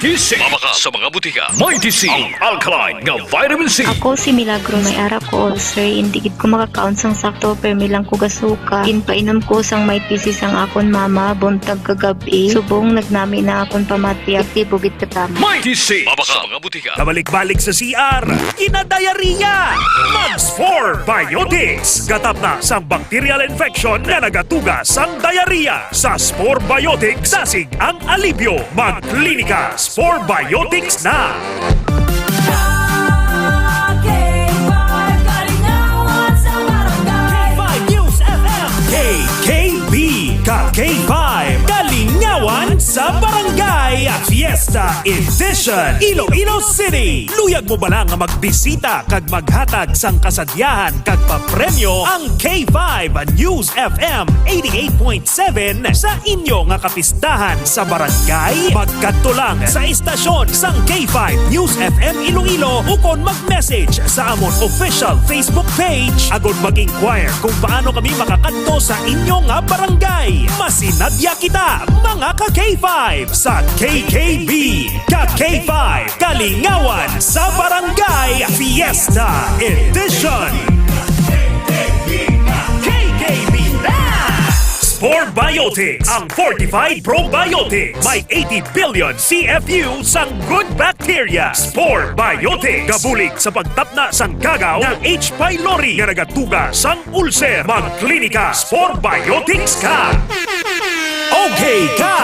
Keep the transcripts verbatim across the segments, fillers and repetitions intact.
Mighty C. Mabakal sa mga butika. Mighty C, ang alkaline nga vitamin C. Ako si Milagros. May ara ko ulcer, indi gid ko makakaon sang sakto, permi lang ko gasuka. Ginpainom ko sang Mighty C sang akon mama, buntag kag gab-i. Subong nagnami na akon pamatya, epektibo gid katama. Mighty C. Mabakal sa mga butika. Kabalik-balik sa C R, ginadayariya. Mag Spore Biotics. Gatapna sang bacterial infection nga nagatuga sang diarrhea. Sa Spore Biotics, dasig ang alibyo. Magklinika Spore Biotics na. K five News F M. K K B, ka K five, Kalingawan sa Barangay, Fiesta Edition, Iloilo City. Luyag mo bala nga magbisita kag maghatag sang kasadyahan kag papremyo ang K five News F M eighty-eight point seven sa inyo nga kapistahan sa barangay? Magkadto lang sa istasyon sang K five News F M Iloilo ukon mag-message sa amon official Facebook page agod mag-inquire kung paano kami makakadto sa inyo nga barangay. Masinadya kita, mga ka K five, sa K K B, ka K five, Kalingawan sa Barangay, Fiesta Edition. K K B na! Spore Biotics, ang fortified probiotics. May eighty billion C F U sang good bacteria. Spore Biotics, gabulig sa pagtapna sang gagaw nga H. pylori nga nagatuga sang ulcer. Magklinika Spore Biotics ka. Okay ka,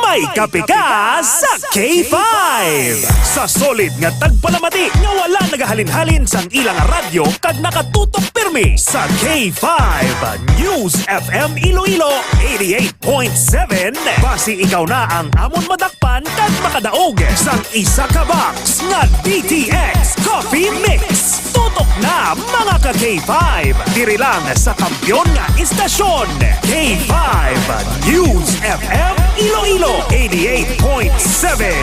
may kape ka sa K five. Sa solid nga tagpalamati nga wala nagahalin-halin sang ilang radyo kag nakatutok pirmi sa K five News F M Iloilo eighty-eight point seven. Basi ikaw na ang amon madakpan kag makadaog sang isa ka box nga D T X Coffee Mix. Tutok na, mga ka K five, diri lang sa kampiyon nga istasyon, K five News F M Iloilo eighty-eight point seven.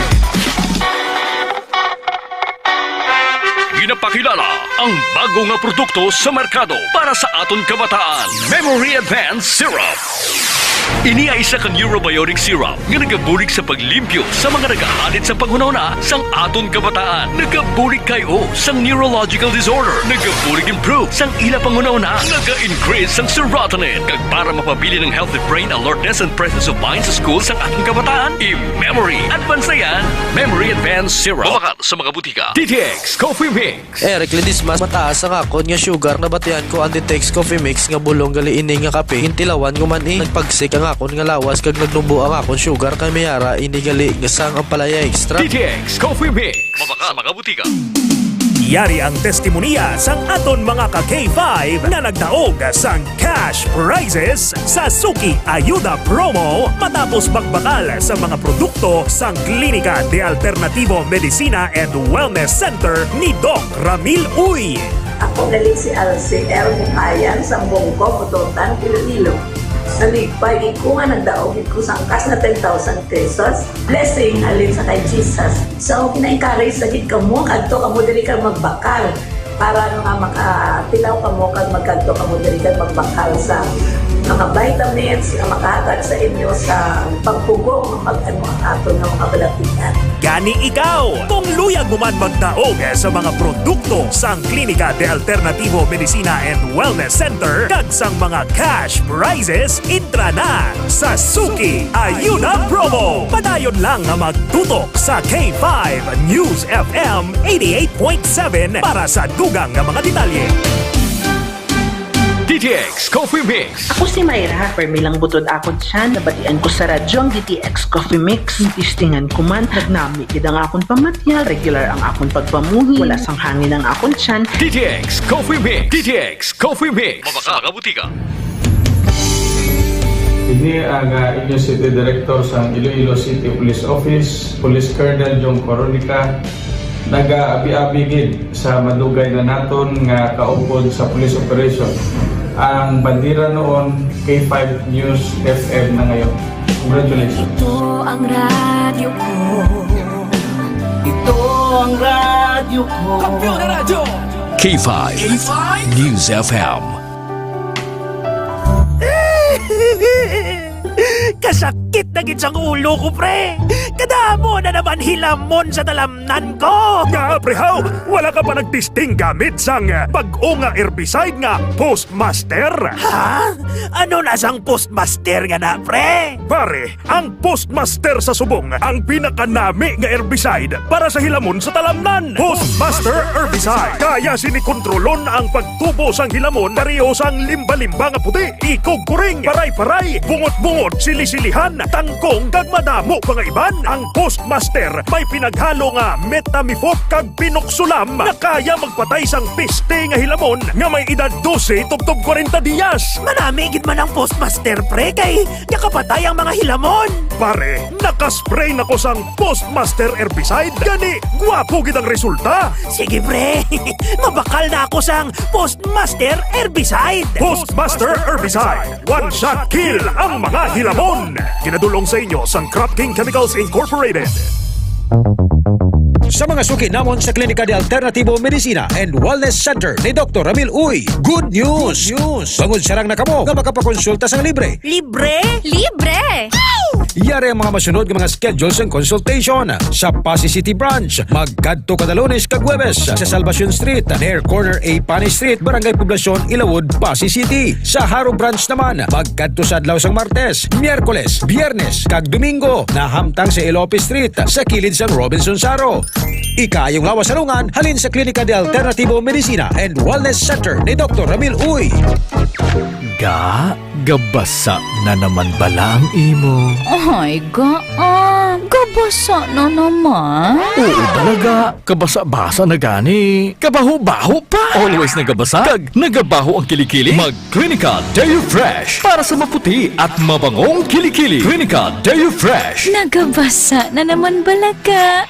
Ginapakilala ang bago nga produkto sa merkado para sa aton kabataan, Memory Advance Syrup. Ini ay isa ka neurobiotic syrup nga nagabulig sa paglimpyo sa mga nagahalid sa panghunahuna sang aton kabataan. Nagabulig kay o sang neurological disorder. Nagabulig improve sang ila panghunahuna. Naga-increase sang serotonin. Kag para mapabilin ang healthy brain alertness and presence of mind sa school sang aton kabataan, i-memory advance na yan. Memory Advance Syrup. Mabakal sa mga butika. D T X Coffee Mix. Eric Ledesma, mataas ang akon nga sugar. Nabatian ko ang Ditex Coffee Mix nga bulong gali ini nga kape. Gintilawan ko man, eh. Nagpagsik ang akon nga lawas kag nagnubo ang akon sugar, kay may ara ini gali nga sang ampalaya extract. D T X Coffee Mix. Mabakal sa mga butika. Yari ang testimonya sang aton mga ka K five nga nagdaog sang cash prizes sa Suki Ayuda Promo matapos magbakal sa mga produkto sang Klinika de Alternativo Medicina and Wellness Center ni Doc Ramil Uy. Ako gali si Alce R. Bukayan sa Bongko, Bututan, Iloilo. Nalipay gid ko nga nagdaog gid ko sang kas nga ten thousand pesos. Blessing halin sa kay Jesus. So, gina-encourage sa gid kamo, kadto kamo diri kag magbakal. Para nga makatilaw kamo kag magkadto kamo diri kag magbakal sa mga vitamins nga makahatag sa inyo sa pagpugong nga mag-ano ang aton nga mga balatian. Gani ikaw, kung luyag mo man magdaog sa mga produkto sang Klinika de Alternativo Medicina and Wellness Center kag sang mga cash prizes, entra na sa Suki Ayuda Promo. Padayon lang nga magtutok sa K five News F M eighty-eight point seven para sa dugang nga mga detalye. D T X Coffee Mix. Ako si Myra. Permi lang butod akon tiyan. Nabatian ko sa radyo ang D T X Coffee Mix. Testingan ko man, nagnami gid ang akon pamatya. Regular ang akon pagpamuhi. Wala sang hangin ang akon tiyan. D T X Coffee Mix. D T X Coffee Mix. Mabakal sa mga butika. Ini ang, ah, inyo City Director sang Iloilo City Police Office, Police Colonel Jong Coronica, nagaabi-abi gid sa madugay na naton nga kaupod sa police operation. Ang bandera noon, K five News F M na ngayon. Congratulations. Ito ang radyo ko. Ito ang radyo ko. Kampiyon na radyo. K five K five News F M. Kasakit na gid sang ulo ko, pre. Kadamo na naman hilamon sa talamnan ko. Nga, pre, haw? Wala ka pa nagtesting gamit sang, eh, bag-o nga herbicide nga Postmaster? Ha? Ano na sang Postmaster nga na, pre? Pare, ang Postmaster sa subong ang pinakanami nga herbicide para sa hilamon sa talamnan. Postmaster Herbicide. Kaya sini kontrolon ang pagtubo sang hilamon, pareho sang limba-limba nga puti, ikog-kuring, paray-paray, bungot-bungot, sili-silihan, tangkong, kag madamo pa nga iban. Ang Postmaster may pinaghalo nga metamifot kag pinoxolam nga kaya magpatay sang piste nga hilamon nga may edad dose tubtob kwarenta diyas. Manami gid man ang Postmaster, pre, kay nakapatay ang mga hilamon. Pare, nakaspray na ko sang Postmaster herbicide, gani gwapo gid ang resulta. Sige, pre. Mabakal na ako sang Postmaster herbicide. Postmaster herbicide, one shot kill ang mga hilamon. Ginadulong sa inyo sang Crop King Chemicals Incorporated. Sa mga suki namon sa Klinika de Alternativo Medicina and Wellness Center ni Doktor Ramil Uy, good news! Good news! Bangod sarang na kamo nga makapakonsulta sang libre. Libre? Libre! Yari ang mga masunod nga mga schedule sang consultation. Sa Passi City Branch, magkadto kada Lunes kag Huwebes sa Salvacion Street, near corner A Pani Street, Barangay Poblacion, Ilawod, Passi City. Sa Jaro Branch naman, magkadto sa adlaw sang Martes, Miyerkules, Biyernes, kag Domingo, nahamtang sa Elope Street, sa kilid sang Robinson Jaro. Ikaayong lawas sa lungan halin sa Klinika de Alternativo Medicina and Wellness Center ni Doktor Ramil Uy. Ga, gabasa na naman bala ang imo? Ay, ga, ah, gabasa na naman. Oo, bala ga. Kabasa-basa na gani. Kabaho-baho pa. Always nagabasa. Kag nagabaho ang kilikili. Mag Clinica Deo Fresh para sa maputi at mabangong kilikili. Clinica Deo Fresh. Nagabasa na naman bala ka.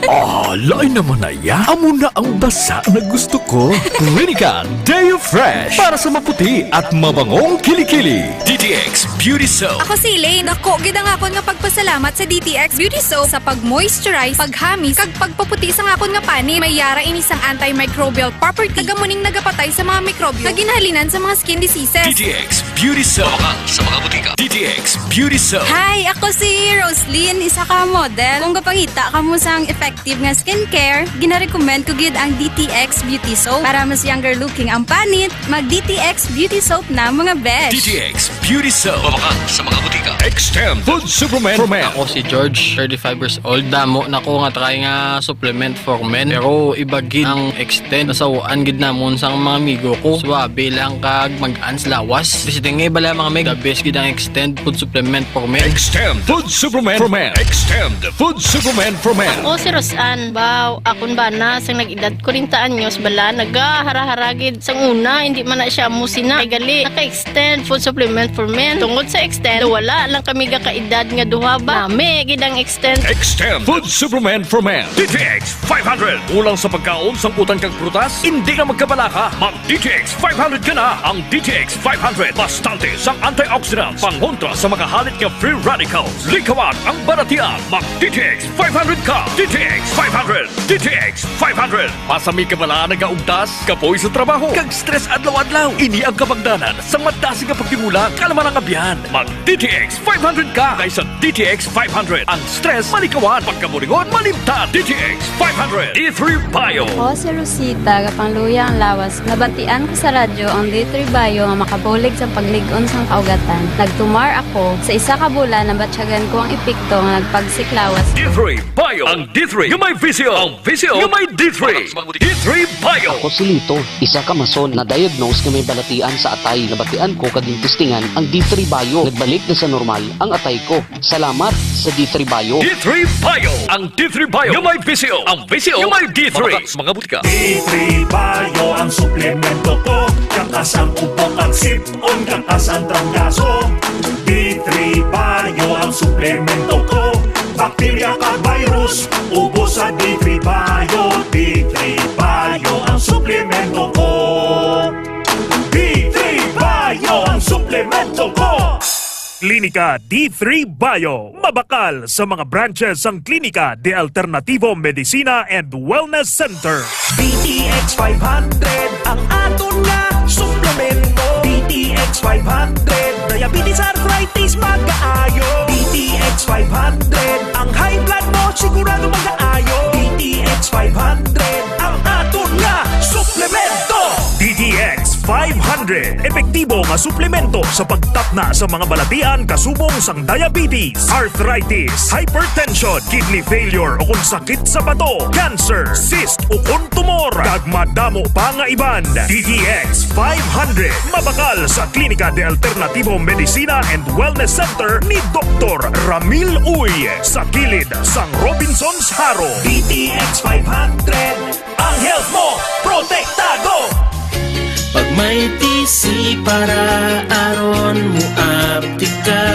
Ah, lain naman na ya. Amo na ang basa na gusto ko. Clinica Deo Fresh para sa maputi at mabangong kilikili. D T X Beauty Soap. Ako si Elaine. Dako gid ang akon nga pagpasalamat sa D T X Beauty Soap sa pag-moisturize, paghamis, kag pagpaputi sang akon nga panit. May yara ini sang antimicrobial property. Nagamuning nagapatay sa mga mikrobyo nga ginhalinan sa mga skin diseases. D T X Beauty Soap. Mabakal sa mga butika. D T X Beauty Soap. Hi, ako si Roslyn, isa ka model. Kung gapangita kamo sang effective nga skincare, ginarecommend ko gid ang D T X Beauty Soap. Para mas younger looking ang panit, mag D T X Beauty Soap na, mga besh. D T X Beauty Soap. Mabakal sa mga butika. Extend Food Supplement for Men. Ako si George, thirty-five years old. Damo na ko nga try nga supplement for men. Pero iba gid ang Extend. Nasawaan gid namon sang mga amigo ko. Suabe lang kag magaan sa lawas. Basta nga bala, mga meg, the best gid ang Extend food supplement for men. Extend food supplement for men. Extend food supplement for men. Ako si Roseanne. Baw, akon bana sang nag-edad kwarenta anyos bala, nagahara-hara gid. Sang una, hindi man na siya musina. Kay gali, naka-Extend food supplement for men. Tungod sa Extend, wala lang kami gakaedad nga duha ba. Nami gid ang Extend. Extend food supplement for men. D T X five hundred. Kulang sa pagkaon, sangkutan kag prutas? Hindi na magkabalaka. Mag D T X five hundred ka na. Ang D T X five hundred, bastante sang antioxidants, pangontra sa mga halit nga free radicals. Likawan ang balatian. Mag D T X five hundred ka. D T X five hundred. D T X five hundred. Masami ka bala nagaugtas, kapoy sa trabaho, kag stress adlaw-adlaw? Ini ang kabangdanan sa matas nga pagtimula, kalma lang abyan. Mag D T X five hundred ka, kay sa D T X five hundred, ang stress malikawan, pagkaburingon malimtan. D T X five hundred, D three Bio. Ako si Rosita, gapangluya ang lawas. Nabatian ko sa radyo ang D three Bio nga makabulig sa paglig-on sang kaugatan. Nagtumar ako. Sa isa ka bulan, nabatyagan ko ang epekto nga nagpagsik lawas. D three Bio, ang D three nga may visyo, ang visyo nga may D three. D three Bio. Ako si Lito, isa ka mason na diagnose nga may balatian sa atay. Nabatian ko kag gintistingan ang D three Bio. Nagbalik na sa normal ang atay ko. Salamat sa D three Bio. D three Bio. Ang D three Bio nga may visyo. Ang visyo nga may D three. Mabakal sa mga butika. D three Bio ang suplemento ko. Kakas ang ubo kag sip-on, kakas ang trangkaso. D three Bio ang suplemento ko. Bakterya kag virus, ubos sa D three Bio. D three Bio ang suplemento ko. D three Bio ang suplemento ko. Klinika D three Bio. Mabakal sa mga branches sang Klinika de Alternativo Medicina and Wellness Center. D T X five hundred ang aton nga suplemento. D D T X five hundred, diabetes, arthritis, magaayo. D T X five hundred, ang high blood mo sigurado magaayo. D T X five hundred, ang aton nga suplemento. D T X five hundred, epektibo nga suplemento sa pagtapna sa mga balatian kasubong sang diabetes, arthritis, hypertension, kidney failure, o kung sakit sa bato, cancer, cyst, o kung tumor, kag madamo pa nga iban. D T X five hundred, mabakal sa Klinika de Alternativo Medicina and Wellness Center ni Doktor Ramil Uy, sa kilid sang Robinsons Jaro. D T X five hundred, ang health mo protektado. Pag may T C para aron mo aptik ka.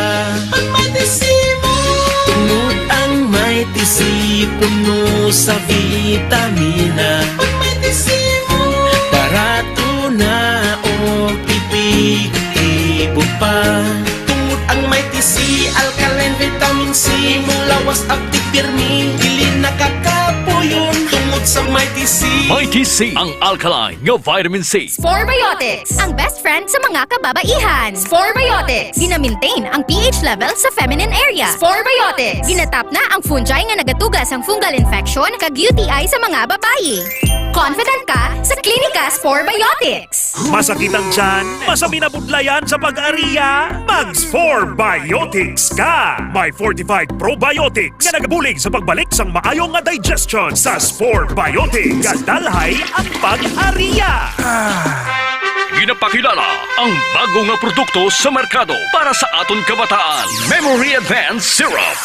Pag may T C mo. Tungod ang may T C puno sa vitamina. Pag may T C mo. Barato na og epektibo pa. Tungod ang may T C, alkaline, vitamin C, imong lawas aptik pirmi, dili nakakapuyon. Tungod sa may T C. May T C, ang alkaline nga vitamin C. Spore Biotics, ang best friend sa mga kababaihan. Spore Biotics, gina-maintain ang P H level sa feminine area. Spore Biotics, ginatapna ang fungi nga nagatuga sang fungal infection kag U T I sa mga babayi. Confident ka sa Klinika Spore Biotics. Masakit ang tiyan? Masaminabudlayan sa pag-ariya? Mag Spore Biotics ka! May fortified probiotics nga nagabulig sa pagbalik sang maayo nga digestion. Sa Spore Biotics, gadalhay ang pag-ariya. Ginapakilala ang bago nga produkto sa merkado para sa aton kabataan, Memory Advance Syrup.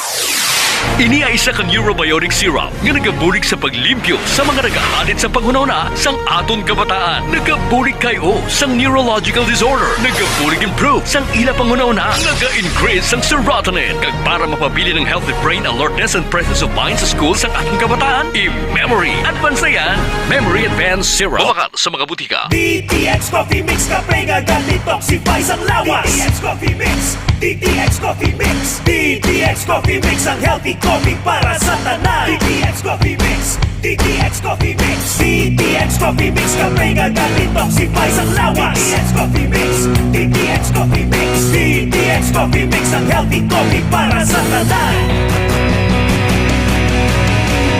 Ini ay isa ka neurobiotic syrup nga nagabulig sa paglimpyo sa mga nagahalit sa panghunahuna sang aton kabataan. Nagabulig kay o sang neurological disorder. Nagabulig improve sang ila panghunahuna. Naga-increase sang serotonin. Kag para mapabilin ang healthy brain alertness and presence of mind sa school sang aton kabataan, i-memory advance na yan. Memory Advance Syrup. Mabakal sa mga butika. D T X Coffee Mix, kape nga ga-detoxify sang lawas. D T X Coffee Mix, D T X Coffee Mix, D T X Coffee Mix, ang healthy coffee para sa tanan. D T X Coffee Mix, D T X Coffee Mix, D T X Coffee Mix, kape nga ga-detoxify sang lawas. D T X Coffee Mix, D T X Coffee Mix, D T X Coffee Mix, ang healthy coffee para sa tanan.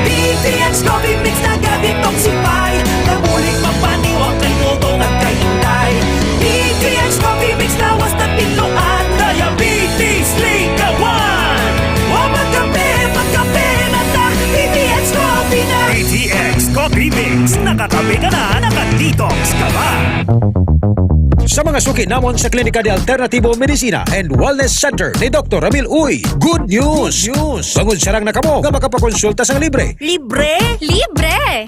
D T X Coffee Mix naga-detoxify, nabulig magpaniwang kay Dodong kag kay Inday. D T X Coffee Mix lawas na pinluan, diabetes linggawan. Wa magkape, magkape na ta, D T X Coffee na. D T X Coffee Mix, nakakape ka na, naka-detox ka pa. Sa mga suki namon sa Klinika de Alternativo Medicina and Wellness Center ni Doktor Ramil Uy, good news! Good news! Mangunsarang na kamo nga makapakonsulta sang libre. Libre? Libre!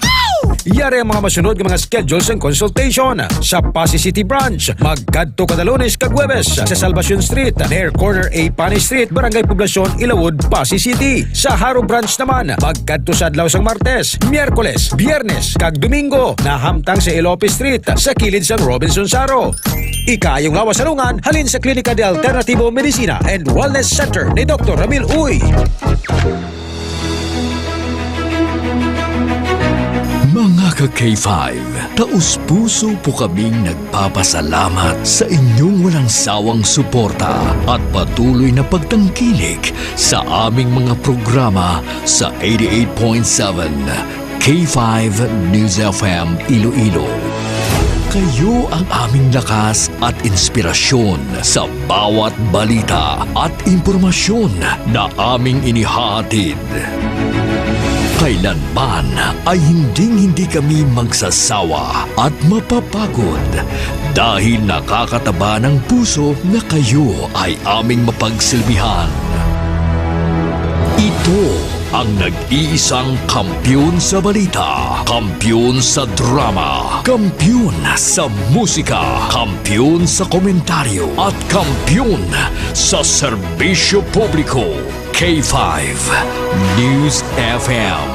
Yari ang mga masunod nga mga schedule sang consultation. Sa Passi City Branch, magkadto kada Lunes kag Huwebes sa Salvacion Street, near corner A Panay Street, Barangay Poblacion, Ilawod, Passi City. Sa Jaro Branch naman, magkadto sa adlaw sang Martes, Miyerkules, Biyernes, kag Domingo, nahamtang sa Elope Street, sa kilid sang Robinsons Jaro. Ikaayong lawas sa lungan halin sa Klinika de Alternativo Medicina and Wellness Center ni Doktor Ramil Uy. Mga ka K five, taos-puso po kaming nagpapasalamat sa inyong walang sawang suporta at patuloy na pagtangkilik sa aming mga programa sa eighty-eight point seven K five News F M Iloilo. Kayo ang aming lakas at inspirasyon sa bawat balita at impormasyon na aming inihahatid. Kailanman ay hinding-hindi kami magsasawa at mapapagod dahil nakakataba ng puso na kayo ay aming mapagsilbihan. Ito ang nag-iisang kampiyon sa balita, kampiyon sa drama, kampiyon sa musika, kampiyon sa komentaryo, at kampiyon sa serbisyo publiko. K five News F M,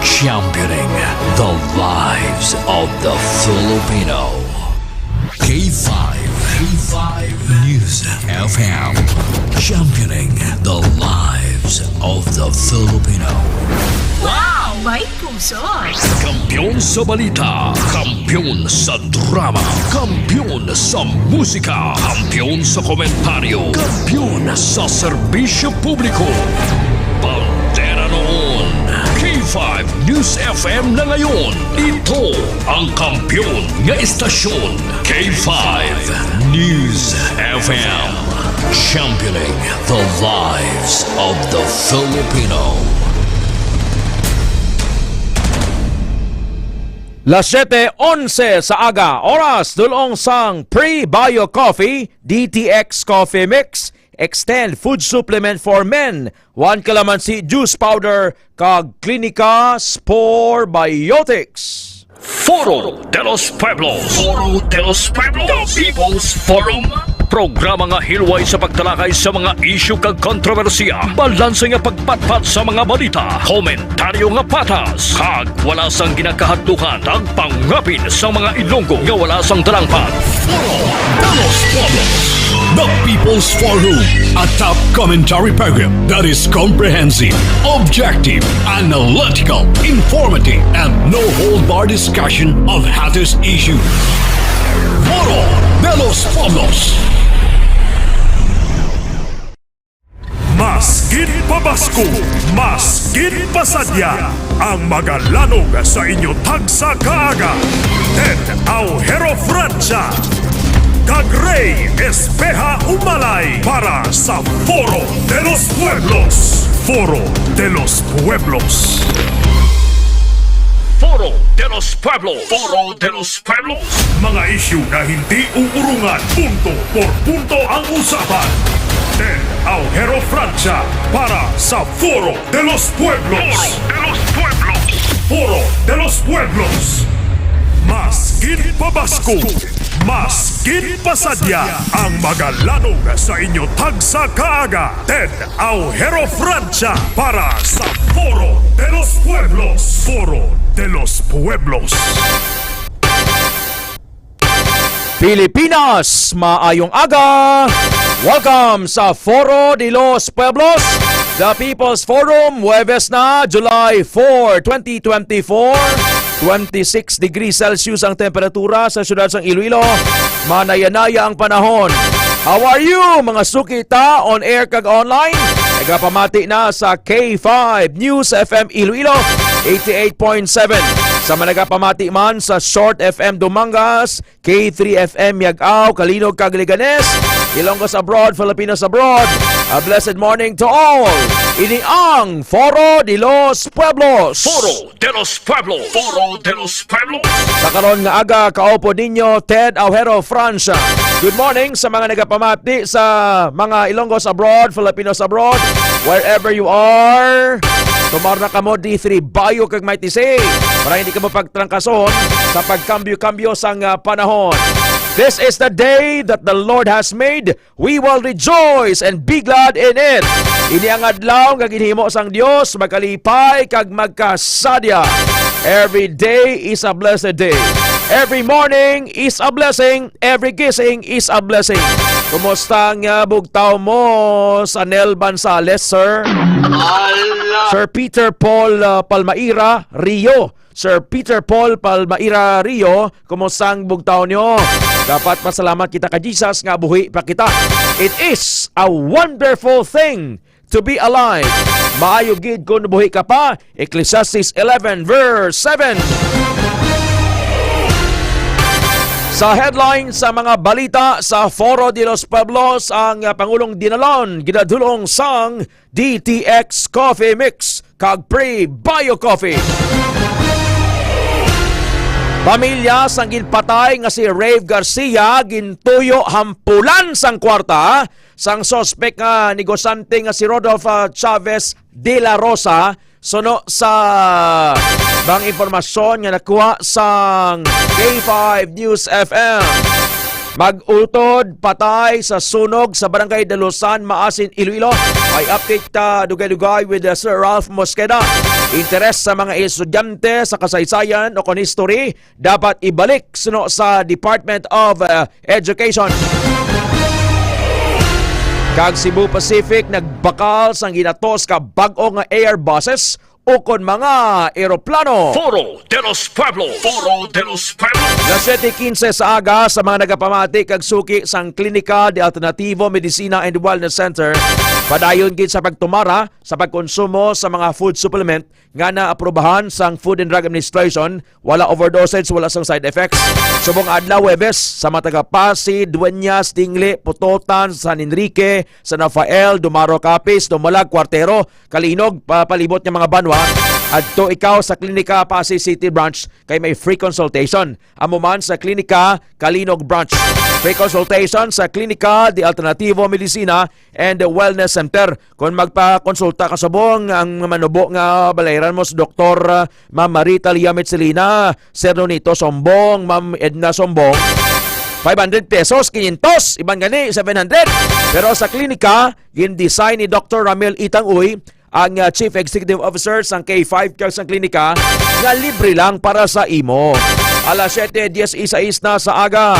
championing the lives of the Filipino. K five, K five News F M, championing the lives of the Filipino. Wow! May puso. Kampiyon sa balita, kampiyon sa drama, kampiyon sa musika, kampiyon sa komentaryo, kampiyon sa serbisyo publiko. Bandera noon, K five News F M na ngayon. Ito ang kampiyon nga istasyon, K five News F M. Championing the lives of the Filipino. Las siete onse sa aga, oras dulong sang Pre-Bio Coffee, D T X Coffee Mix, Extend Food Supplement for Men, One Calamansi Juice Powder, kag Clinica Spore Biotics. Foro de los Pueblos. Foro de los Pueblos. The People's Forum. Programa nga hilway sa pagtalakay sa mga isyu kag kontrobersiya. Balanse nga pagpatpat sa mga balita. Komentaryo nga patas. Kag wala sang ginakahadlukan. Tagpangapin sa mga Ilonggo nga wala sang dalangpan. Foro de los Pueblos. The People's Forum, a top commentary program that is comprehensive, objective, analytical, informative, and no-hold-bar discussion of hottest issues. Foro de los Pueblos. Mas gid pabasko, mas gid pasadya ang magalanog sa inyo tagsa ka aga. Ted Aujero Francia kag Rey Espeha Umalay para sa Foro de los Pueblos. Foro de los Pueblos. Foro de los Pueblos. Foro de los Pueblos. Mga isyu na hindi uurungan, punto por punto ang usapan. Ted Aujero Francia para sa Foro de los Pueblos. Foro de los Pueblos. Foro de los Pueblos. Mas gid pabasko, mas gid pasadya ang magalanog sa inyo tagsa ka aga. Ted Aujero Francia para sa Foro de los Pueblos. Foro de los Pueblos. Pilipinas, maayong aga! Welcome sa Foro de los Pueblos, the People's Forum, Huwebes na, July four, twenty twenty-four. Twenty-six degrees Celsius ang temperatura sa siyudad sang Iloilo. Manayanaya ang panahon. How are you, mga suki ta? On air kag online? Nagapamati na sa K five News F M Iloilo, eighty-eight point seven. Sa mga nagapamati man sa Short F M Dumangas, K three F M Yag-aw, Calinog kag Leganes, Ilonggos abroad, Filipinos abroad. A blessed morning to all. Ini ang Foro de los Pueblos. Foro de los Pueblos. Foro de los Pueblos. Sa karon nga aga, kaupod ninyo, Ted Aujero Francia. Good morning sa mga nagapamati sa mga Ilonggos abroad, Filipinos abroad, wherever you are. Tumar na kamo D three Bayo kag Mighty Say para hindi kamo pagtrangkason sa pagkambyo-kambyo sang, ah, panahon. This is the day that the Lord has made. We will rejoice and be glad in it. Ini ang adlaw nga ginhimo sang Dios, magkalipay kag magkasadya. Every day is a blessed day. Every morning is a blessing. Every kissing is a blessing. Kumusta nga bugtaw mo, Sanel Bansales, sir? Ala! Sir Peter Paul, ah, Palmaira Rio. Sir Peter Paul Palmaira Rio, kumusta ang bugtaw nyo? Dapat masalamat kita kay Jesus nga buhi pa kita. It is a wonderful thing to be alive. Maayo gid kung buhi ka pa. Ecclesiastes eleven verse seven. Sa headline sa mga balita sa Foro de los Pueblos, ang, ah, Pangulong Dinalon ginadulong sang D T X Coffee Mix kag Pre-Bio Coffee. Pamilya sang ginpatay nga si Rave Garcia gintuyo hampulan sang kwarta sang suspek nga negosyante nga si Rodolfo Chavez de la Rosa, suno sa mga impormasyon nga nakuha sang K five News F M. Mag-utod patay sa sunog sa Barangay Dalusan, Maasin, Iloilo. May update ta dugay-dugay with, uh, Sir Ralph Mosqueda. Interes sa mga estudyante sa kasaysayan o kon history, dapat ibalik suno sa Department of, uh, Education. Kag Cebu Pacific nagbakal sang ginatos ka bag-o nga air buses ukon mga eroplano. Foro de los Pueblos. Foro de los Pueblos. Las siete quince sa aga, sa mga nagapamati kag suki sang Klinika de Alternativo Medicina and Wellness Center, padayon gid sa pagtumara sa pagkonsumo sa mga food supplement nga naaprubahan sang Food and Drug Administration, wala overdosage, wala sang side effects. Subong adlaw, Huwebes, sa mga taga Passi, Dueñas, Dingle, Pototan, San Enrique, San Rafael, Dumaroc, Capiz, Dumalag, Cuartero, Calinog, pa-, palibot nga mga banwa, adto ikaw sa Klinika Passi City Branch kay may free consultation. Amo man sa Klinika Calinog Branch. Free consultation sa Klinika de Alternativo Medicina and Wellness Center. Kung magpakonsulta ka subong, ang manubo nga balayran mo si Doktor, ah, Ma'am Marita Lia Mitsilina, Sir Nonito Sombong, Ma'am Edna Sombong, five hundred pesos, quinientos, iban gani, seven hundred. Pero sa klinika, gin-design ni Doktor Ramil Itang Uy, ang, ah, Chief Executive Officer sang K five Care sang klinika, nga libre lang para sa imo. Alas siete dieciséis na sa aga.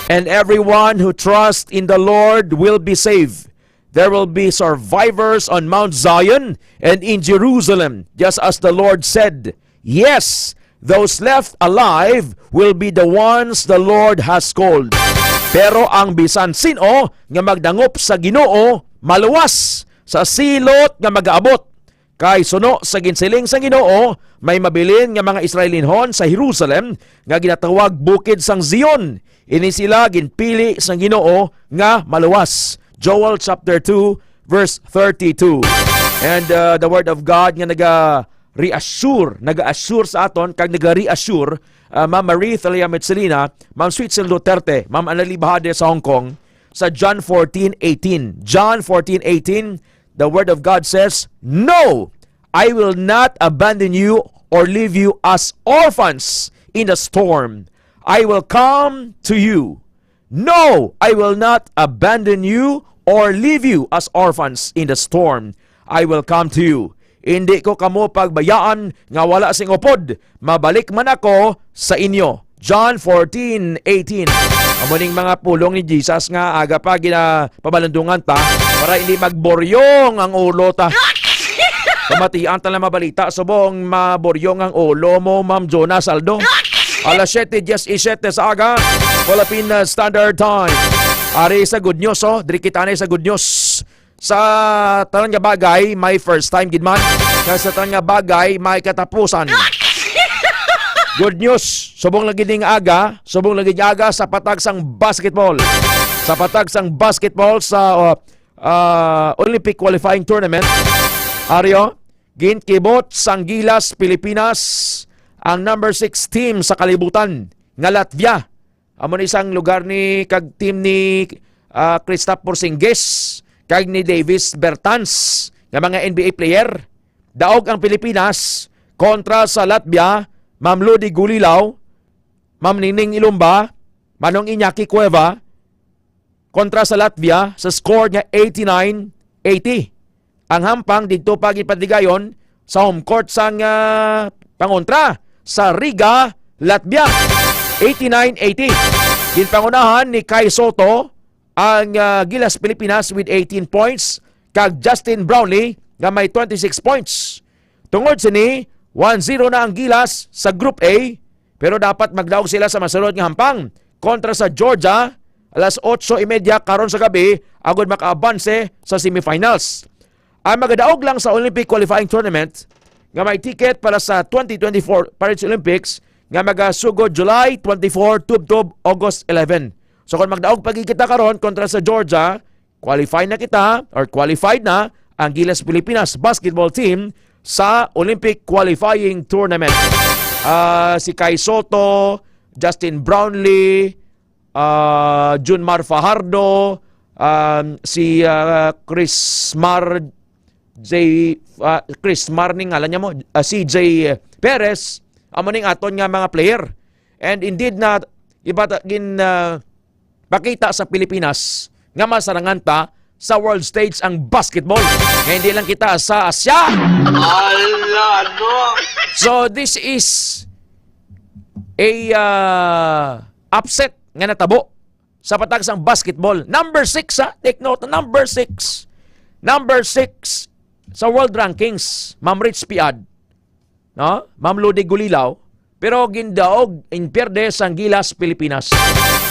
And everyone who trusts in the Lord will be saved. There will be survivors on Mount Zion and in Jerusalem, just as the Lord said. Yes, those left alive will be the ones the Lord has called. Pero ang bisan sin-o nga magdangop sa Ginoo maluwas sa silot nga magaabot. Kay suno sa ginsiling sang Ginoo, may mabilin nga mga Israelinhon sa Jerusalem nga ginatawag Bukid sang Zion. Ini sila ginpili sang Ginoo nga maluwas. Joel chapter two, verse thirty-two. And, uh, the word of God nga naga-reassure, naga-assure sa aton, kag naga-reassure, uh, Ma'am Marie Thalia Mitsilina, Ma'am Sweet Sil Duterte, Ma'am Annalie Bahade sa Hong Kong, sa John fourteen eighteen. John fourteen eighteen, the word of God says, "No, I will not abandon you or leave you as orphans in the storm. I will come to you." No, I will not abandon you or leave you as orphans in the storm. I will come to you. Indi ko kamo pagbayaan nga wala sing upod. Mabalik man ako sa inyo. John fourteen eighteen. Amo ning mga pulong ni Jesus nga aga pa ginapabalundungan ta para hindi magboryong ang ulo ta. Pamatian ta lang mabalita subong maboryong ang ulo mo, Ma'am Jonah Saldo. Alas siete diecisiete sa aga, Philippine Standard Time. Ari sa good news, oh. Diri kita na sa good news. Sa tanan nga bagay, may first time gid man. Kay sa tanan nga bagay, may katapusan. Good news, subong lagi ning aga, subong lagi ning aga sa patag sang basketball. Sa patag sang basketball sa, uh, uh, Olympic qualifying tournament, Ario, ginkibot sang Gilas Pilipinas ang number six team sa kalibutan nga Latvia. Amo ni sang lugar ni kag team ni, ah, Kristaps Porzingis kag ni Davis Bertans nga mga N B A player. Daog ang Pilipinas kontra sa Latvia, Ma'am Ludi Gulilaw, Ma'am Ningning Ilumba, Manong Iñaki Cueva, kontra sa Latvia sa score nga eighty-nine eighty. Ang hampang didto pa ginpatigayon sa home court sang, ah, pangontra sa Riga, Latvia, eighty-nine eighty. Ginpangunahan ni Kai Soto ang, ah, Gilas Pilipinas with eighteen points, kag Justin Brownlee nga may twenty-six points. Tungod sini, one zero na ang Gilas sa Group A, pero dapat magdaog sila sa masunod nga hampang kontra sa Georgia, alas otso y media karon sa gabi, agod makaabanse sa semifinals. Ang magadaog lang sa Olympic qualifying tournament nga may ticket para sa twenty twenty-four Paris Olympics nga magasugod July twenty-four tubtob August eleven. So, kung magdaog pa gid kita karon kontra sa Georgia, qualify na kita or qualified na ang Gilas Pilipinas basketball team sa Olympic qualifying tournament. Ah, si Kai Soto, Justin Brownlee, ah, Junmar Fajardo, um, si, ah, Chris Mar J, ah, Chris Mar ning ngalan niya mo, ah, C J Perez, amo ning aton nga mga player. And indeed na iba gin, ah, pakita sa Pilipinas nga masarangan ta sa world stage ang basketball. Nga hindi lang kita sa Asia. Ala, no? So, this is a, ah, upset nga natabo sa patag sang basketball. Number six, ha? Take note, number six. Number six, sa world rankings, Ma'am Rich Piad, no? Ma'am Lodi Gulilaw, pero gindaog in pierde sang Gilas Pilipinas.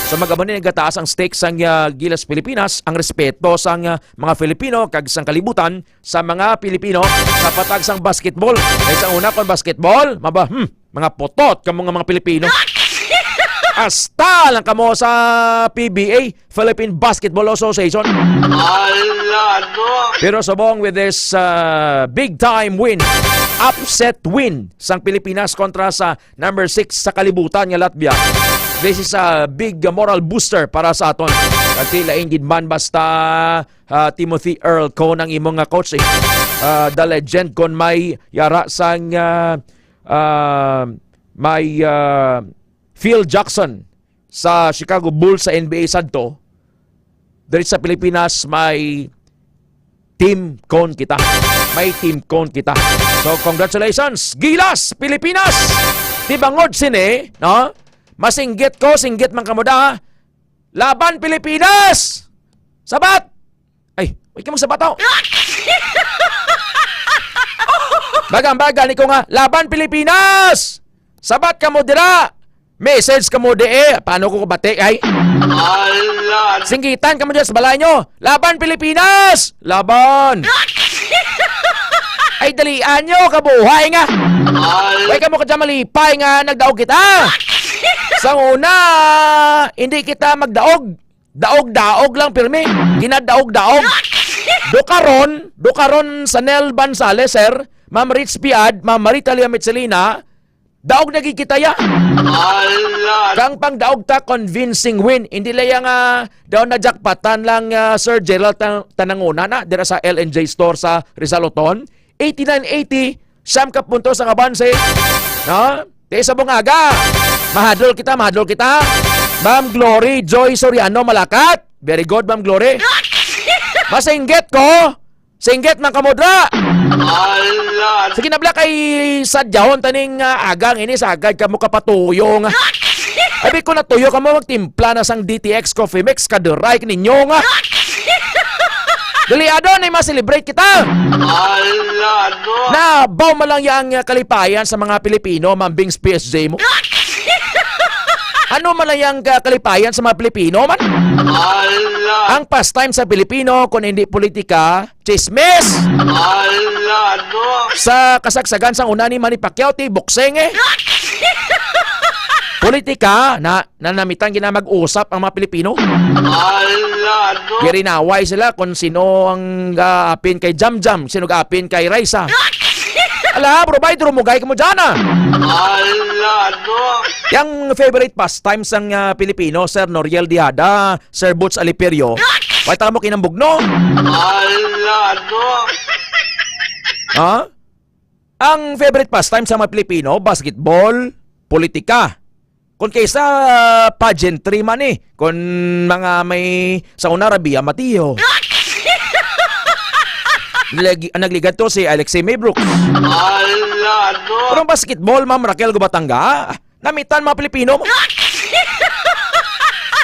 So, mag-amo ni nagataas ang stake sang, ah, Gilas Pilipinas, ang respeto sang, ah, mga Filipino kag sang kalibutan sa mga Pilipino sa patag sang basketball. Kay sa una, kon basketball, maba, hmm, mga putot kamo nga mga Pilipino. Hasta lang kamo sa P B A, Philippine Basketball Association. Ala, no? Pero subong with this, uh, big time win, upset win sang Pilipinas kontra sa number six sa kalibutan nga Latvia. This is a big moral booster para sa aton. Kasi lain gid man basta, uh, Timothy Earl Cone ang imong nga coach, eh. Uh, the legend kon may yara sang, uh, uh, may, uh, Phil Jackson sa Chicago Bulls sa N B A sadto, diri sa Pilipinas may Team Cone kita. May Team Cone kita. So, congratulations, Gilas, Pilipinas! Di bangod sini, no? Masinggit ko, singgit man kamo da. Laban, Pilipinas! Sabat! Ay, wait ka magsabat, oh. Bagang-baga ni ko nga, "Laban, Pilipinas!" Sabat kamo dira. Message kamo di, eh. Paano ko kabati, ay? Ala. Singgitan kamo dira sa balay nyo. "Laban, Pilipinas! Laban!" Ay, dalian nyo, kabuhay nga. Ala. Way kamo kadya malipay nga nagdaog kita. Sa una, hindi kita magdaog. Daog-daog lang pirmi. Ginadaog-daog. Do karon, do karon, Sanel Bansales, sir, Ma'am Rich Piad, Ma'am Maritalia Mitzelina, daog na gid kita ya. Ala. Kang pangdaog ta, convincing win. Hindi lang yang, ah, daw na-jackpotan lang, ah, Sir Gerald Tan-, Tananguna na dira sa L N J Store sa Rizal Oton. Eighty-nine eighty, siyam ka puntos ang abanse. No? Kay sa bungaga, mahadlol kita, mahadlol kita. Ma'am Glory Joy Soriano, Malakat. Very good, Ma'am Glory. Masinggit ko. Singgit man kamo dra. Ala. Sige na bala kay sadyahon taning, ah, agang ini sa agad kamo kapatuyo nga. Abi ko natuyo kamo magtimpla na sang D T X Coffee Mix, kaduray ninyo nga. Dali, adto na ma-celebrate kita. Ala, no? Nabaw man lang yang, ah, kalipayan sa mga Pilipino, Mambings P S J mo. Ano man lang yang, ah, kalipayan sa mga Pilipino man? Ala. Ang pastime sa Pilipino, kung hindi politika, chismis. Ala, no? Sa kasagsagan sang una ni Manny Pacquiao, ti boxing, eh. Politika, na nanamitan gina mag-usap ang mga Pilipino. Ala, no? Girinaway sila kung sino ang gaapin kay Jamjam, sino gaapin kay Raisa. Ala, bro, bay, durumugay ka mo dyan, ah. Ala, no? Yang favorite pastime sang, ah, Pilipino, Sir Noriel Diada, Sir Boots Aliperio. Way ta mo kinambugno. Ala, no? Ha? Ang favorite pastime sa mga Pilipino, basketball, politika. Kung kaysa, ah, pageantry man eh. Kung mga may sa una, Rabia Mateo. Lagi, ang nagligad to si Alexei May Brooks. Ala, no? Pero ang basketball, Ma'am Raquel Gubatanga, namitan mga Pilipino mo.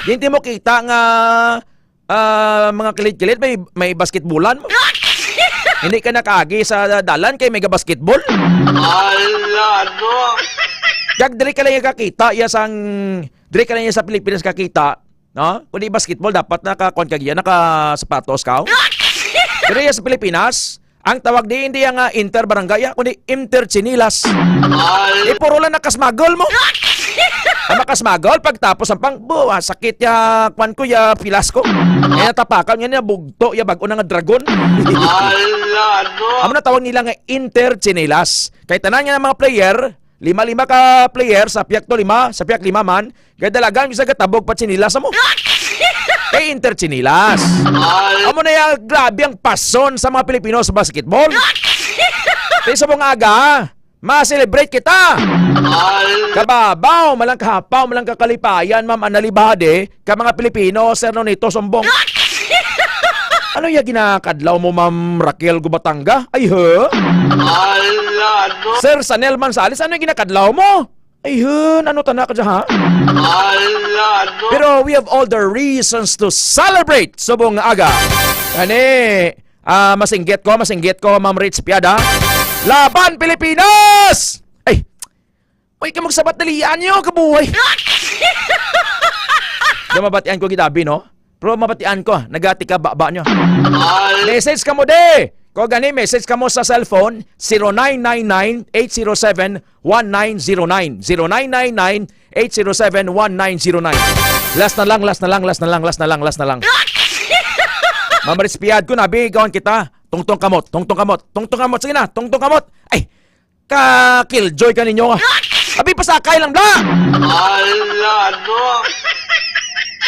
Di mo kita nga ah, mga kilid-kilid, may, may basketballan mo. Hindi ka nakaagi sa dalan kay mega basketball. Ala, no? Kag diri ka lang kakita, iya sang, diri ka lang iya sa Pilipinas kakita, no? Kundi basketball, dapat naka, kuwan ka giya, naka sapatos ka, oh. Pero iya sa Pilipinas, ang tawag di, hindi yang, ah, inter barangay, ah, kundi inter chinilas. Ay. Eh, puro lang nakasmagol mo. Ang makasmagol, pagtapos ang pang, bu, ah, sakit ya, kwan ko ya, pilas ko. Eh, natapakan nga niya, bugto ya, bago na nga dragon. Ala, no? Amo na tawag nila nga inter chinilas. Kay tanan nga mga player, lima-lima ka player, sa piyak to lima, sa piyak lima man, kay dalagan, bisa gatabog pa chinilas mo. Kay inter chinilas. Ay. Amo na ya, grabe ang pason sa mga Pilipino sa basketball. Kay sa mga aga, ma-celebrate kita. Ay. Kababaw, malang kahapaw, malang kakalipayan, Ma'am Analibade, ka mga Pilipino, Sir Nonito Sumbong. Ano ya ginakadlaw mo, Ma'am Raquel Gubatanga? Ay, he? Ala, no? Sir Sanel Mansales, ano yung ginakadlaw mo? Ay, he, ano tana ka dyan, ha? Ala, no? Pero we have all the reasons to celebrate subong nga aga. Ani, Ah, masinggit ko, masinggit ko, Ma'am Rich Piada. Laban, Pilipinas! Ay, uy, ka magsabat, dalian nyo, kabuhay. Di mabatian ko gid abi, no? Pero mabatian ko, nagati ka baba nyo. Message ka mo, de! Ko gani, message ka mo sa cellphone, zero nine nine nine, eight zero seven, one nine zero nine. Zero nine nine nine, eight zero seven, one nine zero nine. Last na lang, last na lang, last na lang, last na lang, last na lang. Ma'am Rich Piada, ko nabi, gawin kita. Tungtong kamot, tungtong kamot, tungtong kamot. Sige na, tungtong kamot. Ay, ka-killjoy ka ninyo. Abi, pasakay lang, bla! Ala, no?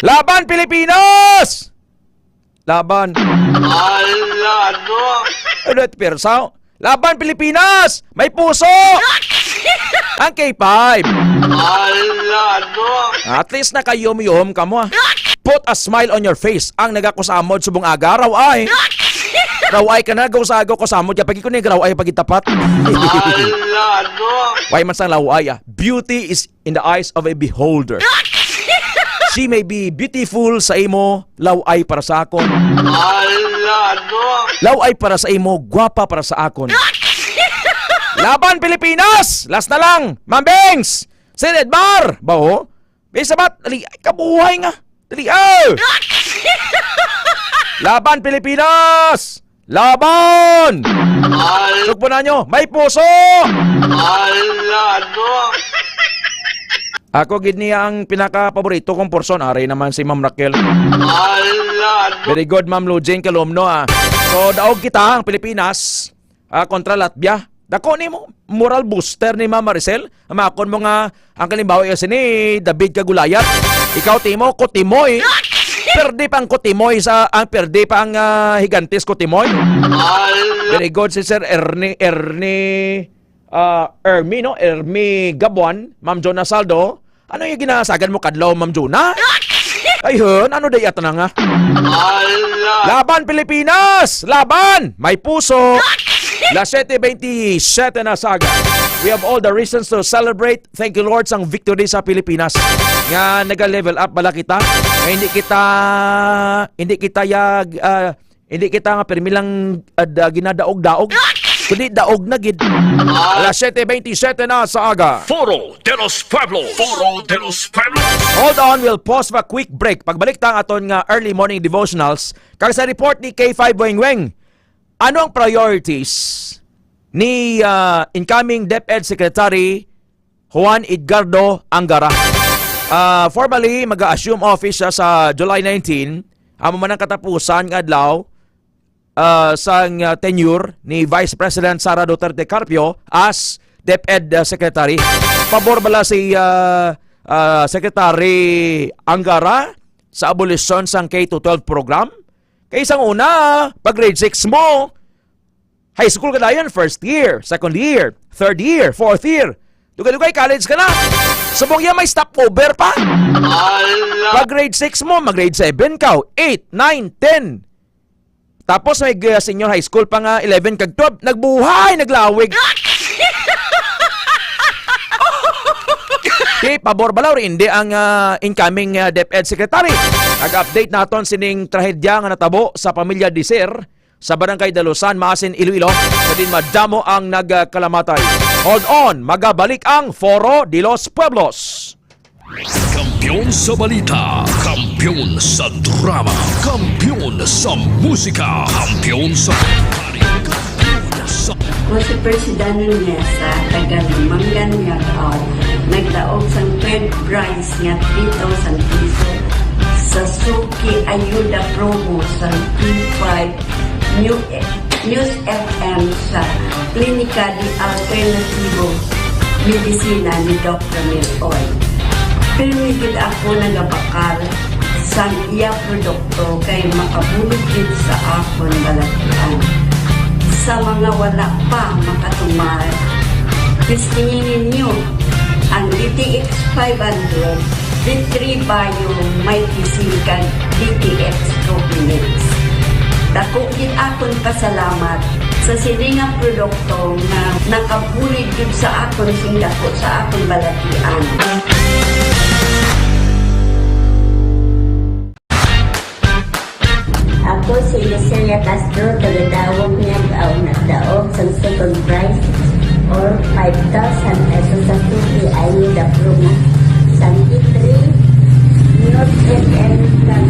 Laban, Pilipinas! Laban. Ala, no? Ulit, Pirsaw. Laban, Pilipinas! May puso! Ang K five. Ala, no? At least nakayom-yom ka mo, ah. Put a smile on your face. Ang nagakusamod subong aga, raw ay. Raw ay ka na, gaw sa agaw kusamod ka. Pag ikon ni raw ay, pagitapat. Ala, no? Why man sang raw ay, ah? Beauty is in the eyes of a beholder. She may be beautiful sa imo, law ay para sa akon. Ala, no? Law ay para sa imo, gwapa para sa akon. Laban, Pilipinas! Last na lang! Ma'am Bengs! Sir Edmar! Ba, oh? May sabat! Dali, ay, kabuhay nga! Dali, oh! Laban, Pilipinas! Laban! Al- Sugpo na nyo, may puso! Ala, no? Ako gid niya ang pinaka-paborito kong portion. Ari naman si Ma'am Raquel. Ala, no? Very good, Ma'am Lujing Calumno, ah. So, daog kita ang Pilipinas, ah, kontra Latvia. Dako ni mo, moral booster ni Ma'am Maricel. Amakon mo nga ang kalimbawa iya sini David kag Goliath. Ikaw, Timo, Kutimoy. Perde pa ang Kutimoy sa, ang perde pa ang, ah, Higantes Kutimoy. Ala. Very good si Sir Ernie, Ernie, ah, Ermi, no? Ermi Gabuan, Ma'am Jonah Saldo. Ano yung ginasagad mo kadlaw, Ma'am Jonah? Ay, hun, ano day ata na nga? Ala. Laban, Pilipinas! Laban! May puso! Las siete veintisiete na sa aga. We have all the reasons to celebrate. Thank you, Lord, sang victory sa Pilipinas. Nga naga-level up bala kita. Nga hindi kita, hindi kita yag, ah, hindi kita nga pirmi lang, ah, da-, ginadaog-daog. Kundi daog na gid. Alas siete veintisiete na sa aga. Foro de los Pueblos. Foro de los Pueblos. Hold on, we'll pause for a quick break. Pagbalik ta ang aton nga early morning devotionals. Kag sa report ni K five Weng Weng, ano ang priorities ni, ah, incoming DepEd Secretary Juan Edgardo Angara? Ah, formally, mag-assume office siya sa July nineteen. Amo man ang katapusan nga adlaw, ah, sang, ah, tenure ni Vice President Sara Duterte Carpio as DepEd, ah, Secretary. Pabor bala si, ah, ah, Secretary Angara sa abolisyon sang K to twelve program? Kay sang una, pag grade six mo, high school ka dayon, first year, second year, third year, fourth year. Dugay-dugay, college ka na. Subong iya may stopover pa. Ala. Pag grade six mo, mag grade seven ka, eight, nine, ten. Tapos may, uh, senior high school pa nga, eleven kag twelve, nagbuhay, naglawig. Di, pabor bala or hindi ang, ah, incoming, ah, DepEd Secretary? Nag-update naton sining trahedya nga natabo sa pamilya Desir sa Barangay Dalusan, Maasin, Iloilo, sa din madamo ang nagkalamatay. Hold on, magabalik ang Foro de los Pueblos. Kampiyon sa balita, kampiyon sa drama, kampiyon sa musika, kampiyon sa, kampiyon sa Ako si Percy Danon Mesa, taga Limangan, Miagao. Nagdaog sang third prize nga three thousand piso sa Suki Ayuda Promo sa T five New, News F M sa Klinika de Alternativo Medicina ni Doktor Mil Oy. Pirmi gid ako nagabakal sang iya produkto kay makabulig gid sa akon balatian. Sa mga wala pa makatumar, testingi ninyo ang D T X five hundred, D three Bio, Mighty C, kag D T X Coffee Mix. Dako gid akon pasalamat sa sini nga produkto nga nakabulig gid sa akon sing dako sa akon balatian. Ako Si Lucía Castro, taga-Daob, nag-aw, nagdaog sang second prize or five thousand pesos sa Suki Ayuda Promo sang K three North F M kag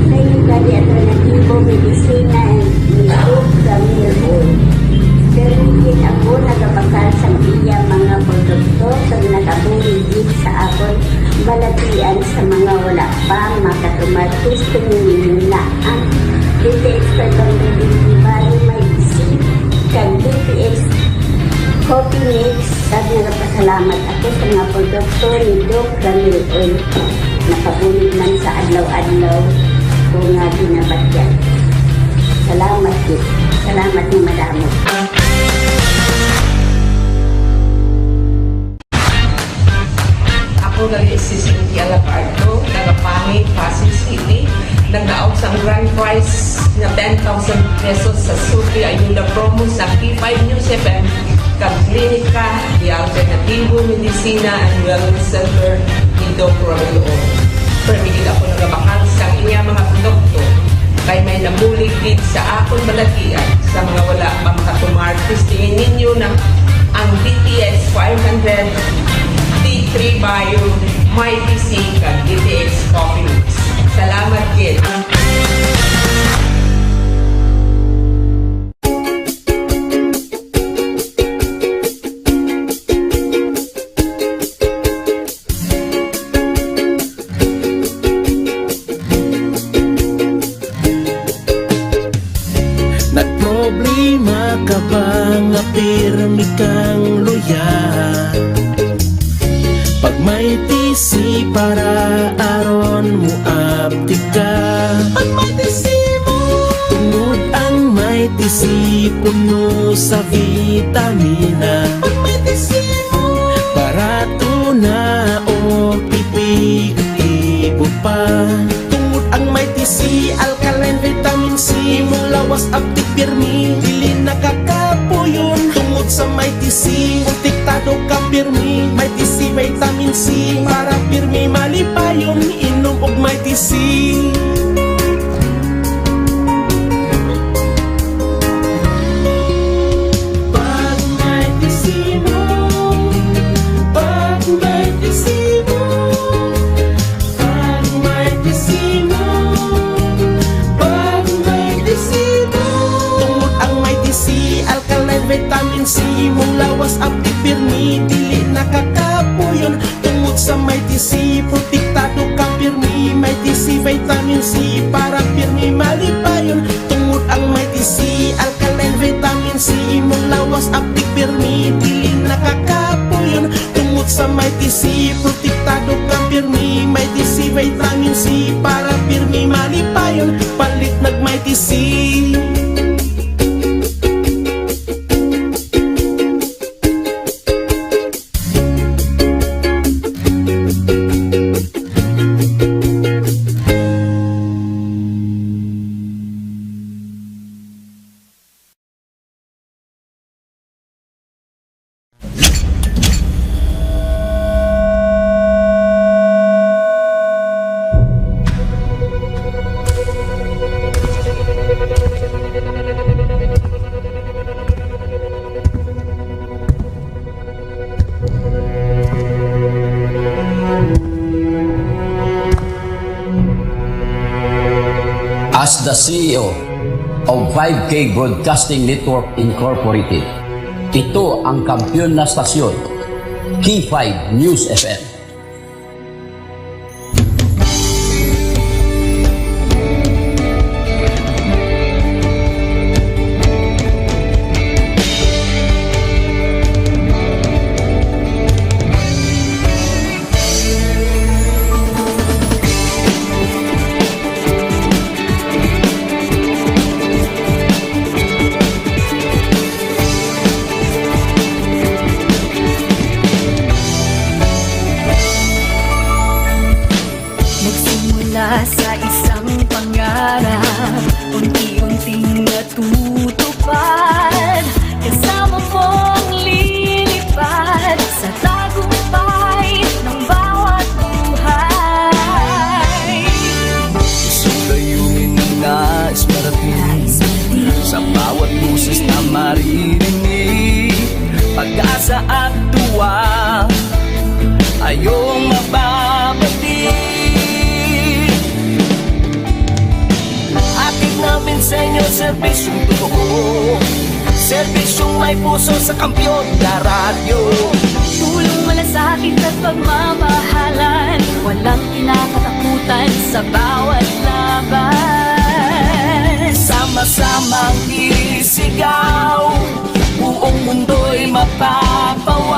Clinical Alternativo Medicina ni Doc Ramil Uy. Pero gid ako nagabakal sang iya mga produkto kag nakabulig gid sa akon balatian sa mga wala pa makatumar testimony na ang D T X five hundred delivery may isip kag D T X coffee mix. Kag nagapasalamat ako sa mga produkto ni Doc Ramil Uy. Nakabulig man sa adlaw-adlaw ko nga ginabatyan. Salamat gid. Salamat nga madamo. Ako gali si Cynthia Lacardo, taga Pangit, Pasig City. Nagdaog sang grand prize nga ten thousand pesos sa Suki Ayuda Promo sa P five News F M kag Klinika de Alternativo Medicina and Wellness Center ni Doc Romeo. Permi gid ako nagabakal sa iya mga produkto. Kay may nabulig gid sa akon balatian sa mga wala pa makatumar, testingi ninyo na ang D T X five hundred, D three Bio, Mighty C, kag D T X Coffee Mix. Salamat gid. Nagproblema ka ba nga pirmi kang luya? Pag may T C para aron mo aptik ka. Pag may T C mo. Tungod ang may T C puno sa vitamina. Pag may T C mo. Barato na o epektibo pa. Tungod ang may T C, alkaline vitamin C, imong lawas aptik pirmi, dili nakakapuyon. Tungod sa may T C, protektado ka pirmi, may T C vitamin C, para pirmi malipayon, inom og may T C. Pag may T C mo, pag may T C mo, pag may T C mo, pag may T C mo. Tungod ang may T C, alkaline vitamin C, imong lawas aptik pirmi, dili nakakapuyon. Tungod sa may T C, protektado ka pirmi, may T C vitamin C, para pirmi malipayon. Tungod ang may T C, alkaline vitamin C, imong lawas aptik pirmi, dili nakakapuyon. Tungod sa may T C, protektado ka pirmi, may T C vitamin C, para pirmi malipayon. Palit nag may T C. As the C E O of five K Broadcasting Network Incorporated, ito ang kampiyon na stasyon, K five News F M. Puso sa kampiyon na radyo. Tulong, malasakit at pagmamahalan. Walang kinakatakutan sa bawat laban. Sama-samang isigaw, buong mundo'y mapapawaw.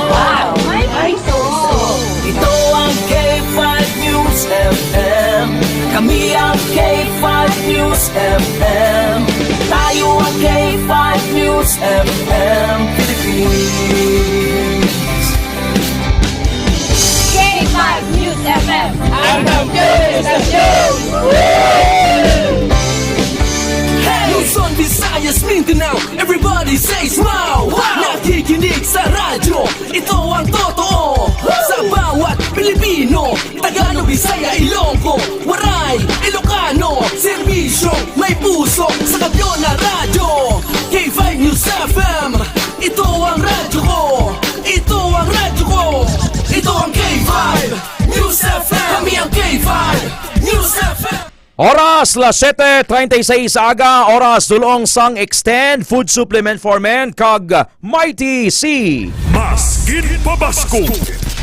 Wow! May puso. Ito ang K five News F M. Kami ang K five News F M. Tayo ang K five News F M Philippines. K five News F M. Ang kampiyon sa show. Hey! Luzon, Visayas, Mindanao, everybody say smile. Wow! Nakikinig sa radyo, ito ang totoo. Sa bawat Pilipino, Tagalog, Bisaya, Ilonggo, Waray, Ilocano, serbisyo, may puso sa kampiyon na radyo. K five News F M, ito ang radyo ko. Ito ang radyo ko. Ito ang K five News F M. Kami ang K five News F M. Oras, las siete treinta y seis sa aga, oras dulong sang Extend Food Supplement for Men kag Mighty C. Mas gid pabasko,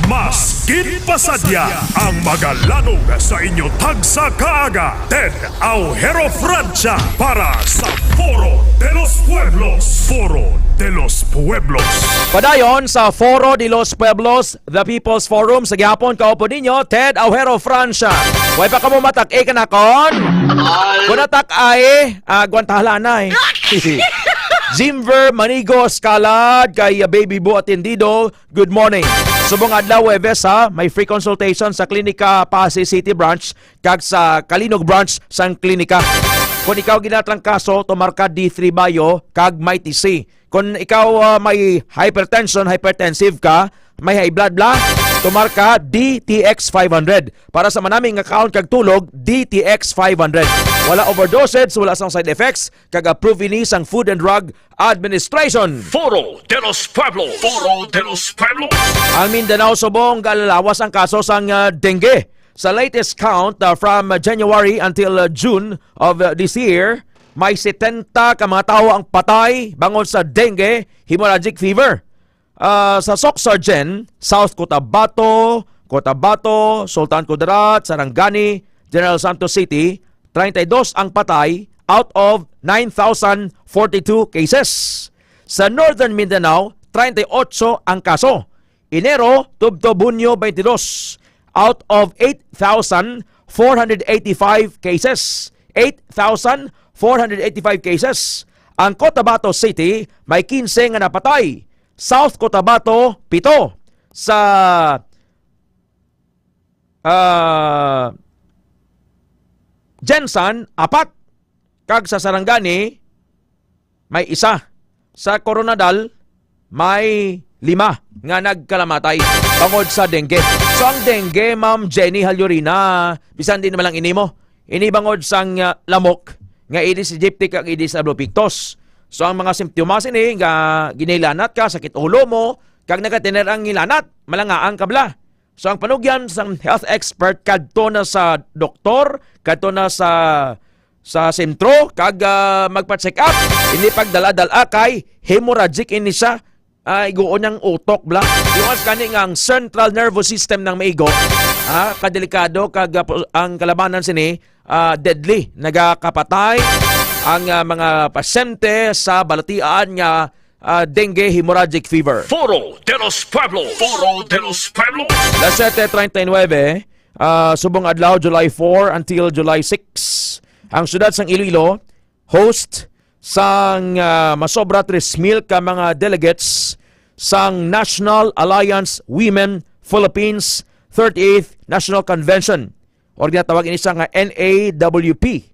mas gid pasadya ang magalanog sa inyo tagsa kaaga. Ted Aujero Francia para sa Foro de los Pueblos. Foro de los Pueblos. Padayon sa Foro de los Pueblos, The People's Forum sa gihapon, kaupod ninyo, Ted Aujero Francia. Way pa kamo matak-i kanakon? Kung natak-ay, ah, gwanta hala na eh. Jimver Manigo Escalad, kay, ah, Baby Bo Atendido, good morning. Subong adlaw, Huwebes, ha, may free consultation sa Klinika Passi City Branch kag sa Calinog Branch sang Klinika. Kung ikaw ginatrangkaso, tumar ka D three Bayo kag Mighty C. Kung ikaw, ah, may hypertension, hypertensive ka, may high blood bla, tumar ka D T X five hundred. Para sa manami nga kaon kag tulog, D T X five hundred. Wala overdosage, wala sang side effects, kag approve ini sang Food and Drug Administration. Foro de los Pueblos. Foro de los Pueblos. Ang Mindanao subong galalawas ang kaso sang, ah, dengue. Sa latest count, ah, from January until, ah, June of, ah, this year, may setenta ka mga tawo ang patay bangod sa dengue hemorrhagic fever. Ah, sa Soccsksargen, South Cotabato, Cotabato, Sultan Kudarat, Sarangani, General Santos City, treinta y dos ang patay out of nine thousand forty-two cases. Sa Northern Mindanao, treinta y ocho ang kaso. Enero tubtob Hunyo, twenty-two out of eight thousand four hundred eighty-five cases. Eight thousand four hundred eighty-five cases. Ang Cotabato City may quince nga napatay. South Cotabato, pito. Sa, ah, Gensan, apat. Kag sa Sarangani, may isa. Sa Koronadal, may lima nga nagkalamatay bangod sa dengue. So, ang dengue, Ma'am Jenny Halyorina, bisan di naman lang inimo, ini bangod sang, ah, lamok nga Aedes aegypti kag Aedes albopictus. So, ang mga simptomas ini nga ginahilanat ka, sakit ulo mo, kag nagatener ang hilanat, malangaang ka bala. So, ang panugyan sang health expert, kadto na sa doktor, kadto na sa, sa sentro, kag, ah, magpa-check up. Hindi pagdala-dala kay hemorrhagic ini siya. Ah, iguon ang utok, bla. Iwas kani nga ang central nervous system nang maigo. Ah, kadelikado, kag, ah, pu-, ang kalabanan sini, ah, deadly. Nagakapatay ang, ah, mga pasyente sa balatian nga, ah, dengue hemorrhagic fever. Foro de los Pueblos. Foro de los Pueblos. Las siete treinta y nueve, ah, subong adlaw, July four until July six. Ang siyudad sang Iloilo, host sang, ah, masobra tres mil ka mga delegates sang National Alliance Women Philippines thirty-eighth National Convention, or ginatawag ini siya nga N A W P.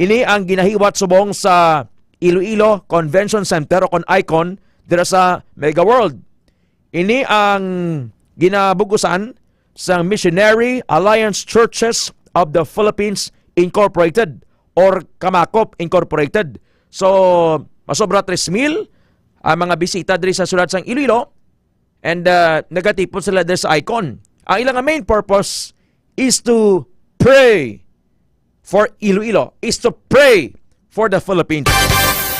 Ini ang ginahiwat subong sa Iloilo Convention Center o kon ICON dira sa Mega World. Ini ang ginabug-usan sang Missionary Alliance Churches of the Philippines Incorporated or Kamakop Incorporated. So, masobra tres mil ang mga bisita diri sa siyudad sang Iloilo, and, uh, nagatipon sila diri sa ICON. Ang ilang main purpose is to pray for Iloilo, is to pray for the Philippines.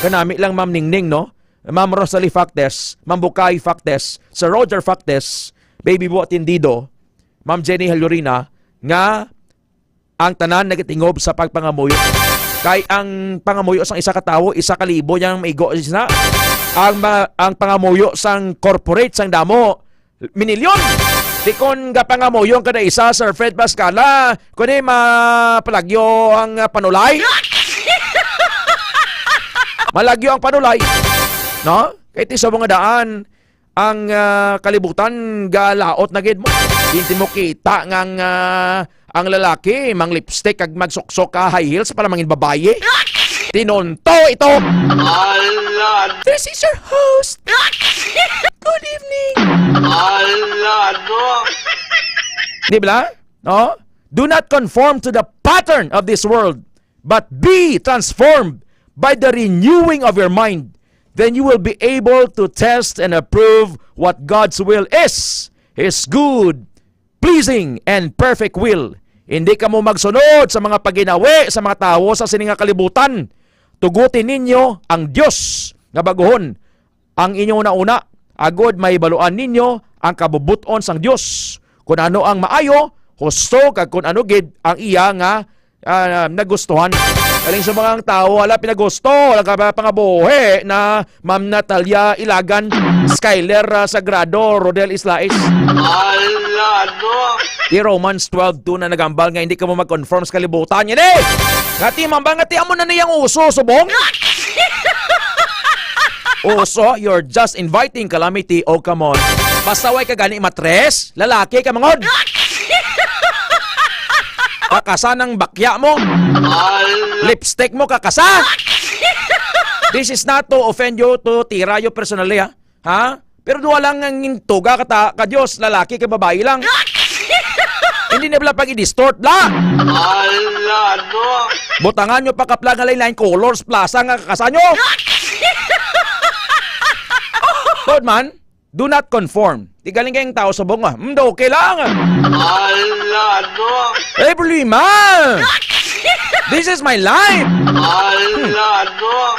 Kanami lang, Ma'am Ningning, no? Ma'am Rosalie Factes, Ma'am Bukay Factes, Sir Roger Factes, Baby Bo Atendido, Ma'am Jenny Halurina, nga ang tanan nagatingob sa pagpangamuyo. Kay ang pangamuyo sang isa ka tawo, isa ka libo niyang maigo sina. Ang ma-, ang pangamuyo sang corporate, sang damo, minilyon. Di kon gapangamuyo ang kada isa, Sir Fred Pascala, kundi mapalagyo ang, ah, panulay. Malagyo ang panulay. No? Kay ti sa mga daan, ang, ah, kalibutan galaot na gid mo. Hindi mo kita nga ang, ah, ang lalaki mang lipstick kag magsuksok ka high heels para mangin babayi. Tinunto ito. Ala! This is your host. Good evening. Ala, no? Di ba? No? Do not conform to the pattern of this world, but be transformed by the renewing of your mind. Then you will be able to test and approve what God's will is, His good, pleasing, and perfect will. Hindi kamo magsunod sa mga pagginawi sa mga tawo sa sini nga kalibutan. Tuguti ninyo ang Dios nga baguhon ang inyo una-una, agod mahibaluan ninyo ang kabubot-on sang Dios, kun ano ang maayo, husto, kag kun ano gid ang iya nga, ah, nagustuhan. Galing sa mga tawo, wala pinagusto, wala ka pa pangabuhi na Ma'am Natalia Ilagan, Skyler, ah, Sagrado, Rodel Islais. Ala, no? Di Romans twelve two na nagambal nga hindi ka mo mag-conform sa kalibutan. Yan eh! Ngati, mambal, ngati, amo na niyang uso, subong? Uso, you're just inviting calamity. Oh, come on. Basta way ka gani matres, lalaki ka, mangod. Kakasa ng bakya mo. Lipstick mo, kakasa. This is not to offend you, to tira you personally, ha? Ha? Pero duha lang ang gintuga ka ta-, ka Dios, lalaki kag babayi lang. Hindi na bala pag i-distort, bla! Ala, no? Butangan nyo pa kapla nga lain-lain colors, plaza nga kakasa nyo. Tuod man, do not conform. Di galing kayong tao sa bunga. Hmm, okay lang. Ala, no? Eh, problema! This is my life! Ala, no?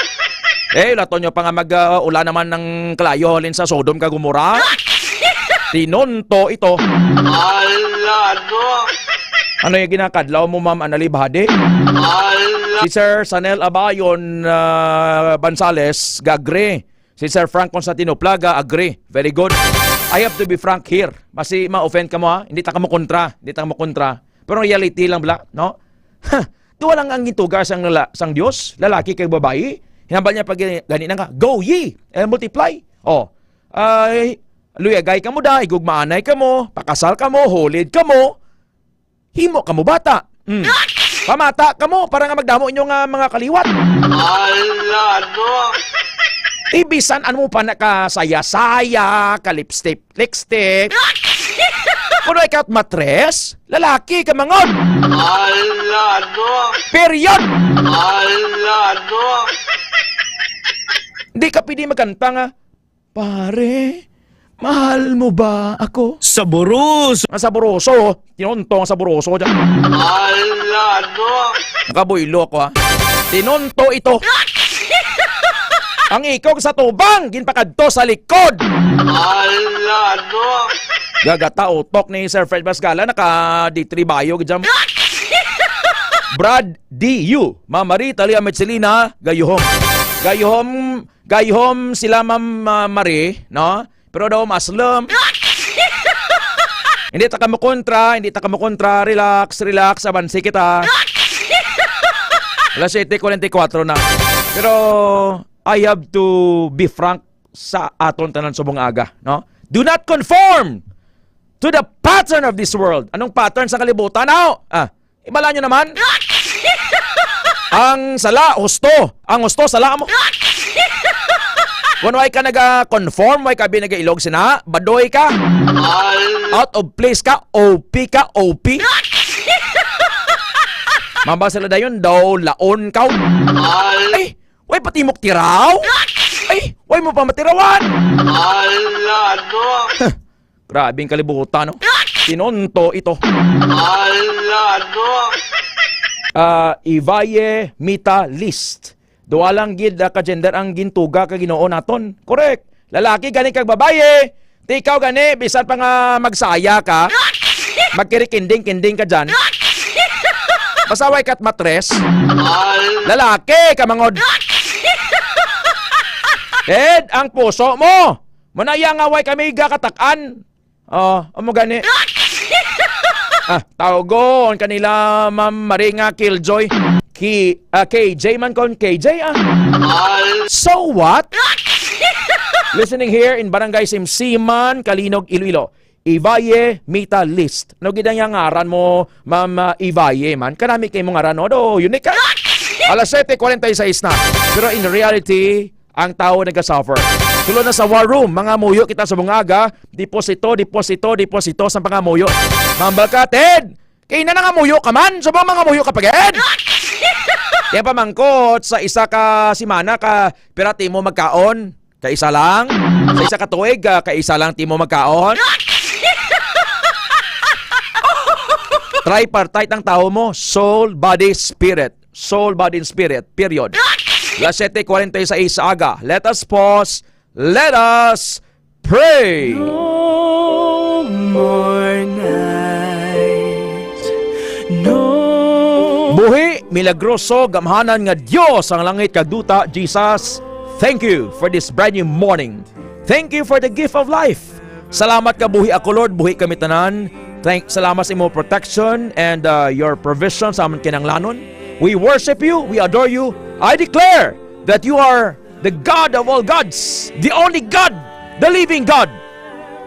Eh, lato nyo pa nga mag, ah, ula naman ng kalayo halin sa Sodom kag Gomorrah. Tinunto ito. Ala, no? Ano yung ginakadlaw mo, Ma'am Annalie Bahade? Ala. Si Sir Sanel Abayon, ah, Bansales, gagre. Si Sir Frank Constantino Plaga, agree. Very good. I have to be frank here. Basi ma-offend ka mo, ha? Hindi ta ka mo kontra. Hindi ta ka mo kontra. Pero ang reality lang, bla, no? Ha! Duha lang ang gintuga sang lala-, sang Dios, lalaki kag babayi. Hinambal niya pag gani na nga, "Go ye and multiply." Oh. Ay, luyagay ka mo da, igugmaanay ka mo, pakasal ka mo, hulid ka mo. Himo ka mo bata. Mm. Pamata ka mo para nga magdamo inyo nga mga kaliwat. Ala, no? Ibisan ano mo pa nakasaya-saya, ka lipstick, lipstick. Kung ikaw matres, lalaki ka mangod. Ala, no? Period. Ala, no? Di ka pwede magkanta nga, "Pare, mahal mo ba ako?" Saboroso. Ang saboroso, tinunto ang saboroso dyan. Ala, no? Nakabuylo ako, ha. Tinunto ito. Ang ikog sa tubang, ginpakadto sa likod. Ala, no? Gagata utok ni Sir Fred Basgala, naka D three bayo, gid dyan. Brad D U, Ma'am Marie Talia Michelina, gayuhom. Gayuhom, gayuhom sila, Ma'am, ah, Marie, no? Pero daw Muslim. Hindi ta ka mo kontra, hindi ta ka mo kontra. Relax, relax, abansi kita. Alas siyete kuwarenta y kuwatro na. Pero I have to be frank sa aton tanan subong aga, no? Do not conform to the pattern of this world. Anong pattern sa kalibutan, aw? Ah, ibala nyo naman. Ang sala, husto. Ang husto, sala mo. Kung way ka naga-conform, way ka bi naga-ilog sina, badoy ka. Out of place ka, O P ka, O P. Mamba sila dayon, daw laon ka. Ay, way patimok tiraw. Ay, way mo pa matirawan. Ala, no? Grabing kalibutan, no? Tinunto ito. Ala, no? Ah, Ivaye Mita List. Duha lang gid, ah, ka gender ang gintuga ka Ginoo naton. Correct. Lalaki gani kag babayi. Ti ikaw gani, bisan pa nga magsaya ka, magkirikinding-kinding ka dyan. Basta way kat matres. Lalaki ka mangod. Ted, ang puso mo. Mo na iya nga way kami gakatak-an. Oh, amo gani. Ah, tawgon kanila, Ma'am Maringa Killjoy. Ki, ah, K J man kon K J, ah. So what? Listening here in Barangay Simsiman, Calinog, Iloilo. Ivaye Mita List. Ano gid ang iyang ngaran mo, Ma'am, ah, Ivaye man? Kanami kay mo ngaran, no? Do, unique ka. Alas siyete kwarenta y seis na. Pero in reality, ang tawo nagasuffer. Tulo na sa war room, mga muyo kita sa bungaga, deposito, deposito, deposito sa mga muyo. Mambal ka, Ted! Kay na nangamuyo ka man, subong mangamuyo ka pa gid. Kaya pamangkot sa isa ka simana ka pira timo magkaon, ka isa lang. Sa isa ka tuig, ah, ka isa lang timo magkaon. Tripartite ang tawo mo, soul, body, spirit. Soul, body, and spirit. Period. Las siete cuarenta y seis sa aga. Let us pause. Let us pray. No more night. No. Buhi, milagroso, gamhanan nga Dios ang langit kag duta, Jesus. Thank you for this brand new morning. Thank you for the gift of life. Salamat ka buhi ako, Lord, buhi kami tanan. Thank, salamat sa imo protection and, uh, your provision sa amon kinahanglanon. We worship you, we adore you. I declare that you are the God of all gods, the only God, the living God,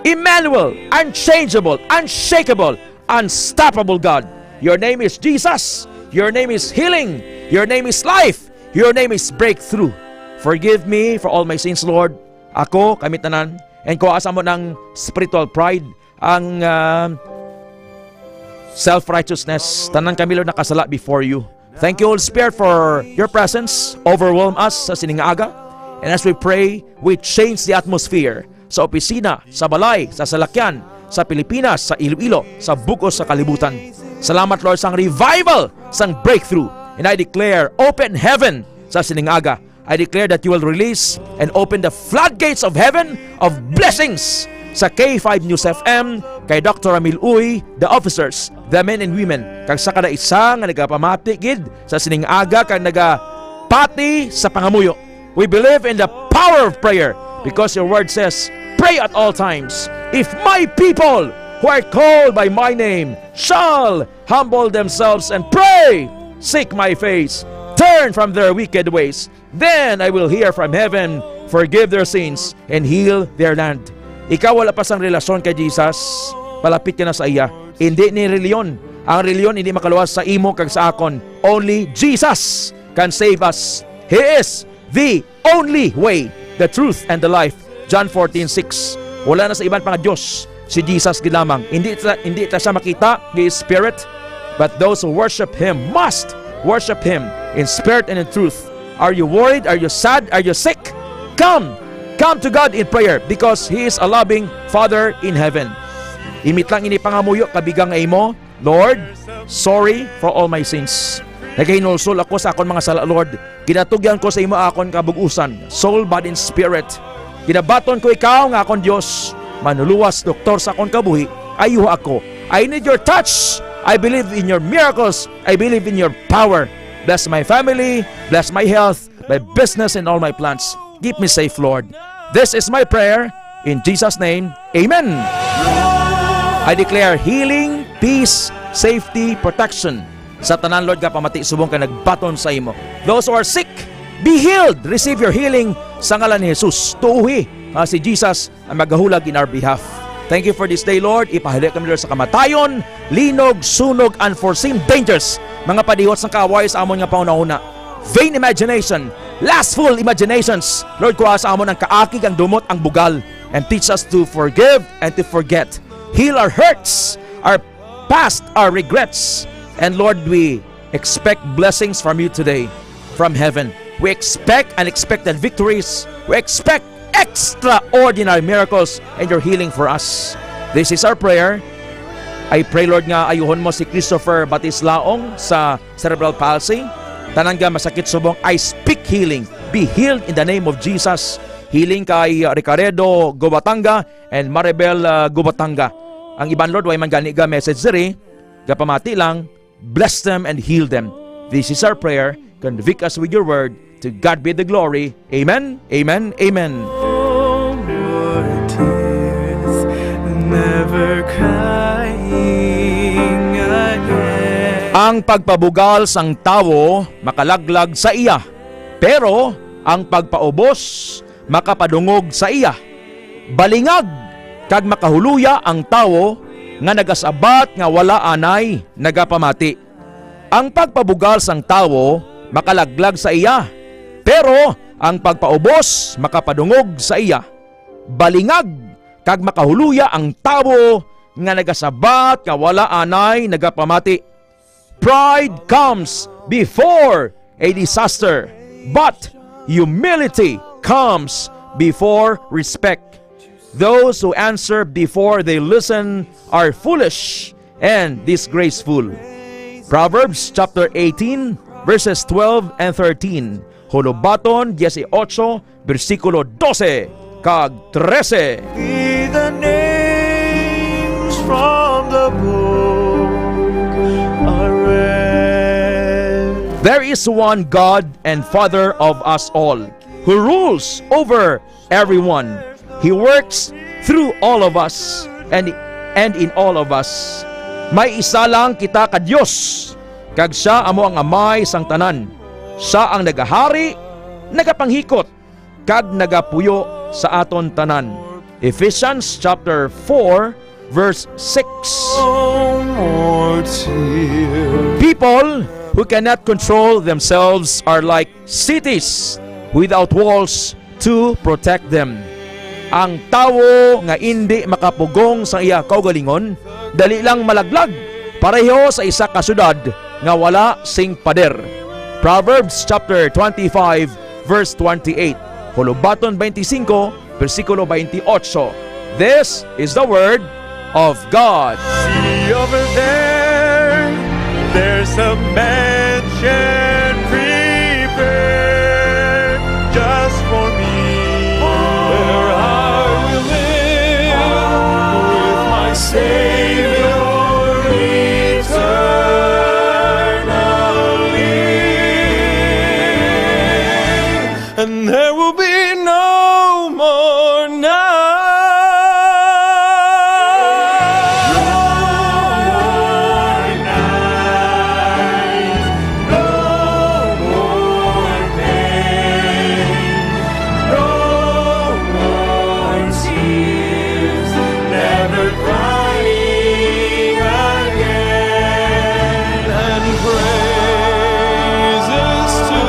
Emmanuel, unchangeable, unshakable, unstoppable God. Your name is Jesus. Your name is healing. Your name is life. Your name is breakthrough. Forgive me for all my sins, Lord. Ako, kami tanan, and kuha sa amon ang spiritual pride, ang, ah, self-righteousness. Tanan kami, Lord, nakasala before you. Thank you, Holy Spirit, for your presence. Overwhelm us sa sining aga. And as we pray, we change the atmosphere sa opisina, sa balay, sa salakyan, sa Pilipinas, sa Iloilo, sa bug-os sa kalibutan. Salamat, Lord, sang revival, sang breakthrough. And I declare open heaven sa sining aga. I declare that you will release and open the floodgates of heaven of blessings sa K five News F M, kay Doctor Ramil Uy, the officers, the men and women, kag sa kada isa nga nagapamati gid sa sining aga kag nagapati sa pangamuyo. We believe in the power of prayer because your word says, "Pray at all times. If my people who are called by my name shall humble themselves and pray, seek my face, turn from their wicked ways, then I will hear from heaven, forgive their sins, and heal their land." Ikaw wala pa sang relasyon kay Jesus, palapit ka na sa iya. Hindi ni reliyon. Ang reliyon hindi makaluwas sa imo kag sa akon. Only Jesus can save us. He is the only way, the truth, and the life. John fourteen six. Wala na sa iban pa nga Dios, si Jesus gid lamang. Hindi ta, hindi ta siya makita, he is spirit. But those who worship him must worship him in spirit and in truth. Are you worried? Are you sad? Are you sick? Come! Come to God in prayer because he is a loving Father in heaven. Imit lang ini pangamuyo, kabigang nga imo. Lord, sorry for all my sins. Nagahinulsol ako sa akon mga sala, Lord. Ginatugyan ko sa imo akon kabug-usan, soul, body, and spirit. Ginabaton ko ikaw nga akon Dios, manlulowas, doktor sa akon kabuhi. Ayuha ako. I need your touch. I believe in your miracles. I believe in your power. Bless my family. Bless my health, my business, and all my plans. Keep me safe, Lord. This is my prayer in Jesus' name. Amen. I declare healing, peace, safety, protection sa tanan, Lord, nga pamati subong ka nagbaton sa imo. Those who are sick, be healed. Receive your healing sa ngalan ni Jesus. Tuuhi nga si Jesus ang magahulag in our behalf. Thank you for this day, Lord. Ipahali kami, Lord, sa kamatayon, linog, sunog, unforeseen dangers, mga padihot sang kaaway sa amon nga panghunahuna. Vain imagination, lustful imaginations. Lord, kuha sa amon ang kaakig, ang dumot, ang bugal, and teach us to forgive and to forget. Heal our hurts, our past, our regrets. And Lord, we expect blessings from you today, from heaven. We expect unexpected victories. We expect extraordinary miracles and your healing for us. This is our prayer. I pray, Lord, nga ayuhon mo si Christopher Batislaong sa cerebral palsy. Tanan nga masakit subong, I speak healing. Be healed in the name of Jesus. Healing kay, uh, Ricaredo Gubatanga and Maribel, uh, Gubatanga. Ang iban, Lord, way man gani ga message diri, gapamati lang, bless them and heal them. This is our prayer. Convict us with your word. To God be the glory. Amen, amen, amen. No more tears, never crying again. Ang pagpabugal sang tawo makalaglag sa iya, pero ang pagpaubos makapadungog sa iya. Balingag kag makahuluya ang tawo nga nagasabat nga wala anay nagapamati. Ang pagpabugal sang tawo makalaglag sa iya, pero ang pagpaubos makapadungog sa iya. Balingag kag makahuluya ang tawo nga nagasabat nga wala anay nagapamati. Pride comes before a disaster, but humility comes before respect. Those who answer before they listen are foolish and disgraceful. Proverbs chapter eighteen, verses twelve and thirteen. Hulubaton dieciocho, bersikulo dose kag trese. Be the names from the book are read. There is one God and Father of us all, who rules over everyone. He works through all of us and, and in all of us. May isa lang kita ka Dios, kag siya amo ang Amay sang tanan. Siya ang nagahari, nagapanghikot, kag nagapuyo sa aton tanan. Ephesians chapter four, verse six. People who cannot control themselves are like cities without walls to protect them. Ang tawo nga indi makapugong sa iya kaugalingon, dali lang malaglag, pareho sa isa ka syudad nga wala sing pader. Proverbs chapter twenty-five, verse twenty-eight. Hulubaton twenty-five, bersikulo twenty-eight. This is the word of God. See over there, there's a mansion prepared just for me. Where I will live with my Savior eternally. And there will be no more night. No more night, no more pain, no more tears, never crying again. And praises to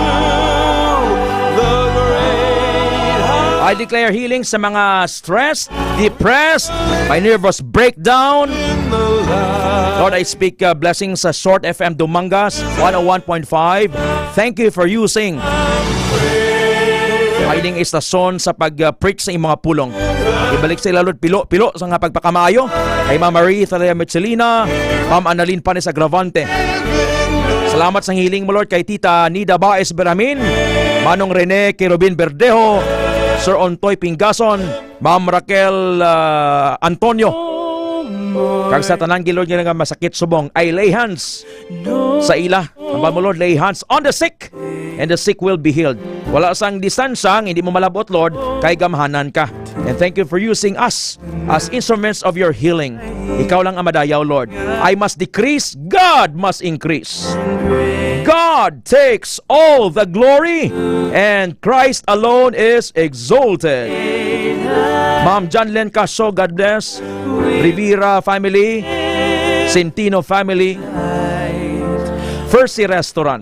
the great high. I declare healing sa mga stressed, depressed, may nervous breakdown. In the light. Lord, I speak, uh, blessings sa Short F M Dumangas, one oh one point five. Thank you for using Ay ning istasyon sa pag, uh, preach sa imong mga pulong. Ibalik sa ila, Lord, pilo-pilo sa nga pagpakamaayo. Kay Ma'am Marie Thalea Michelina, Ma'am Annalyn Panes Agravante. Salamat sa healing mo, Lord, kay Tita Nida Baez Beramin, Manong Rene Kerubin Verdejo, Sir Ontoy Pingason, Ma'am Raquel, ah, Antonio. Kag sa tanan, Lord, nga masakit subong, I lay hands sa ila. Ang mo, Lord, lay hands on the sick, and the sick will be healed. Wala sang distansya nga hindi mo malabot, Lord, kay gamhanan ka. And thank you for using us as instruments of your healing. Ikaw lang ang madayaw, Lord. I must decrease, God must increase. God takes all the glory, and Christ alone is exalted. Ma'am Janlen Caso, God bless. Rivera family, Centino family, First Sea Restaurant.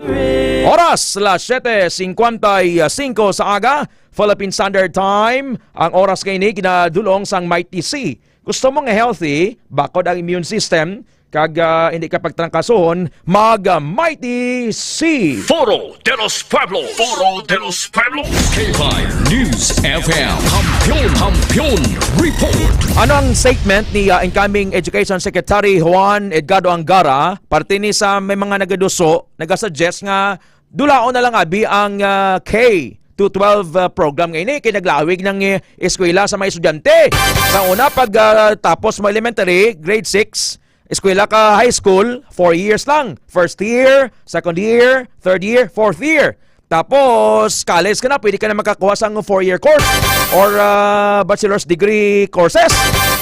Oras, las siete cincuenta y cinco sa aga, Philippine Standard Time. Ang oras kay ini ginadulong sang Mighty C. Gusto mo nga healthy, bakod ang immune system, kag, ah, hindi ka pagtrangkasohon, mag, ah, Mighty C. Foro de los Pueblos. Foro de los Pueblos. K five News F M. Kampiyon, Kampiyon Report. Ano ang statement ni, ah, incoming Education Secretary Juan Edgardo Angara, parte ni sa may mga nagaduso, nagasuggest nga dulaon na lang abi ang, ah, K to twelve, ah, program nga ini, kay naglawig ng, eh, eskwela sa mga estudyante. Sa una, pag, ah, tapos mo elementary, grade six, eskwela ka high school, four years lang. First year, second year, third year, fourth year. Tapos, college ka na, pwede ka na makakuha sa four-year course or, ah, bachelor's degree courses.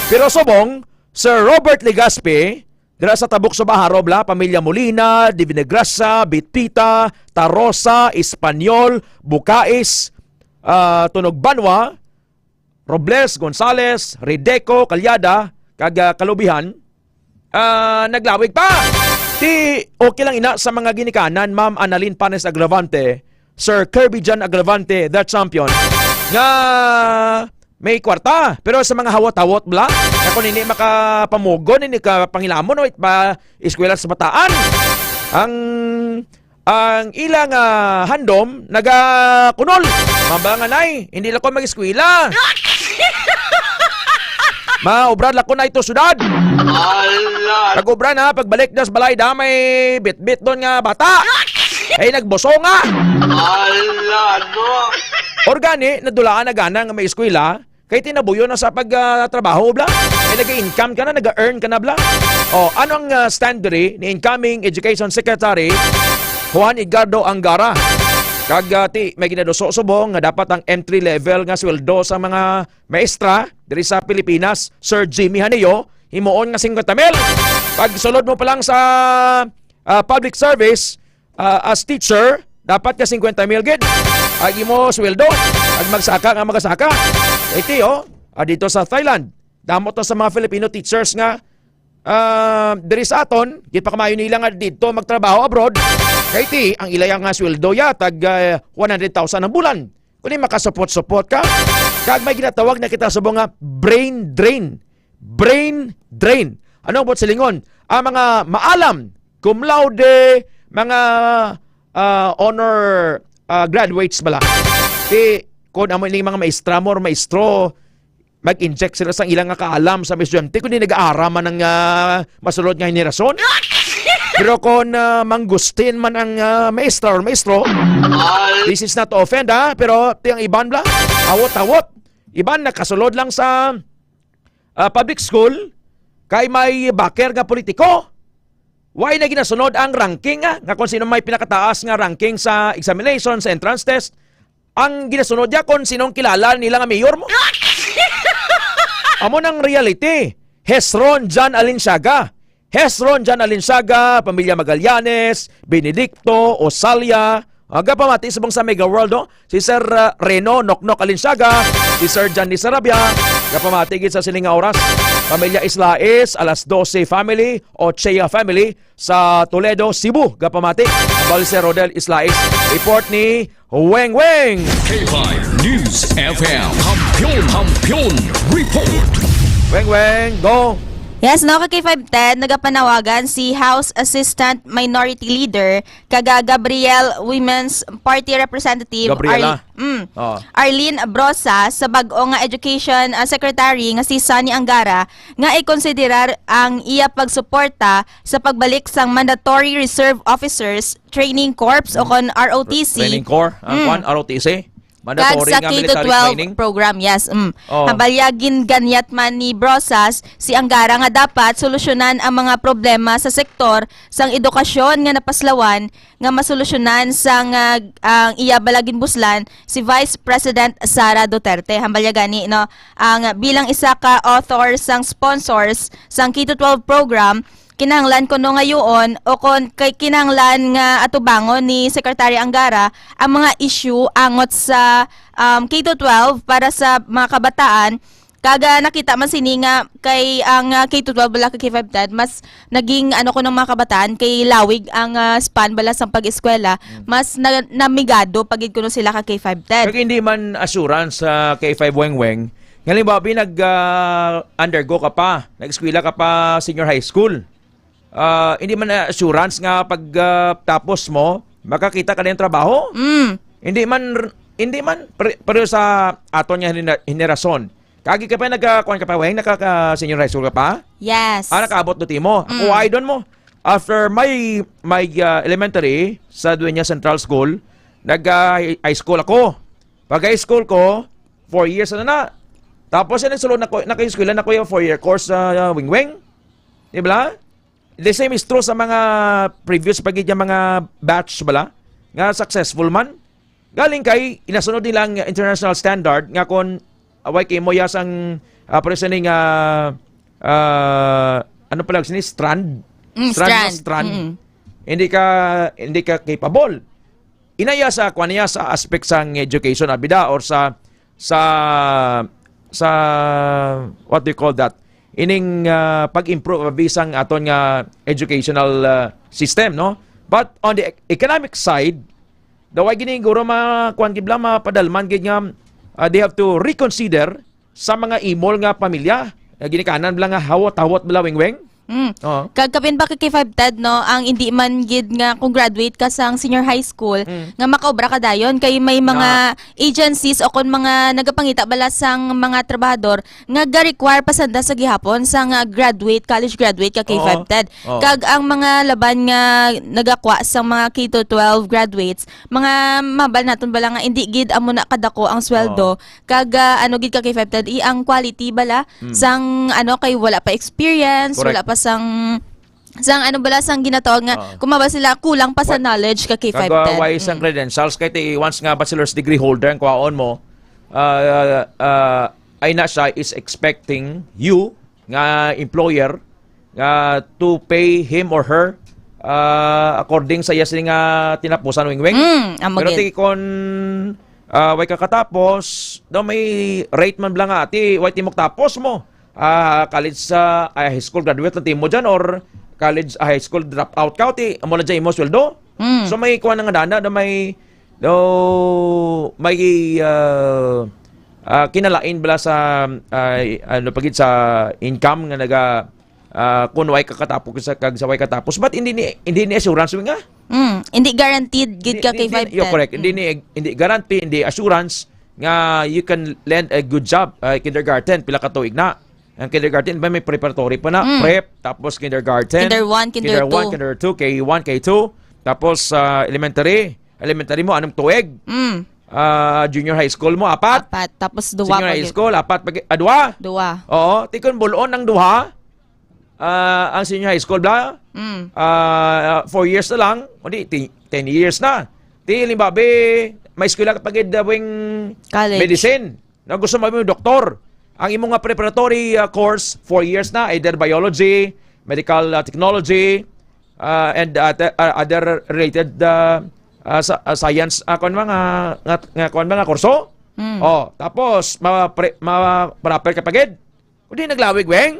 Pero subong, Sir Robert Legaspi, dira sa Tabuk sa Baharobla, pamilya Molina, Divinagrasa, Bitpita, Tarosa, Espanyol, Bukais, ah, Tunog Banwa, Robles, Gonzales, Rideco, Calyada, kag, ah, Kalubihan, ah, naglawig pa. Ti, okay lang ina sa mga ginikanan, Ma'am Annalyn Panes Agravante, Sir Kirby John Agravante, the champion, nga may kwarta, pero sa mga hawot-hawot bala, ako nini makapamugon, nini ka pangilamon, no, ba, eskwela sa bataan. Ang, ang ilang, ah, handom, nagakunol. Mamba nga, "Nay, hindi lang ko mag-eskwela. Maobra lang ko na ito sudad." Ala! Pag-obra na, pagbalik na sa balay, da, may bitbit doon nga bata. Ay, nagbusonga. Ala, no? Or gani, nadulaan na gana nga may eskwela, kay tinabuyo na sa pag, ah, trabaho, bla. Kay nag-income ka na, nag-earn ka na, bla. O, ano ang, ah, stand diri ni incoming Education Secretary Juan Edgardo Angara? Kag, ah, ti, may ginaduso subong nga dapat ang entry level nga sweldo sa mga maestra diri sa Pilipinas, Sir Jimmy Haneo, himuon nga singkwenta mil. Pag sulod mo pa lang sa, ah, public service, ah, as teacher, dapat ka singkwenta mil gid ang imo sweldo. Ag magsaka nga magasaka. Iti, oh, ah, dito sa Thailand, damo to sa mga Filipino teachers nga, ah, diri sa aton, ginpakamayo nila nga dito magtrabaho abroad. Kay ti, ang ila nga sweldo ya, tag, ah, one hundred thousand ang bulan. Kung di makasupot-supot ka, kag may ginatawag na kita subong nga brain drain. Brain drain. Ano ang buot silingon? Ang mga maalam, cum laude, mga, ah, honor, ah, graduates bala. Ti, kung amo ining mga maestra mo or maestro, mag-inject sila sang ilang nga kaalam sa mga estudyante, kundi nag-aaral man ang, ah, masulod nga henerasyon. Pero kung, ah, mangustin man ang, ah, maestra or maestro, this is not to offend, ha, pero ti ang iban bala, awot-awot. Iban nakasulod lang sa, ah, public school, kay may backer nga politiko. Why na ginasunod ang ranking, ah, nga kung sino may pinakataas nga ranking sa examination, sa entrance test? Ang ginasunod niya kung sinong kilala nila nga mayor mo. Amo nang reality. Hezron John Alinsyaga. Hezron John Alinsyaga, pamilya Magallanes, Benedicto, Osalia, ah, gapamati subong sa Mega World, no? Si Sir, ah, Reno Noknok Alinsyaga, si Sir John Sarabia, gapamati gid sa sining nga oras. Pamilya Islais, Alas Doce family, Ochea family, sa Toledo, Cebu, gapamati. Bali si Rodel Islais. Report ni Weng Weng. K five News F M. Kampiyon, Kampiyon Report. Weng Weng, go. Yes, no, ka K five ten, nagapanawagan si House Assistant Minority Leader kag Gabriel Women's Party Representative Gabriela. Arl-, mm, Oh. Arlene Brosa sa bag-o nga Education, ah, Secretary nga si Sonny Angara nga ikonsiderar ang iya pagsuporta sa pagbalik sang Mandatory Reserve Officers Training Corps o kon R O T C. Training Corps, ang Mm. kwan, R O T C. Mandatory Kag sa nga military K to twelve training. Program, yes. Mm. Oh. Habalyag ginganyat man ni Brosas si Angara nga dapat solusyonan ang mga problema sa sektor sang edukasyon nga napaslawan nga masolusyonan sang, ah, ang iya bala ginbuslan si Vice President Sara Duterte. Habalyag gani, no, ang bilang isa ka author sang sponsors sang K to twelve program, kinahanglan kuno nga yuon o kon kay kinahanglan nga atubangon ni Secretary Angara ang mga issue angot sa, um, K to twelve para sa mga kabataan. Kag, ah, nakita man sini nga kay ang, ah, K to twelve bala kag K five ten, mas naging ano kuno ang mga kabataan kay lawig ang, ah, span bala sang pag-eskwela, Mm. mas na, namigado pa gid kuno sila ka K five ten. Kag hindi man assurance sa K five Weng Weng, nga halimbawa, bi, nag, ah, undergo ka pa, nag-eskwela ka pa senior high school. Ah, hindi man, ah, assurance nga pag, ah, tapos mo, makakita ka na yung trabaho. Mm. Hindi man, hindi man, pre-, pero sa aton nga henera-, henerasyon, kagi ka pa, nagka-, kuwan ka pa, Weng, nakaka-senior high school ka pa? Yes. Ah, nakaabot do timo. Mm. Ako, ay, doon mo. After my, my, ah, elementary sa Dueña Central School, nag, ah, high school ako. Pag high school ko, four years na na. Tapos, yan ang sulod na ko, naka-eskwela na ko yung four-year course sa, ah, Wingwing. Di ba? The same is true sa mga previous pa gid nga mga batch bala nga successful man. Galing kay inasunod nila ang international standard nga kon away kay mo yas ang, ah, pareho sini nga, ah, ano pala sini, strand? Mm, Strand, no? strand. Strand. Mm. Hindi ka, hindi ka capable. Inaya sa, kuwan niya, sa aspect sang education, abida, or sa, sa, sa, what do you call that? Ining, ah, pag-improve, bisang aton nga educational, ah, system, no? But on the ec-, economic side, daw ay gini, guro, ma-, kuwan gid lang, mapadalman gid nga, ah, they have to reconsider sa mga imol nga pamilya. Nga ginikanan bala nga hawot-hawot bala, Wingwing? Mm. Oo. Kag kapin ba ka K five Ted, no, ang hindi man gid nga kung graduate ka sang senior high school, Mm. nga makaobra ka dayon kay may mga agencies o kon mga nagapangita bala sang mga trabahador nga ga-require pa sanda sa gihapon sang, ah, graduate, college graduate ka K five Oo. Ted. Oo. Kag ang mga laban nga nagakwa sang mga K to twelve graduates, mga mabal naton bala nga hindi gid amo na kadako ang sweldo. Kag, ah, ano gid ka K five Ted, i ang quality bala Mm. sang ano kay wala pa experience, Correct. wala pa sang sang ano bala sang ginatawag nga Oo. kumaba sila kulang pa sa Wa-, knowledge ka K five Kag, ah, Ted. why isang Mm. credentials kay ti once nga bachelor's degree holder ang kwaon mo, ah, ah, ay na siya is expecting you nga employer nga to pay him or her, ah, according sa iya sini nga tinapusan, Wingwing. Mm, amo Pero gid. ti kon, ah, way ka katapos, daw may rate man bala nga, ati, way timok tapos mo. Ah, college sa, ah, high school graduate lang timo dyan or college, ah, high school dropout ka, ti, amo lang dyan imo sweldo. Mm. So may kuha nga dana, daw may, daw may, ah, ah, kinalain bala sa, ah, ano pa gid sa income nga naga, ah, kun way ka katapos sa, kag sa way katapos. But hindi ni, hindi ni assurance nga. Mm, hindi guaranteed gid ka Hindi, K five hindi, you're Ted. correct. Mm. Hindi ni, hindi guarantee, hindi assurance nga you can land a good job. Ah, kindergarten, pila ka tuig na? Ang kindergarten, ba may preparatory pa na? Mm. Prep, tapos kindergarten. Kinder one, kinder Kinder one, two. kinder two, K one, K two. Tapos, ah, elementary. Elementary mo, anong tuig? Mm. Ah, junior high school mo, apat? Apat. Tapos duwa Senior pa high gid. School, apat. Pag, ah, duha? Duwa. Oo. Ti kon bul-on ang duha, ah, ang senior high school, bla? Mm. Ah, four years na lang, kundi ti-, ten years na. Ti, halimbawa, may eskwela ka pa gid, ah, wing College. medicine. Na gusto mo maging doktor. Ang imo nga preparatory, ah, course, four years na, either biology, medical, ah, technology, ah, and, ah, te-, ah, other related, ah, ah, sa, ah, science, ah, kuwan, mga, nga, nga, kuwan, mga kurso. Mm. Oh, tapos, ma-, pre-, ma-, ma-proper ka pa gid. Kundi naglawig, weng?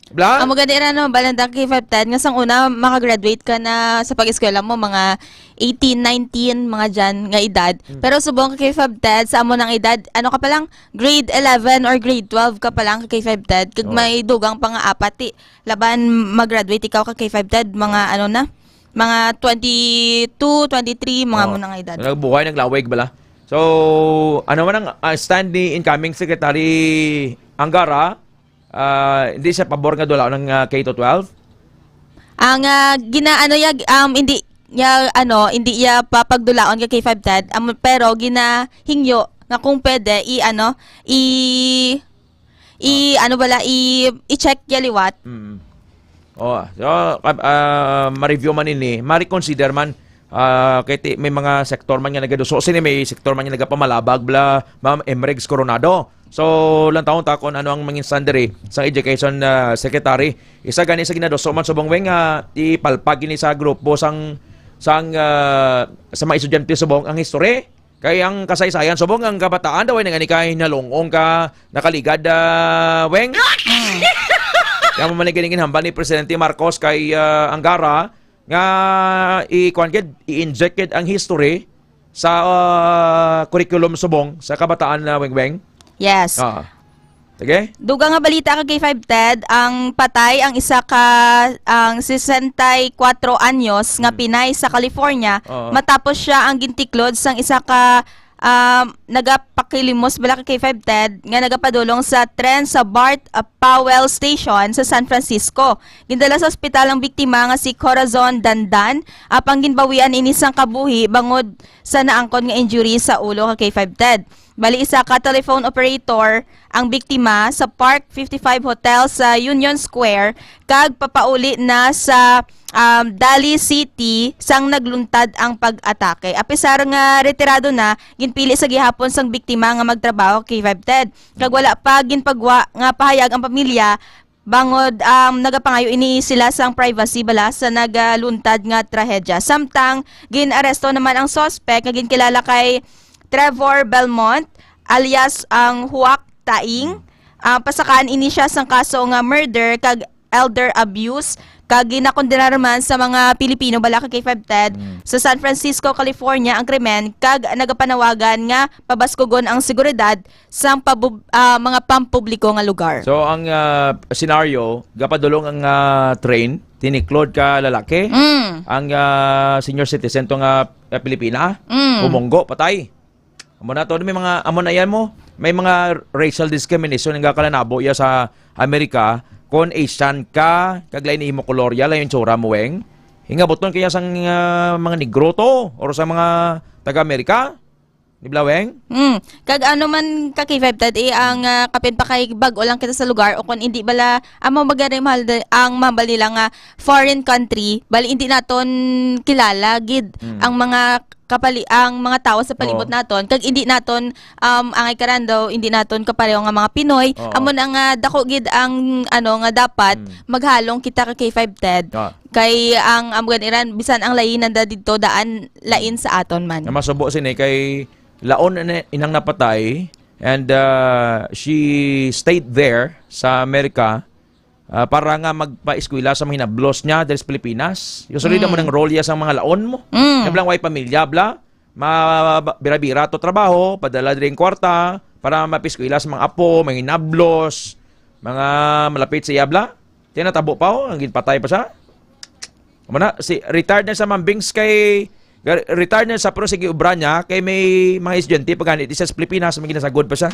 Bla? Amo gani ra, no, balanda K five Ted, nga sang una makagraduate ka na sa pag-eskwela mo, mga eighteen, nineteen, mga dyan nga edad. Mm. Pero subong ka K five Ted, sa amo nang edad, ano ka pa lang, grade eleven or grade twelve ka pa lang ka K five Ted, kag Oo. May dugang pa nga apat, ti, laban mag-graduate ikaw ka K five Ted, mga ano na, mga twenty-two, twenty-three, mga Oo. Amo nang edad. Nagbuhay, naglawig bala. So, ano man ang, ah, stand ni incoming Secretary Angara? Ah, hindi siya pabor nga dulaon ang, ah, K to twelve? Ang, ah, gina-, ano, ya, um, hindi ya, ano, hindi ya papagdulaon ka K five Ted, um, pero ginahingyo nga kung pwede, i, ano, i, i, ano bala, i, i-check ya liwat. Mm. Oh, so, ah, ah, ma-review man ini, ma-reconsider man, ah, kay ti-, may mga sektor man nga nagaduso sini, may sektor man nga nagapamalabag bala, Ma'am Emregs Coronado. So, lantawon ta kung ano ang mangin sandiri sang education, ah, secretary. Isa gani sa ginaduso man subong, weng, nga ipalpag ini sa grupo sang, sang, ah, sa mga estudyante subong ang history. Kay ang kasaysayan subong ang kabataan daw ay nangani kay nalungong ka, nakaligad, ah, weng. Kaya mo man ganing ginhambal ni Presidente Marcos kay, ah, Angara nga i-, kuwan gid, i-inject gid ang history sa, ah, curriculum subong sa kabataan na, weng, weng. Yes. Ah. Sige. Dugang nga balita ka K five Ted, ang patay ang isa ka, ang sesenta y kuwatro anyos nga Hmm. Pinay sa California Oo. matapos siya ang gintiklod sang isa ka um, nagapakilimos bala ka K five Ted nga nagapadulong sa tren sa Bart, uh, Powell Station sa San Francisco. Gindala sa ospital ang biktima nga si Corazon Dandan, apang ginbawian ini sang kabuhi bangod sa naangkon nga injury sa ulo ka K five Ted. Bali, isa ka telephone operator ang biktima sa Park fifty-five Hotel sa Union Square kag papauli na sa, um, Daly City sang nagluntad ang pag-atake. Apisar nga retirado na, ginpili sa gihapon sang biktima nga magtrabaho kay K five Ted. Kag wala pa ginpagwa nga pahayag ang pamilya bangod, um, nagapangayo ini sila sang privacy bala sa nagaluntad nga trahedya. Samtang gin-aresto naman ang suspect nga ginkilala kay Trevor Belmont alias ang Huwak Taing. Ah, pasakaan ini siya sang kaso nga murder kag elder abuse, kag ginakondena man sa mga Pilipino bala ka K five Ted Mm. sa San Francisco, California ang krimen, kag nagapanawagan nga pabaskugon ang seguridad sang pabub-, ah, mga pampubliko nga lugar. So, ang, ah, senaryo, gapadulong ang, ah, train, tiniklod ka lalaki, Mm. ang, ah, senior citizen to nga, ah, Pilipina, Mm. humunggo, patay. Amo na to, may mga, amo na yan mo, may mga racial discrimination nga kalanabo ya sa Amerika, kung Asian ka, kag lain imo kolor ya, lain itsura mo, weng. Hingabuton kaya sang, ah, mga negro to, or sa mga taga-Amerika? Di ba, weng? Mm. Kag ano man ka K five Ted, eh, ang, ah, kapin pa kay bag-o lang kita sa lugar, o kung hindi bala, amo magari mahal da-, ang mahal nila nga foreign country, bali hindi naton kilala gid Mm. ang mga kapali-, ang mga tawo sa palibot Oo. naton, kag hindi naton, um, angay karan daw, hindi naton kapareho nga mga Pinoy, Oo. amo na nga dako gid ang, ano, nga dapat Mm. maghalong kita ka K five Ted. Ah. Kay ang, um, ganiran, bisan ang layinan da didto, daan lain Mm. sa aton man. Nga masubo sini kay laon na inang napatay, and, uh, she stayed there sa Amerika, uh, para nga magpaeskwela sa mga hinablos niya diri sa Pilipinas. Usually, Mm. mo nang role ya sa mga laon mo. Mm. Nga bala way pamilya, bala, ma-, bira-bira to trabaho, padala diri ang kwarta, para mapaeskwela sa mga apo, mga hinablos, mga malapit sa iya, bala. Tinatabo pa, oh, ang ginpatay pa siya. Amo na, si, retired na sa Mambings kay, ga-, retired na sa, pero sige, obra niya, kay may mga estudyante, pag ganit, isa sa Pilipinas, may ginasagod pa siya.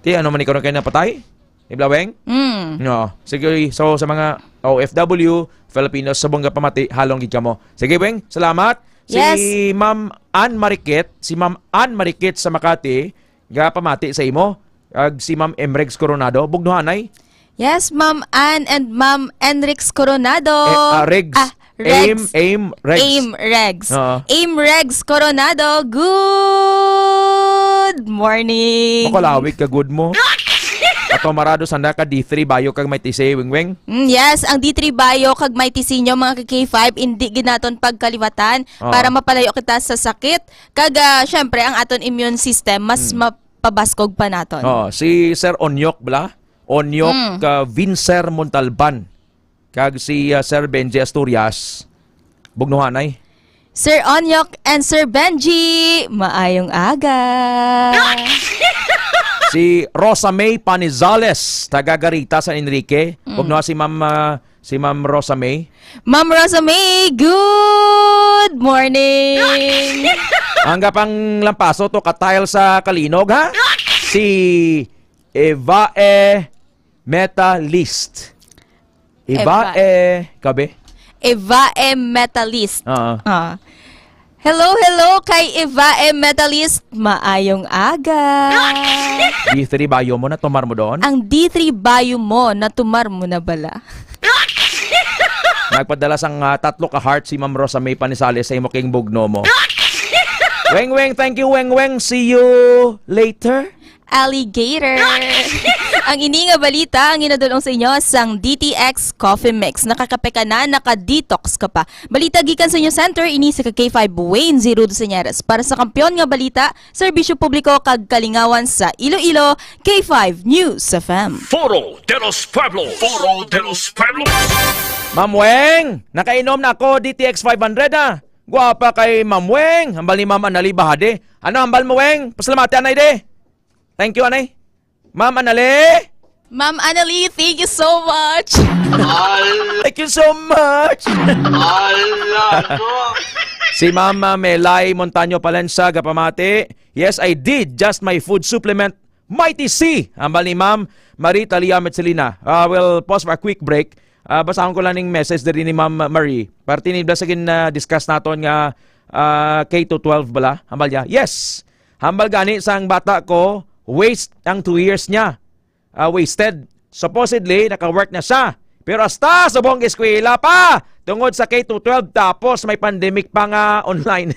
Ti, ano man ikaw na kayo napatay? Di ba, Weng? Mm. No. Sige, so sa mga O F W, Filipinos, subong nga pamati, halong gid kamo. Sige, Weng, salamat. Si Yes. Ma'am Ann Marikit, si Ma'am Ann Marikit sa Makati, ga pamati sa imo. Ag si Ma'am Emrex Coronado, bugnuhanay. Yes, Ma'am Ann and Ma'am Enrix Coronado. Eh, ah, Regs. Ah, Regs. Aim, Aim, Regs. Aim, Regs. Oo. Aim, Regs Coronado, good morning. Makalawig ka, good mo. Ato marado sanda ka D three Bayo kag may T C, Weng Weng. Mm, yes, ang D three Bayo kag may T C nyo, mga ka K five, hindi gid naton pagkaliwatan Oo. para mapalayo kita sa sakit. Kag, ah, syempre, ang aton immune system, mas Mm. mapabaskog pa naton. Oo, si Sir Onyok, bala? Onyok, Mm. ka Vincer Montalban. Kag si, ah, Sir Benji Asturias, bugnuhanay. Sir Onyok and Sir Benji, maayong aga. Si Rosa May Panizales, taga Garita, San Enrique. Mm. Bugnuha si Ma'am, ah, si Ma'am Rosa May. Ma'am Rosa May, good morning. Ang gapang lampaso to, katayal sa kalinog, ha? Si Evae Metalist. Eva, Eva. eh, kabe? Eva M Metalist. Oo. Ah. Hello, hello kay Eva M Metalist. Maayong aga. D three Bayo mo, natumar mo doon? Ang D three Bayo mo, natumar mo na bala? Nagpadala sang, ah, tatlo ka heart si Ma'am Rosa May Panisales sa imo king bugno mo. Weng Weng, thank you, Weng Weng. See you later. Alligator. Ang ini nga balita ang ginadulong sa inyo sang D T X Coffee Mix. Nakakape ka na, naka-detox ka pa. Balita gikan sa inyo center, ini sa K five Wayne Zero Duseñeres. Para sa kampiyon nga balita, serbisyo publiko kag kalingawan sa Iloilo, K five News F M. Foro de los Pueblos. Foro de los Pueblos. Ma'am Weng, nakainom na ako D T X five hundred, ah. Guwapa kay Ma'am Weng. Hambal ni Ma'am Anali Bahade. Ano hambal mo, Weng? Pasalamati, anay, de. Thank you, anay. Ma'am Anali? Ma'am Anali, thank you so much. Al- Thank you so much. Ala, no? Si Ma'am, ah, Melay Montaño Palencia, gapamati, "Yes, I did. Just my food supplement, Mighty C." Hambal ni Ma'am Marie Talia Metzelina. Ah, we'll pause for a quick break. Ah, basahon ko lang ning message diri ni Ma'am Marie. Parte ni bala sa gin, ah, discuss naton nga, ah, K to twelve bala. Hambal niya, "Yes. Hambal gani sang bata ko, waste ang two years niya." Ah, wasted. Supposedly, naka-work na siya. Pero hasta subong eskwela pa! Tungod sa K to twelve, tapos may pandemic pa nga online.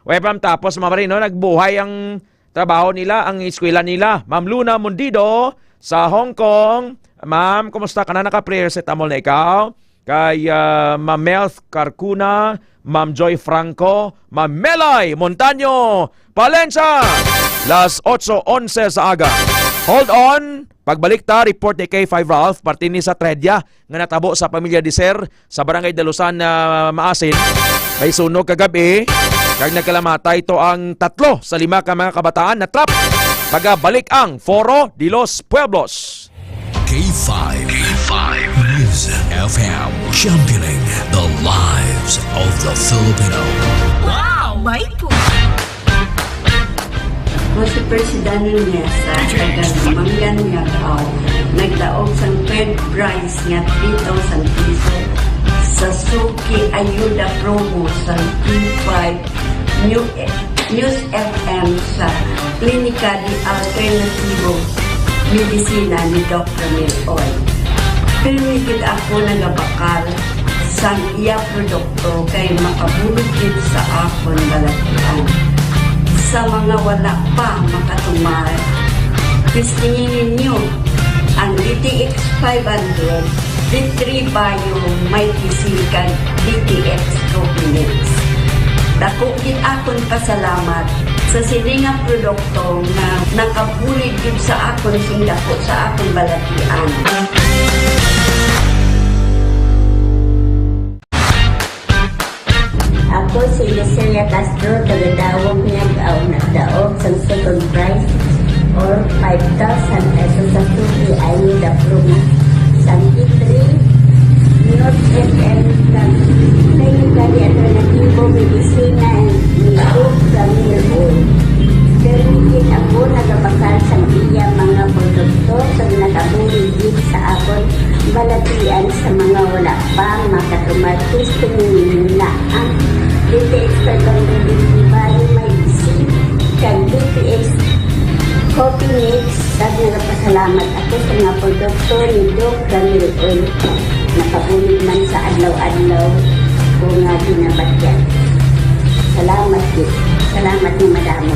Wala pa tapos, mga pare, no? Nagbuhay ang trabaho nila, ang eskwela nila. Ma'am Luna Mundido sa Hong Kong. Ma'am, kumusta ka na? Naka-prayer set amol na ikaw? Kay, ah, Ma'am Melf Carcuna, Ma'am Joy Franco, Ma'am Melay Montaño Palencia. Las otso onse sa aga. Hold on. Pagbalik ta, report ni K five Ralph, parte ni sa trahedya nga natabo sa pamilya Diser sa Barangay Dalusan, ah, Maasin. May sunog kagabi, kag nagkalamatay to ang tatlo sa lima ka mga kabataan na trap. Pagabalik ang Foro de los Pueblos. K five. K five News F M, championing the lives of the Filipino. Wow! May pu- Ako si Presidente Mesa, taga Manggan, Miagao. Nagdaog sang third prize nga three thousand pesos sa Suki Ayuda Promo sa K five New News F M sa Klinika de Alternativo Medisina ni Doc Ramil Oy. Pirmi gid ako nagabakal sang iya produkto kay makabulig gid sa akon balatian. Sa mga wala pa makatumar, testingi ninyo ang D T X five hundred, D three Bio, Mighty C, kag D T X Coffee Mix. Dako gid akon pasalamat sa sini nga produkto nga nakabulig gid sa akon sing dako sa akon balatian. Ako si Lucía Castro, taga Dawag, Miagao, nagdaog sang second prize or five thousand pesos sa Suki Ayuda Promo. Sa D three News F M kag Klinika de Alternativo Medisina ni Doc Ramil Oy. Pero gid ako nagabakal sang iya mga produkto kag nakabulig gid sa akon balatian sa mga wala pa makatumar. Testingi ninyo na ang D T X five hundred, D three Bio, Mighty C, kag D T X Coffee Mix. Kag nagapasalamat ako sa mga produkto ni Doc Ramil Oy. Nakabulig man sa adlaw-adlaw ko nga ginabatyan. Salamat gid. Salamat nga madamo.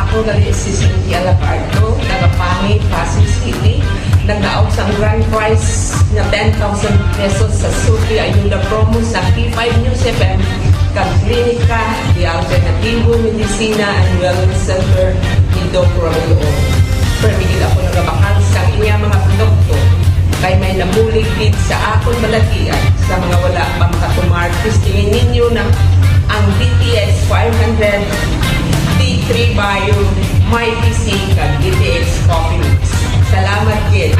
Ako gali si Cynthia Lacardo, taga Pangi, Pasig City. Nagdaog sang grand prize nga ten thousand pesos sa Suki Ayuda Promo sa P five News F M kag Klinika de Alternativo Medicina and Wellness Center ni Doc Romeo. Permi gid ako nagabakal sa iya mga produkto. Kay may nabulig gid sa akon balatian sa mga wala pa makatumar. Testingi ninyo na ang D T X five hundred, D three Bio, Mighty C, kag D T X Coffee Mix. Salamat gid.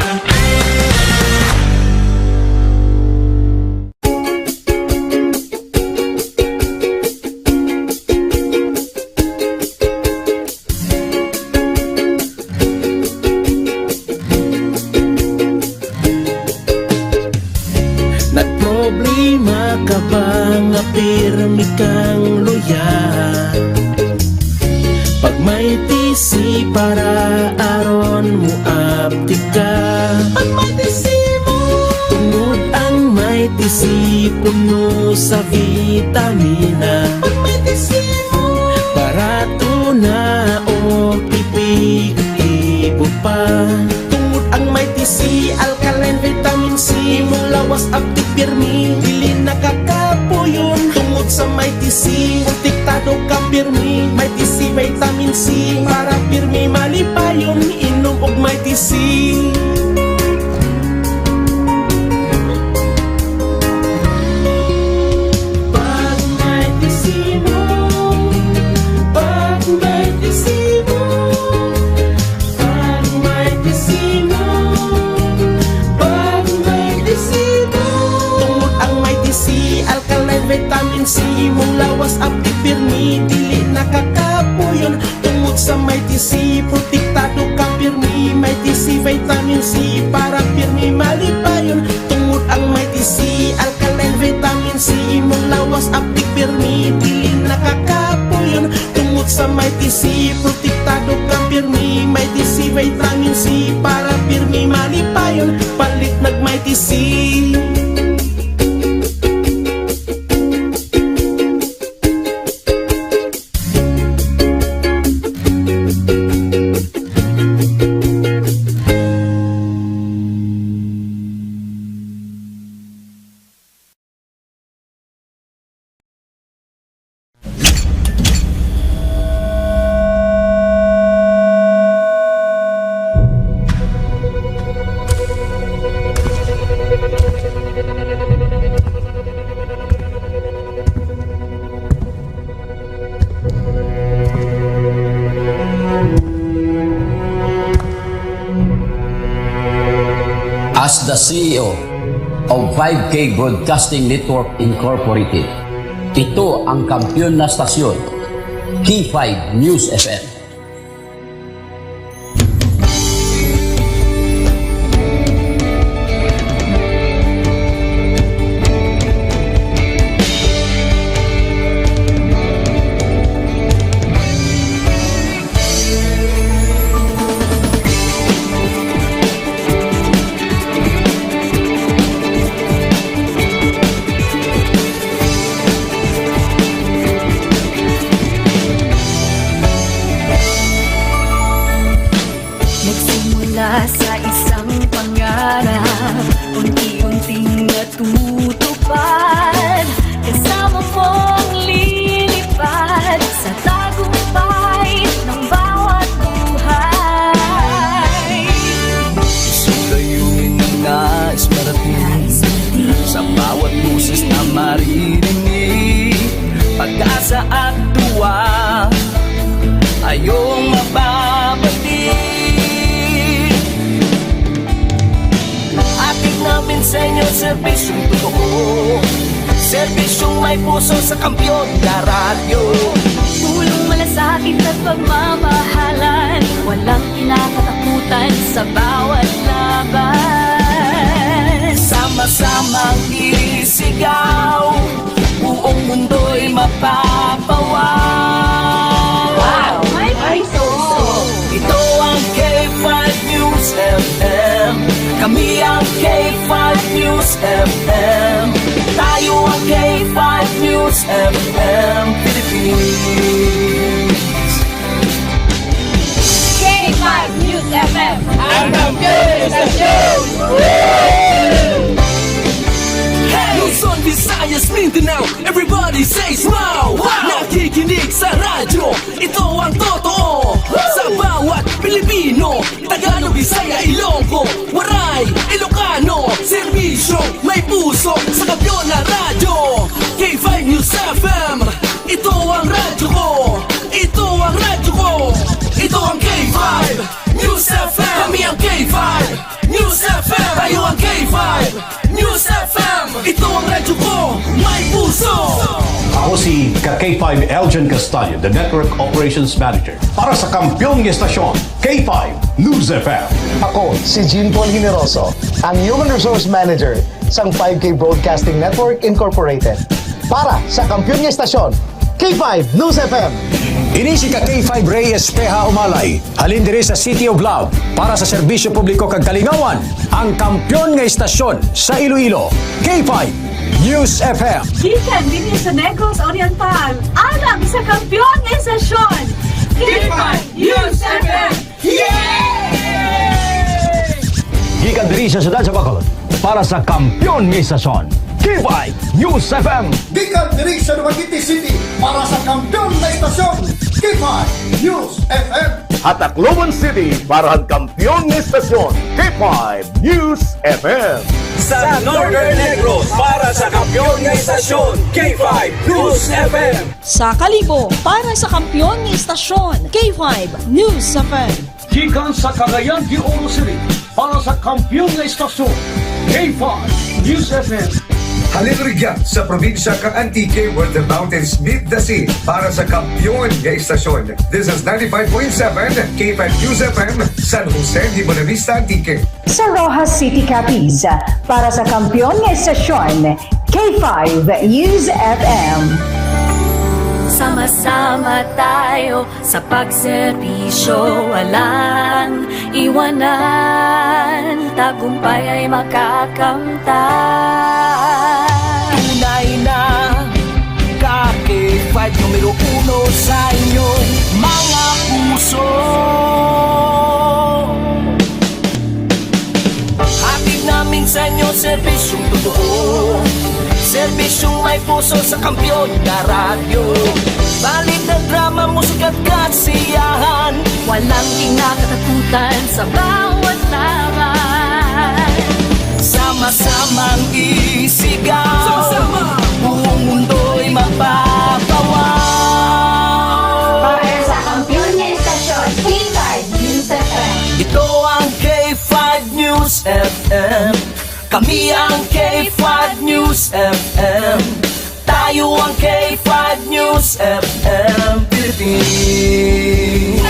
Nagproblema ka ba nga pirmi kang luya? Pag may T C para aron mo aptika. Pag may T C mo. Tungod ang may T C puno sa vitamina. Pag may T C mo. Barato na o epektibo pa. Tungod ang may T C, alkaline vitamin C, imong lawas aptik pirmi, dili nakakapuyon. Tungod sa may T C, protektado ka pirmi. May T C vitamin C, para pirmi malipayon. Inom og may T C. Pag may T C mo, pag may T C mo, pag may T C mo, pag may T C the C E O of five K Broadcasting Network Incorporated. Ito ang kampiyon na stasyon, K five News F M. Nagsimula sa isang pangarap, unti-unting natutupad. Kasama mong lilipad sa tagumpay ng bawat buhay. Isang layunin na nais marating sa bawat boses na maririnig. Pag-asa at tuwa, ayong mababati. Hatid namin sa inyo serbisyong totoo, serbisyong may puso sa kampiyon na radyo. Tulong, malasakit at pagmamahalan, walang kinakatakutan sa bawat laban. Sama-samang isigaw, buong mundo'y mapapawaw. Wow! May puso! Ito ang K five News F M. Kami ang K five News F M. Tayo ang K five News F M Philippines. K five News F M. Ang kampiyon sa show! Hey! Luzon, Visayas, Mindanao, everybody says wow! Wow! Nakikinig sa radyo, ito ang totoo. Sa bawat Pilipino, Tagalog, Bisaya, Ilonggo, Waray, Ilocano, serbisyo, may puso sa kampiyon na radyo. K five News F M, ito ang radyo ko. Ito ang radyo ko. Ito ang K five News F M. Kami ang K five News F M. Tayo ang K five News F M. Ito ang radyo ko. May puso. Ako si ka K five Elgin Castaño, the Network Operations Manager para sa kampiyon nga estasyon, K five News F M. Ako si Jean Paul Generoso, ang Human Resource Manager sang five K Broadcasting Network Incorporated para sa kampiyon nga estasyon, K five News F M. Ini si ka K five Rey Espeha Umalay, halin diri sa City of Love, para sa serbisyo publiko kag kalingawan, ang kampiyon nga estasyon sa Iloilo, K five News F M. Gikan dinhi sa Negros Oriental, alang sa kampiyon nga estasyon, K five News F M. Yay! Gikan diri sa siyudad sa Bacolod, para sa kampiyon nga estasyon, K five News F M. Gikan diri sa Dumaguete City, para sa kampiyon nga estasyon, K five News F M. Ha Tacloban City, para sa kampiyon nga estasyon, K five News F M. Sa Northern Negros, para sa kampiyon nga estasyon, K five News F M. Sa Kalibo, para sa kampiyon nga estasyon, K five News F M. Gikan sa Cagayan de Oro City, para sa kampiyon nga estasyon, K five News F M. Halin rugya sa probinsya kang Antique, where the mountains meet the sea, para sa kampiyon nga estasyon. This is ninety-five point seven K five News F M, San Jose de Buenavista, Antique. Sa Roxas City, Capiz, para sa kampiyon nga estasyon, K five News F M. Sama-sama tayo sa pagserbisyo, walang iwanan, tagumpay ay makakamtan. Tunay na ka K five numero uno sa inyong mga puso. Hatid namin sa inyo serbisyong totoo, serbisyong may puso sa kampiyon na radyo. Balita, drama, musika at kasiyahan, walang kinakatakutan sa bawat laban. Sama-samang isigaw, sama-sama, buong mundo'y mapapawaw. Para sa kampiyon nga estasyon, K five News F M. Ito ang K five News F M. Kami ang K five News F M. Tayo ang K five News F M Philippines.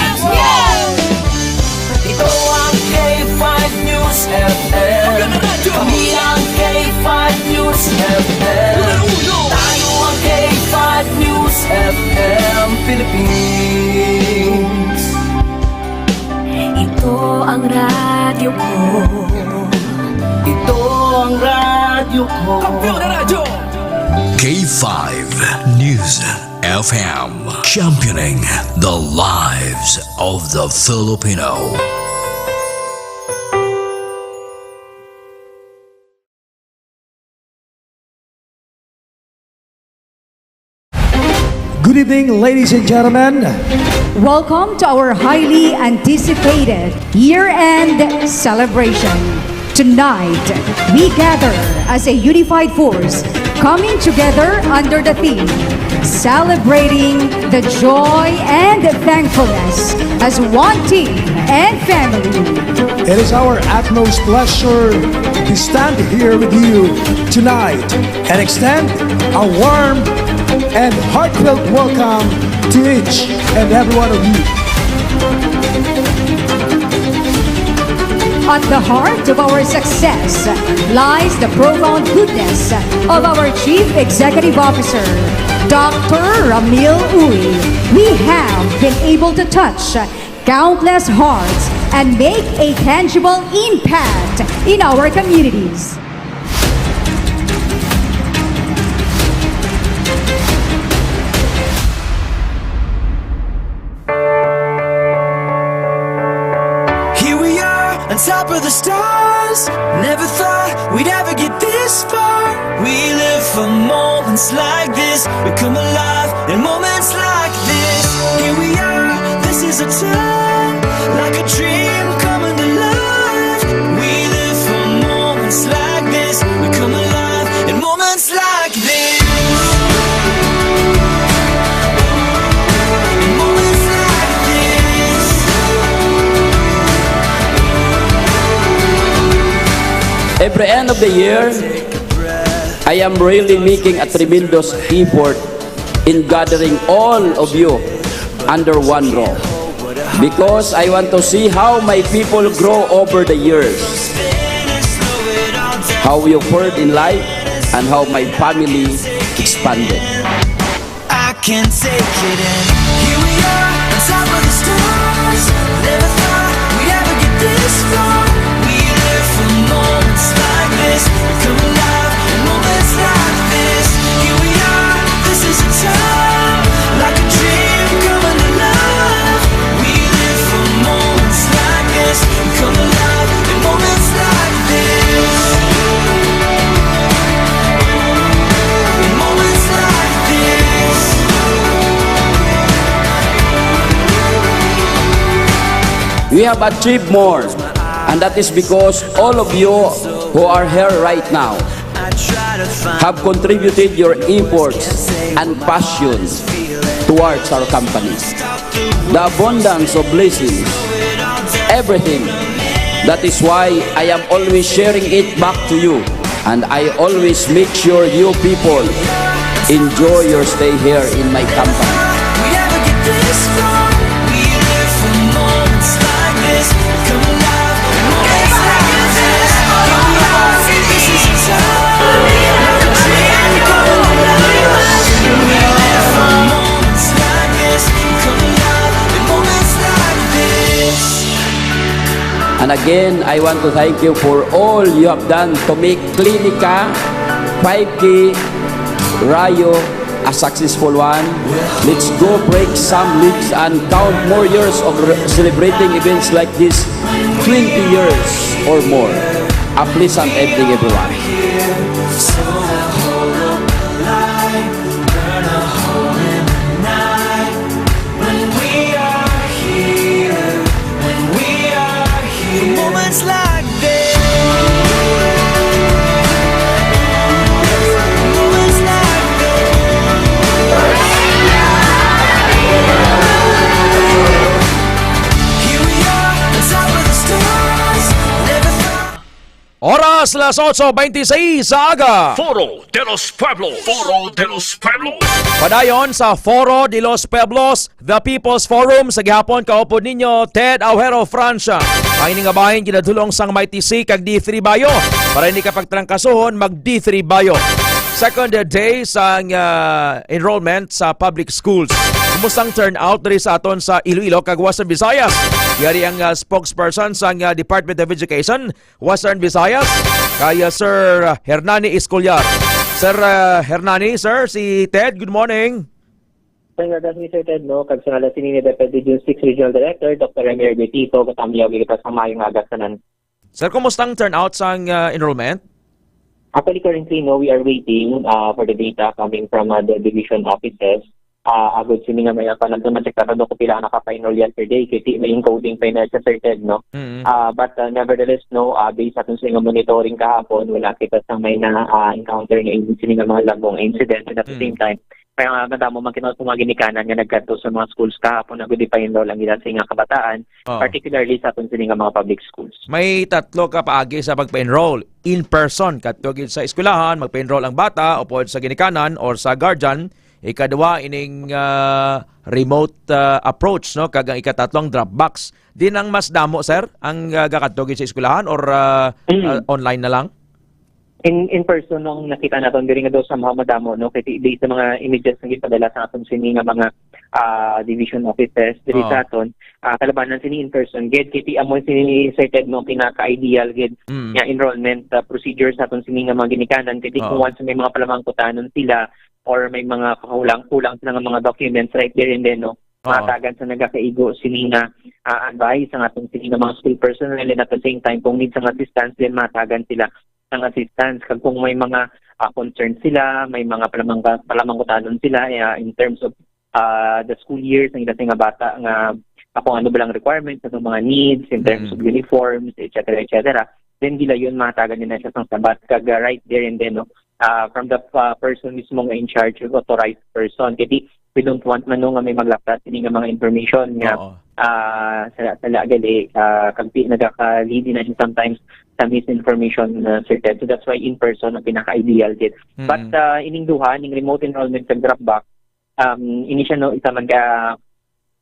Ito ang K five News F M. Kami ang K five News F M. Tayo ang K five News F M Philippines. Ito ang radyo ko. Ito ang radyo ko. Kampiyon na radyo! K five News F M, championing the lives of the Filipino. Good evening, ladies and gentlemen. Welcome to our highly anticipated year-end celebration. Tonight, we gather as a unified force, coming together under the theme, Celebrating the Joy and Thankfulness as One Team and Family. It is our utmost pleasure to stand here with you tonight and extend a warm and heartfelt welcome to each and every one of you. At the heart of our success lies the profound goodness of our Chief Executive Officer, Doctor Ramil Uy. We have been able to touch countless hearts and make a tangible impact in our communities. Here we are, on top of the stars. Never thought we'd ever get this far. We live for moments like this. We come alive in moments like this. Here we are, this is a time, like a dream coming to life. We live for moments like this. We come alive in moments like this. In moments like this. Every end of the year, I am really making a tremendous effort in gathering all of you under one roof, because I want to see how my people grow over the years, how you fared in life, and how my family expanded. I can't take it, and here we are, on top of the stars. Never thought we'd ever get this far. We live for moments like this. We come alive in moments like this. Here we are, this is a time, like a dream coming alive. We live for moments like this. We come alive in moments like this. In moments like this. We have achieved more, and that is because all of you who are here right now have contributed your efforts and passion towards our company. The abundance of blessings, everything. That is why I am always sharing it back to you. And I always make sure you people enjoy your stay here in my company. We never get this far. We live for moments like this. Come alive, moments like this. Come alive, this is a time. Like a dream come alive. We live for moments like this. Come alive in moments like this. And again, I want to thank you for all you have done to make Clinica five K Rayo a successful one. Let's go break some leaves and count more years of re-, celebrating events like this, twenty years or more. A pleasant evening, everyone. When we are here, when we are here. Moments like this. Moments like this. Here we are, on top of the stars. Never thought Las otso beintiseis sa aga. Foro de los Pueblos. Foro de los Pueblos. Padayon sa Foro de los Pueblos, The People's Forum sa gihapon, kaupod ninyo, Ted Aujero Francia. Ang ini nga bahin ginadulong sang Mighty C kag D three Bayo. Para hindi ka pagtrangkasuhon, mag D three Bayo. Second day sang ah, enrollment sa public schools. Kumusta ang turnout diri sa aton sa Iloilo kag Western Visayas? Yari ang ah, spokesperson sang ah, Department of Education, Western Visayas, kay ah, Sir ah, Hernani Escolar. Sir ah, Hernani, sir, si Ted, good morning. Thank you, Mister Ted, no? Kag sa ngalan sini ni Deputy District Regional Director, Doctor Remy Ergotito, katamyaw kita sa mayong aga sa nan. Sir, kumusta ang turnout sang ah, enrollment? Actually, currently, no, we are waiting uh, for the data coming from uh, the division offices. Uh, agod sini nga may panagdama check nato kung pila ang nakapa-enroll yesterday, kay may encoding pa na sa certain, no? Mm. Uh, but uh, nevertheless, no, uh, based sa aton sa nga monitoring kahapon, wala kita sa may na uh, encounter nga in- sini nga mga labong incident. And at the Mm. same time, kaya nga madamo man kinaot mga ginikanan nga nagkadto sa mga schools kahapon nga gudi pa enroll ang ila sa nga kabataan, Oh. particularly sa aton sini nga mga public schools. May tatlo ka paagi sa pagpa-enroll. In person, kadto gid sa eskwelahan, magpa-enroll ang bata, upod sa ginikanan or sa guardian. Ikadua, ining ah, remote ah, approach, no? Kag ang ikatatlo, ang drop box. Din ang mas damo, sir, ang ah, gakadto gid sa eskwelahan or ah, Mm. ah, online na lang? In in person, nung nakita naton diri nga daw somehow madamo, no, kay based sa mga images nga gipadala sa aton sini nga mga ah, division offices diri Oo. sa aton, ah, kalabanan sini in person gid, kay amo sini, Sir Ted, no, pinaka-ideal gid Mm. nga enrollment ah, procedure sa aton sini nga mga ginikanan, kay kung Oo. once may mga palamangkutanon sila or may mga kakulang-kulang sila nga mga documents right there and then, no, Oo. matagan sa nagakaigo sini nga ah, advice ang aton sini nga mga school personnel, and at the same time kung need sang assistance, then matagan sila ng assistance. Kag kung may mga ah, concerns sila, may mga palamangka- palamangkutanon sila ah, in terms of ah, the school years ng ilang nga bata nga ah, kung ano ba lang requirements, ano mga needs in terms Mm. of uniforms, et cetera, et cetera, then gilayon, matagan nila siya sang sabat kag ah, right there and then, no, ah, from the ah, person mismo nga in charge, authorized person. Kay di, we don't want man, no, nga may maglaprat ini nga mga information nga Oo. ah, sala sala gali ah, kag di nagaka-lead na siya sometimes sa misinformation, uh, Sir Ted. So that's why in person ang pinaka-ideal gid. But Mm. ah, ining duha, ning remote enrollment kag drop box, um, ini siya, no, isa man ka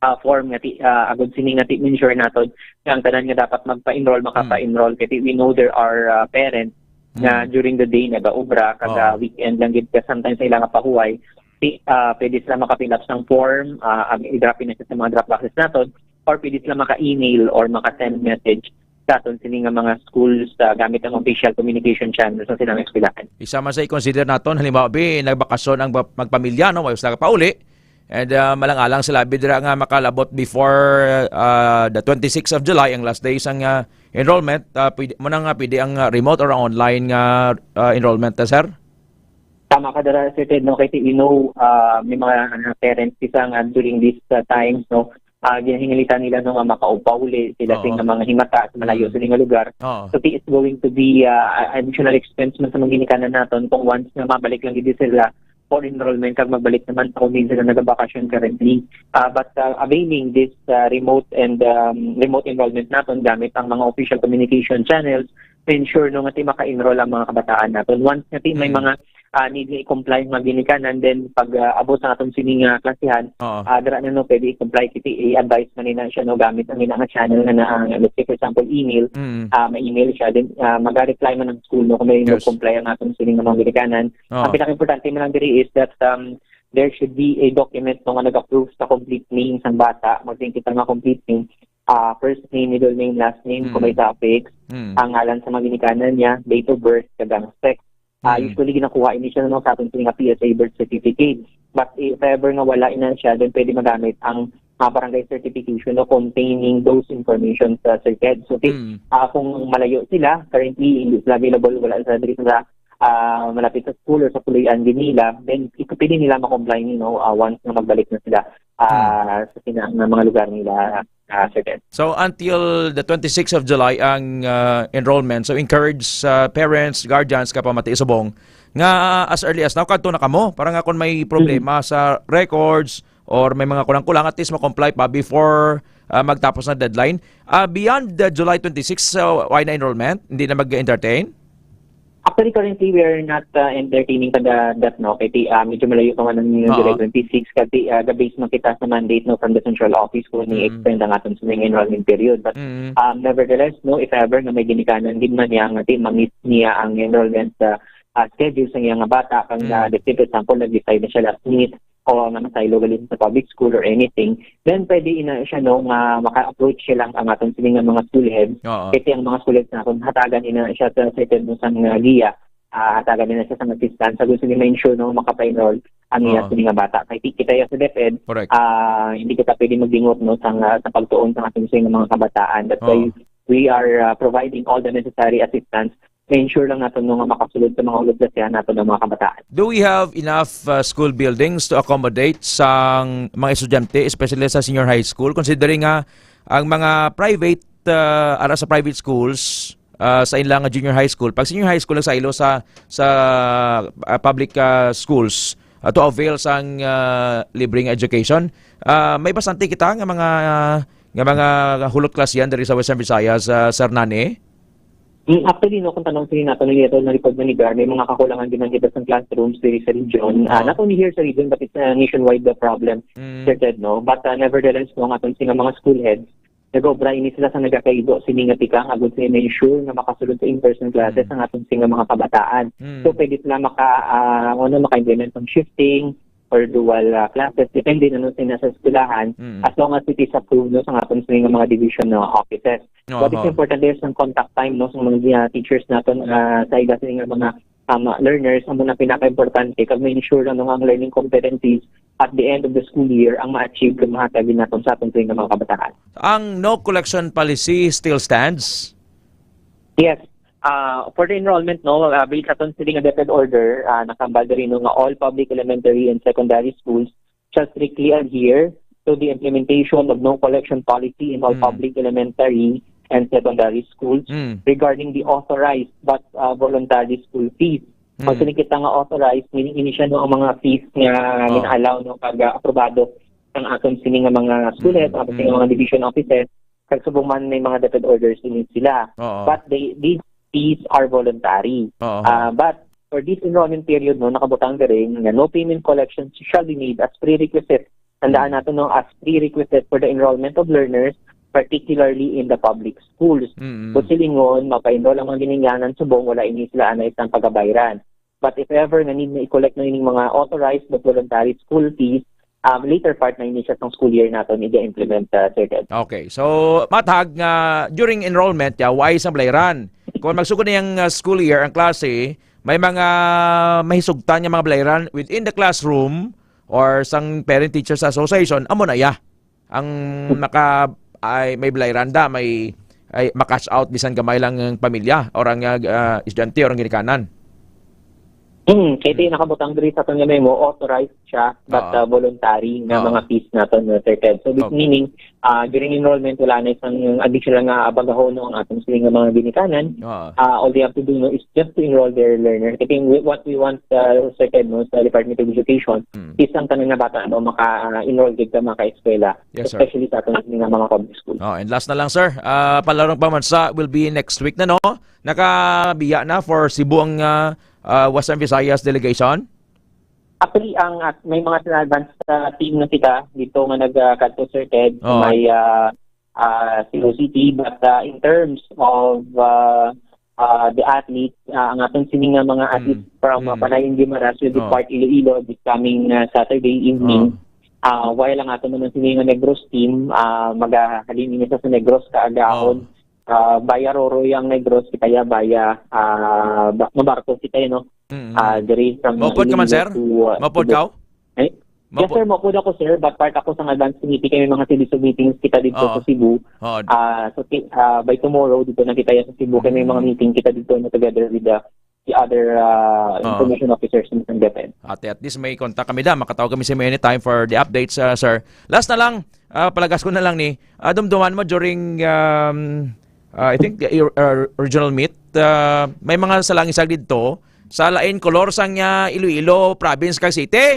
ah, form nga ti, ah, agod sini nga ti, ensure naton nga ang tanan nga dapat magpa-enroll, Mm. makapa-enroll. Kay we know there are ah, parents nga Mm. during the day nagaobra, kag Oo. ah, weekend lang gid ka sometimes sa ilang pahuway. Ti, ah, pwede sila maka-fill up sang form, ah, ang i-drop in na siya sa mga drop boxes naton, or pwede sila maka-email or maka-send message sa aton sini nga mga schools ah, gamit ang official communication channel sa silang eskwelahan. Isa man sa i-consider naton, halimbawa, bi, nagbakasyon ang ba- magpamilya, no? Way sila pauli. And ah, malang-alang sila, bi, dira nga makalabot before ah, the twenty-sixth of July, ang last day sang ah, enrollment. Ah, pwede, mo na nga, pwede ang ah, remote or ang online nga ah, enrollment, ah, sir? Tama ka dira, Sir Ted, no? Kay you know, ah, may mga ah, parents isa nga during these ah, times, no, ah, ginahingalitan nila, no, nga makaupauli sila Oo. sa mga himata sa malayo Mm. sa nga lugar. Oo. So, it's going to be ah, additional expense man sa mga ginikanan naton kung once nga mabalik lang gid sila for enrollment kag magbalik naman sa kung sila nagabakasyon currently. Ah, but ah, availing this ah, remote and um, remote enrollment naton gamit ang mga official communication channels to ensure, no, nga ti maka-enroll ang mga kabataan naton. Once nga ti may Mm. mga ah, need nga i-comply ang mga ginikanan, then pag ah, abot sa aton sini nga klasihan, Oo. ah, dira na, no, pwede i-comply, kiti i-advise man nila siya, no, gamit ang ina nga channel nga na, ah, let's say, for example, email, Mm. ah, may email siya, then ah, mag-reply man ang school, no, kung may Yes. comply ang aton sini nga mga ginikanan. Oo. Ang pinaka-importante man lang diri is that um, there should be a document, no, nga nag-approve sa complete name sang bata. Magtingin kita nga complete name, ah, first name, middle name, last name, kung may Mm. topics, Mm. ang ngalan sa mga ginikanan niya, date of birth, kag ang sex. Ah, Mm. usually ginakuha ini siya, no, sa aton sini nga P S A birth certificate. But if ever nga wala ina siya, then pwede magamit ang ah, barangay certification, no, containing those information sa Sir Ted. So, ti, Mm. ah, kung malayo sila, currently hindi sila available, wala sila diri sa ah, malapit sa school or sa puloy-an gid nila, then ito pwede nila ma-comply, you know, ah, once nga magbalik na sila ah, Mm. sa sina nga mga lugar nila, ah, Sir Ted. So, until the twenty-sixth of July ang ah, enrollment. So, encourage sa parents, guardians, kapamati subong nga as early as now kadto na kamo para nga kung may problema Mm. sa records or may mga kulang-kulang, at least ma-comply pa before ah, magtapos na deadline. Ah, beyond the July twenty-six, so, why na enrollment? Hindi na mag-entertain? Actually, currently, we are not, uh, entertaining pa the, that, no? Kay ti-, ah, medyo malayo pa man ang Oo. July twenty-six, kasi, ah, ga-base man kita sa mandate, no, from the central office kung Mm. ni-extend ang aton sa mga enrollment period. But, Mm. um, nevertheless, no, if ever nga may ginikanan gid man niya, nga ti-, ma-miss niya ang enrollment, ah, ah, schedule sa iyang bata, kang, Mm. ah, let's say, for example, nag-decide na siya last minute, o nga masaylo gali sa public school or anything, then pwede ina siya, no, nga maka-approach siya lang ang aton sini nga mga school head. Oo. Kasi ang mga school heads naton, hatagan ina siya sa certain mo sang, ah, giya, ah, hatagan ina siya sa assistance. Sa gusto niya ma-ensure, no, makapa-enroll ang iya Oo. sini nga bata. Kay ti-, kita ya sa DepEd, Correct. ah, hindi kita pwede magdingot, no, sa, sa pagtuon sa aton sini nga mga kabataan. That's why Oo. we are, ah, providing all the necessary assistance ma-ensure lang naton, no, nga makasulod sa mga ulaw sa siya naton ang mga kabataan. Do we have enough, uh, school buildings to accommodate sa mga estudyante, especially sa senior high school, considering nga ang mga private, uh, ara sa private schools, uh, sa ila nga junior high school, pag senior high school nagsaylo sa, sa, uh, public, uh, schools, uh, to avail sang, uh, libreng education, uh, may bastante kita nga mga, nga mga hulot klase yan diri sa Western Visayas, uh, Sir Nani? Mm, actually, no, kung tanong sini nato, nila to na-report na ni Gar, may mga kakulangan din ang kita sa classrooms diri sa region. Ah, Oo. Not only here sa region, but it's a nationwide, uh, problem, Mm. Sir Ted, no? But, uh, nevertheless, no, ang aton sini nga mga school heads, nag-obra ini sila sa nagakaigo sini nga tikang, agud sa ma-ensure nga makasulod sa in-person classes Mm. ang aton sini nga mga kabataan. Mm. So, pwede sila maka, ah, ano, maka-implement ng shifting, or dual, ah, classes, depende na nun sa nasa eskwelahan, Mm. as long as it is approved, no, sa aton sa mga division, no, offices. What is Aha. important there is ang contact time, no, sa mga, ah, teachers naton, ah, sa ila sa mga, um, learners, ang mga pinaka-importante, kag ma-ensure lang, no, ang learning competencies at the end of the school year ang ma-achieve kag mahatag din naton sa aton sa mga kabataan. Ang no collection policy still stands? Yes. Ah, for the enrollment, no, ah, based sa aton sini nga DepEd order, ah, nakahambal diri, no, nga all public elementary and secondary schools shall strictly adhere to the implementation of no collection policy in all Hmm. public elementary and secondary schools Hmm. regarding the authorized but, ah, voluntary school fees. Hmm. Pag sinikita nga authorized, meaning ini siya, no, ang mga fees nga Oh. gina-allow, no, pag, ah, aprobado ang aton sini nga mga school head, Hmm. ang aton sini nga Hmm. mga division offices, kag subong man may mga DepEd orders ini sila. Oo. But they, these fees are voluntary. Oo. Ah, but for this enrollment period, no, nakabutang diri nga no payment collections shall be made as prerequisite. Tandaan Mm. nato, no, as prerequisite for the enrollment of learners, particularly in the public schools. Mm-mm. Kung silingon, mapa-enroll ang mga ginikanan subong wala ini sila anay sang pagabayran. But if ever nga need na i-collect na ining mga authorized but voluntary school fees, um, later part na ini siya sang school year naton iga-implement, uh, Sir Ted. Okay. So, matag nga during enrollment, ya, why sa balayran? Kung magsugod na yung, uh, school year, ang klase, may mga mahisugtan nga mga balayran within the classroom or sang Parent Teachers Association, amo na ya. Ang naka, ay, may balayran da, may, ay, ma-cash out bisan gamay lang ang pamilya or ang, ah, estudyante or ang ginikanan. Hmm, kay ti Hmm. nakabutang diri sa aton nga memo, authorized siya, but, Oo. ah, voluntary nga Oo. mga fees naton, no, Sir Ted. So, this Okay. meaning, ah, during enrollment, wala na isang additional nga abagahon, no, ang aton sini nga mga ginikanan. Oo. Ah, all they have to do, no, is just to enroll their learner. I think we, what we want, uh, Sir Ted, no, sa Department of Education, Hmm. is ang tanan nga bata, no, maka, ah, enroll gid ka, maka-eskwela, Yes, sir. especially sa aton nga mga public school. Oh, and last na lang, sir. Ah, Panglaron Pambansa will be next week na, no? Nakabiya na for Cebu ang, ah, ah, Western Visayas delegation? Actually, ang, ah, may mga advance, ah, team na kita dito nga nag, ah, kadto, Sir Ted, Oo. may, ah, ah, Cebu City, but, ah, in terms of, ah, ah, the athletes, ah, ang aton sini nga mga Mm. athletes from, ah, Mm. Panayan Guimaras will Oo. depart Iloilo this coming, ah, Saturday evening. Oo. Ah, while ang aton naman sini nga Negros team, ah, magahalin ini sa, sa Negros kaagahon. Oo. Ah, via Roroy ang Negros, kita ya via, ah, ba-, mabarko kita, no? Mm, mm. Ah, diri from Maupod ka man, Iloilo sir? to, ah, Maupod Cebu. ka? Eh? Yes, Maupod. sir, maupod ako, sir, but part ako sa advance committee, kay may mga series of meetings kita dito Oo. sa Cebu. Oo. Ah, so, ti-, ah, by tomorrow, dito na kita sa Cebu, kay may mga Mm. meeting kita dito na together with the, the other, ah, Oo. information officers ng DepEd. Ate, at least may contact kami da, makatawag kami sa imo anytime for the updates, ah, sir. Last na lang, ah, palagas ko na lang ni, ah, dumduman mo during, um, ah, I think, the, uh, regional meet, ah, may mga salangisag dito, sa lain kolor sang, ah, Iloilo province kag city.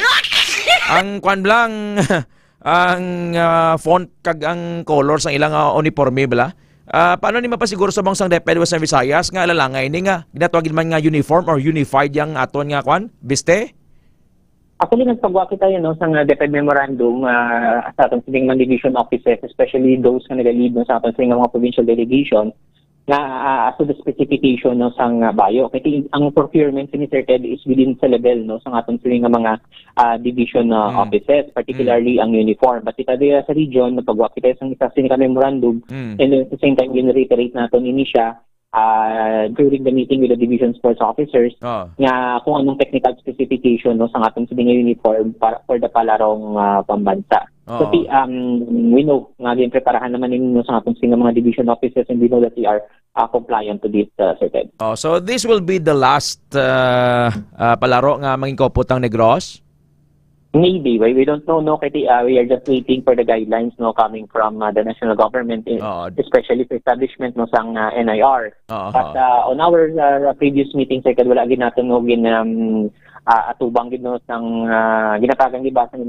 Ang kwan lang, ang, ah, font kag ang color sang ilang, ah, uniforme bala. Ah, paano ni mapasiguro sa bang sang DepEd Western Visayas nga alalangay ni nga ginatawag man nga uniform or unified yang aton nga kwan? Biste? Actually, nagpagwa kita yun, no, sa nga DepEd memorandum, ah, sa aton sining mga division offices, especially those nga nagalead, no, sa aton sining mga provincial delegation, nga, ah, as to the specification, no, sang, ah, bayo. Kay ang procurement sini, Sir Ted, is within sa level, no, sa aton sining nga mga, ah, division, ah, Mm. offices, particularly ang uniform. But kita diya sa region, nagpagwa kita sang isa sini ka memorandum, Mm. and then at the same time, gin-reiterate naton ini siya, ah, during the meeting with the division sports officers, Oh. nga kung anong technical specification, no, sa atong sining uniform para for the palarong, ah, pambansa. So, Oo. ti-, um, we know nga ginpreparahan naman ninyo sa atong sining mga division officers, and we know that we are, ah, compliant to this, uh, Sir Ted. Oh, so this will be the last uh, uh, palaro nga mangin kaupod ang Negros? Maybe, we, we don't know, no, kay, uh, we are just waiting for the guidelines, no, coming from, uh, the national government, eh, Oo. Especially sa establishment, no, sang, uh, N I R. Oo. But, uh, on our, uh, previous meeting, Sir Ted, wala gid naton, no, gin, um, uh, atubang gid, no, sang, uh, ginatagang gid ba sang,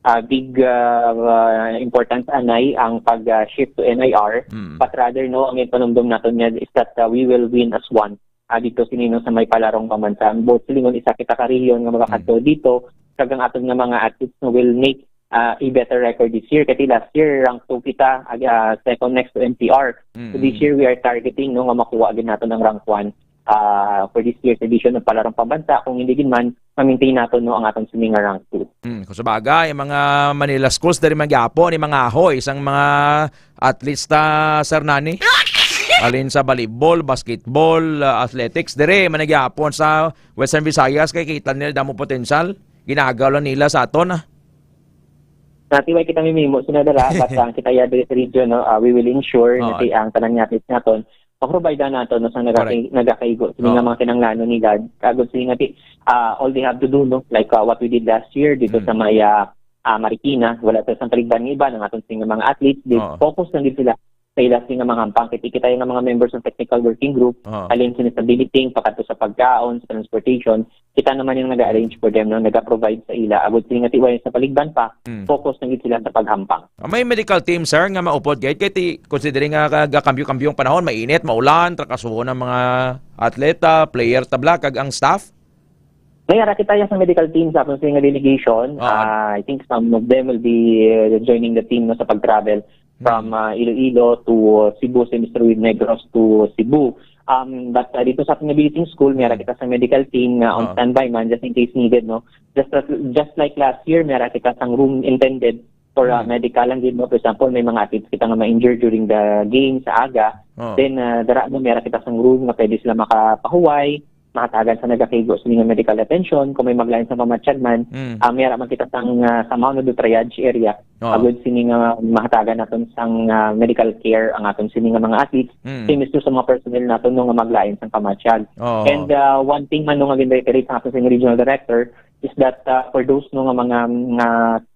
uh, big, uh, uh, importance anay ang pag, uh, shift to N I R. Mm. But rather, no, ang ipanumdum naton niya is that, uh, we will win as one, ah, dito sini, no, sa may palarong pambansa. Ang buot silingon, isa kita ka rehiyon nga magakadto dito, kag ang aton nga mga athletes, no, will make, ah, a better record this year. Kasi last year, rank two kita, ag-, ah, second next to N C R. So Mm. this year, we are targeting, no, nga makuha gid naton ang rank one, ah, for this year's edition ng palarong pambansa. Kung hindi gid man, ma-maintain naton, no, ang aton sini nga rank two. Hmm, kung sa bagay, ang mga Manila schools diri man gyapon, ang mga ahoy sang mga athletes ta, Sir Nani. Alin sa volleyball, basketball, uh, athletics, diri man gyapon sa Western Visayas kay kita nila damo potensyal. Ginagaw lang nila sa aton, ah. Natiway kita mimimo sila dara, but ang kita ya diri sa region, no, ah, we will ensure Oo. Nga ti ang tanan nga athletes naton, maprovide nato, no, sa nagaka- Correct. nagakaigo sa mga Oo. mga kinahanglanon nila. Agod sila nga ti, ah, all they have to do, no, like, ah, what we did last year dito Mm. sa may, ah, ah, Marikina, wala sa sang kaligban nga iba, ang aton sila nga mga athletes, they Oo. focus lang gid sila sa ila sila nga mga hampang. Kay kita nga mga members ng technical working group, Oo. alin sila sa billeting, pakadto sa pagkaon, sa transportation, kita naman yung nag-arrange for them, no, nag-provide sa ila. Agod sila nga ti way sa paligban pa, Mm. focus na gid sila sa paghampang. Ah, may medical team, sir, nga maupod gid kay ti considering nga ga- gakambyo-kambyo ang panahon, mainit, maulan, trakasuhon ang mga atleta, player, tabla, kag ang staff. May ara kita sa medical team sa aton sa nga delegation. Oo. Ah, I think some of them will be, uh, joining the team, no, sa pag-travel from, Hmm. uh, Iloilo to, uh, Cebu, same story with Negros to Cebu. Um, but, uh, dito sa ating nga visiting school, may ara kita sa medical team nga on Oo. standby man just in case needed, no. Just as, just like last year, may ara kita sang room intended for, uh, Hmm. medical lang gid, no. For example, may mga athletes kita nga ma-injure during the game sa aga. Oo. Then, uh, dara mo, may ara kita sang room nga pwede sila makapahuway, mahatagan sa nagakaigo sa mga medical attention, kung may maglain sa pamatyag man, Mm. ah, may ara man kita sang, ah, somehow na do triage area. Oo. Agud sini nga mahatagan naton sang, ah, medical care ang aton sini nga mga athletes. Mm. Same is to sa mga personnel naton, no, nga maglain sang pamatyag. Oo. And, ah, one thing man, no, nga gin-reiterate sa aton sini regional director is that, ah, for those, no, nga mga, nga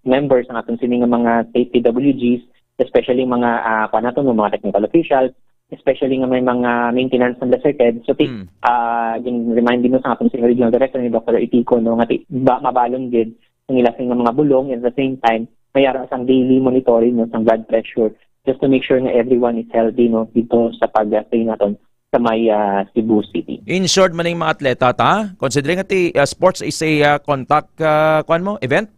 members ang aton sini nga mga state P W Gs, especially mga, ah, kuwan naton, no, mga technical officials, especially nga may mga maintenance na circuit. So, ti, Mm. ah, gin-remind din sa aton si Regional Director ni Doctor Itico, no, nga ti, ba, mabalon gid ang ila sing mga bulong, at the same time, may ara sang daily monitoring, no, sang blood pressure, just to make sure nga everyone is healthy, no, dito sa pag-stay naton sa may, ah, Cebu City. Insured man ning mga atleta ta, considering nga ti, uh, sports is a, uh, contact, uh, kuwan mo, event?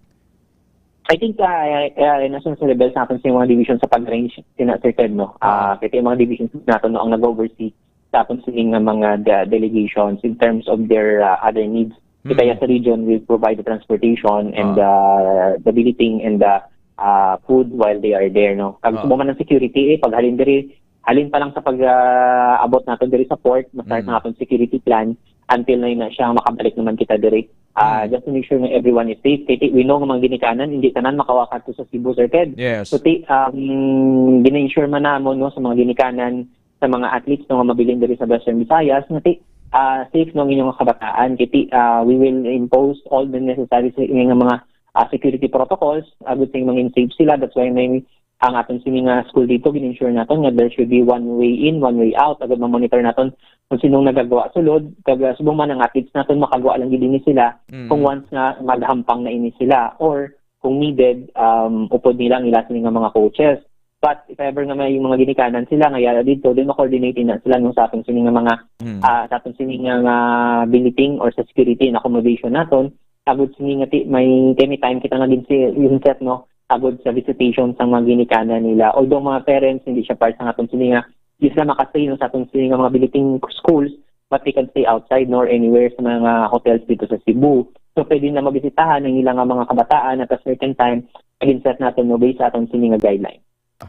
I think, uh, uh, nasa sa level sa aton sa mga division sa pag-arrange, sina Sir Ted, no? Ah, kaya yung mga divisions nato, no, ang nag-oversee sa aton sining nga mga de- delegations in terms of their, uh, other needs. Kita Mm. ya sa region, we provide the transportation and, Ah. uh, the billeting and the, uh, food while they are there, no? Kag Ah. subong man ang security, eh, paghalin diri, halin pa lang sa pag, uh, abot nato diri sa port, ma-start Mm. ang aton security plan until na, na siya makabalik naman kita diri. Ah, Mm. just to make sure nga everyone is safe. Kay ti-, we know nga mga ginikanan, hindi tanan makawakar to sa Cebu, Sir Ted. Yes. So, ti, um, gina-ensure man namon, no, sa mga ginikanan, sa mga athletes, no, nga mabilin diri sa Western Visayas, nga ti, ah, safe, no, ang inyong kabataan. Kay ti, ah, we will impose all the necessary sa nga mga, ah, security protocols, agud sa mga safe sila. That's why may ang aton sini nga school dito, gin-ensure naton nga there should be one way in, one way out. Agud ma-monitor naton kung sinong nagagawa sulod, kag, ah, subong man ang athletes naton makagawa lang gid ini sila Mm. kung once nga maghampang na ini sila, or kung needed, um, upod nila ang ila sini nga mga coaches. But if ever nga may mga ginikanan sila nga yara dito, then ma-coordinate na sila nung sa aton sini nga mga, Mm. ah, sa aton sini nga, nga billeting or sa security and accommodation naton. Agud sini nga ti-, may, kay may time kita nga gin-, gin-set, no? Agud sa visitation sa mga ginikanan nila. Although mga parents, hindi siya part sa aton sini nga, di sila makastay, no, sa aton sini nga mga billeting schools, but they can stay outside, no, or anywhere sa mga hotels dito sa Cebu. So, pwede na mabisitahan ang ilang mga kabataan at a certain time, gin-set naton, no, based sa aton sini nga guideline.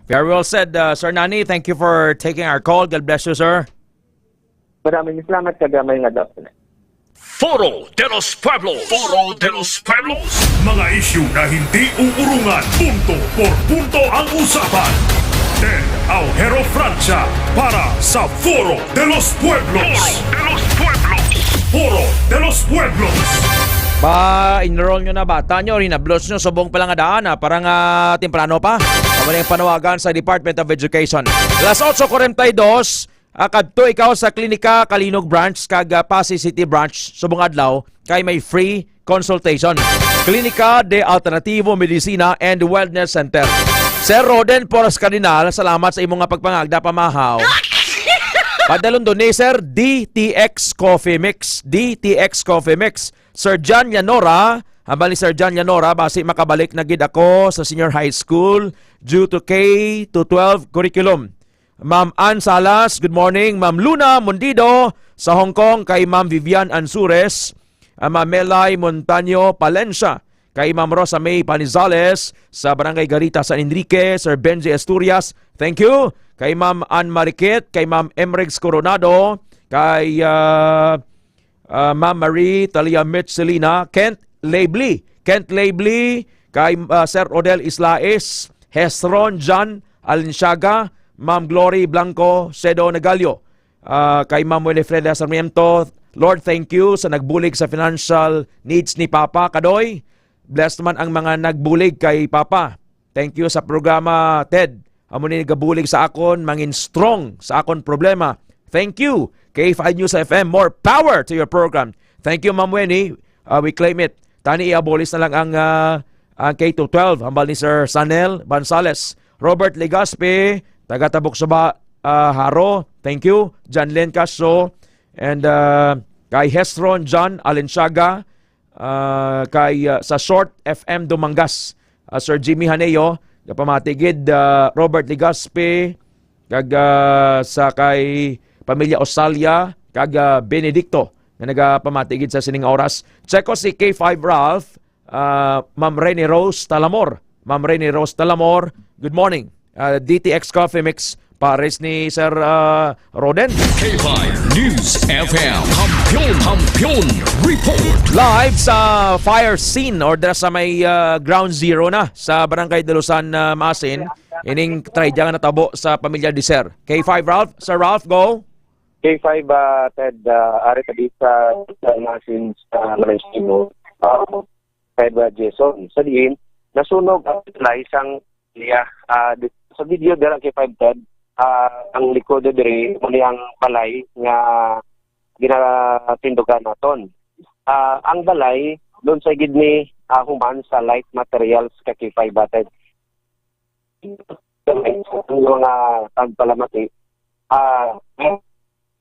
Very well said, uh, Sir Nani. Thank you for taking our call. God bless you, sir. Maraming salamat, kagamay nga daw. Foro de los Pueblos. Foro de los Pueblos. Mga isyu na hindi uurungan, punto por punto ang usapan. Ted Aujero Francia para sa Foro de los Pueblos. Foro de los Pueblos. Foro de los Pueblos. Pa-enroll nyo na bata nyo, hinablos nyo subong pa lang nga daan, ha, para nga temprano pa. Amo na yung panawagan sa Department of Education. Alas otso kuwarenta y dos, ah, kadto ikaw sa Klinika Kalinog Branch kag, ah, Passi City Branch subong adlaw kay may free consultation. Klinika de Alternativo Medicina and Wellness Center. Sir Roden Porras Cardinal, salamat sa imo nga pagpangagda pamahaw. Padalon dun ni Sir D T X Coffee Mix. D T X Coffee Mix. Sir John Llanora, hambal ni Sir John Llanora, basi makabalik na gid ako sa senior high school due to K to twelve curriculum. Ma'am Ann Salas, good morning. Ma'am Luna Mundido sa Hong Kong, kay Ma'am Vivian Ansures, ah, Ma'am Melay Montaño Palencia, kay Ma'am Rosa May Panizales sa Barangay Garita, San Enrique, Sir Benji Asturias, thank you. Kay Ma'am Ann Marikit, kay Ma'am Emrex Coronado, kay, ah, ah, Ma'am Marie Talia Mitchelina, Kent Labely, Kent Labely, kay, ah, Sir Odel Islais, Hesron John Alinshaga, Ma'am Glory Blanco Sedo Nagalio, ah, kay Ma'am Winifreda Sarmiento. Lord, thank you sa nagbulig sa financial needs ni Papa Kadoy. Blessed man ang mga nagbulig kay Papa. Thank you sa programa, Ted. Amo ni nagabulig sa akon, mangin strong sa akon problema. Thank you, K five News F M. More power to your program. Thank you, Ma'am Winnie. Uh, we claim it. Tani i-abolish na lang ang, ah, ang K to twelve, hambal ni Sir Sanel Bansales. Robert Legaspi, taga Tabok Suba, ah, Jaro. Thank you. Janlen Castro and, ah, kay Hesron John Alenciaga. Ah, kay, ah, sa Short F M Dumangas, ah, Sir Jimmy Haneo, gapamati gid, ah, Robert Legaspi, kag, ah, sa kay pamilya Osalia, kag, ah, Benedicto, nga nagapamati gid sa sining oras. Check ko si K five Ralph, ah, Ma'am Rene Rose Talamor. Ma'am Rene Rose Talamor, good morning. Ah, D T X Coffee Mix, pares ni Sir, ah, Roden. K five News F M. Kampiyon, Kampiyon Report. Live sa fire scene or dira sa may, ah, ground zero na sa Barangay Dalusan, ah, Maasin. Ining trahedya nga natabo sa pamilya ni Sir. K five Ralph, Sir Ralph, go. K five, ah, Ted, ah, ari tabi sa, sa Maasin sa Malaysia. Ah, Ted, ah, Jason. Sa diin, nasunog ang tulay sang iya, ah, di-, sa video dira kay Five Ted, ah, ang likod diri, muli ang balay nga ginatindugan naton. Ah, ang balay, doon sa gid ni, ah, human sa light materials ka kay Five Ted. Ang mga tagpalamati, ah,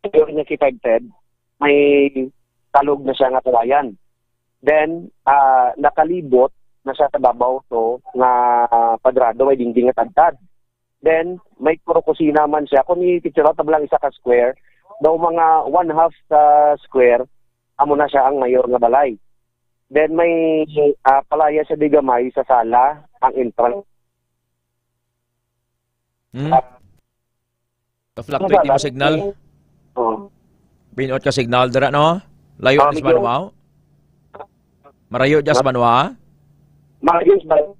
Teorya ni Five Ted, may talog na siya nga kawayan. Then, ah, nakalibot na siya sa babaw to nga padrado, may dingding nga tadtad. Then, may puro kusina man siya. Kung i-picture out, tablang isa ka square, daw mga one half sa square, amo na siya ang mayor nga balay. Then, may, ah, palaya siya di gamay sa sala, ang entrance. Hmm? Ah, Ka-fluctuate imo signal? Oo. Binout ka signal dira, no? Layo Ah, ni sa medyo Banwa? Marayo dyan sa Banwa? Marayo sa Banwa.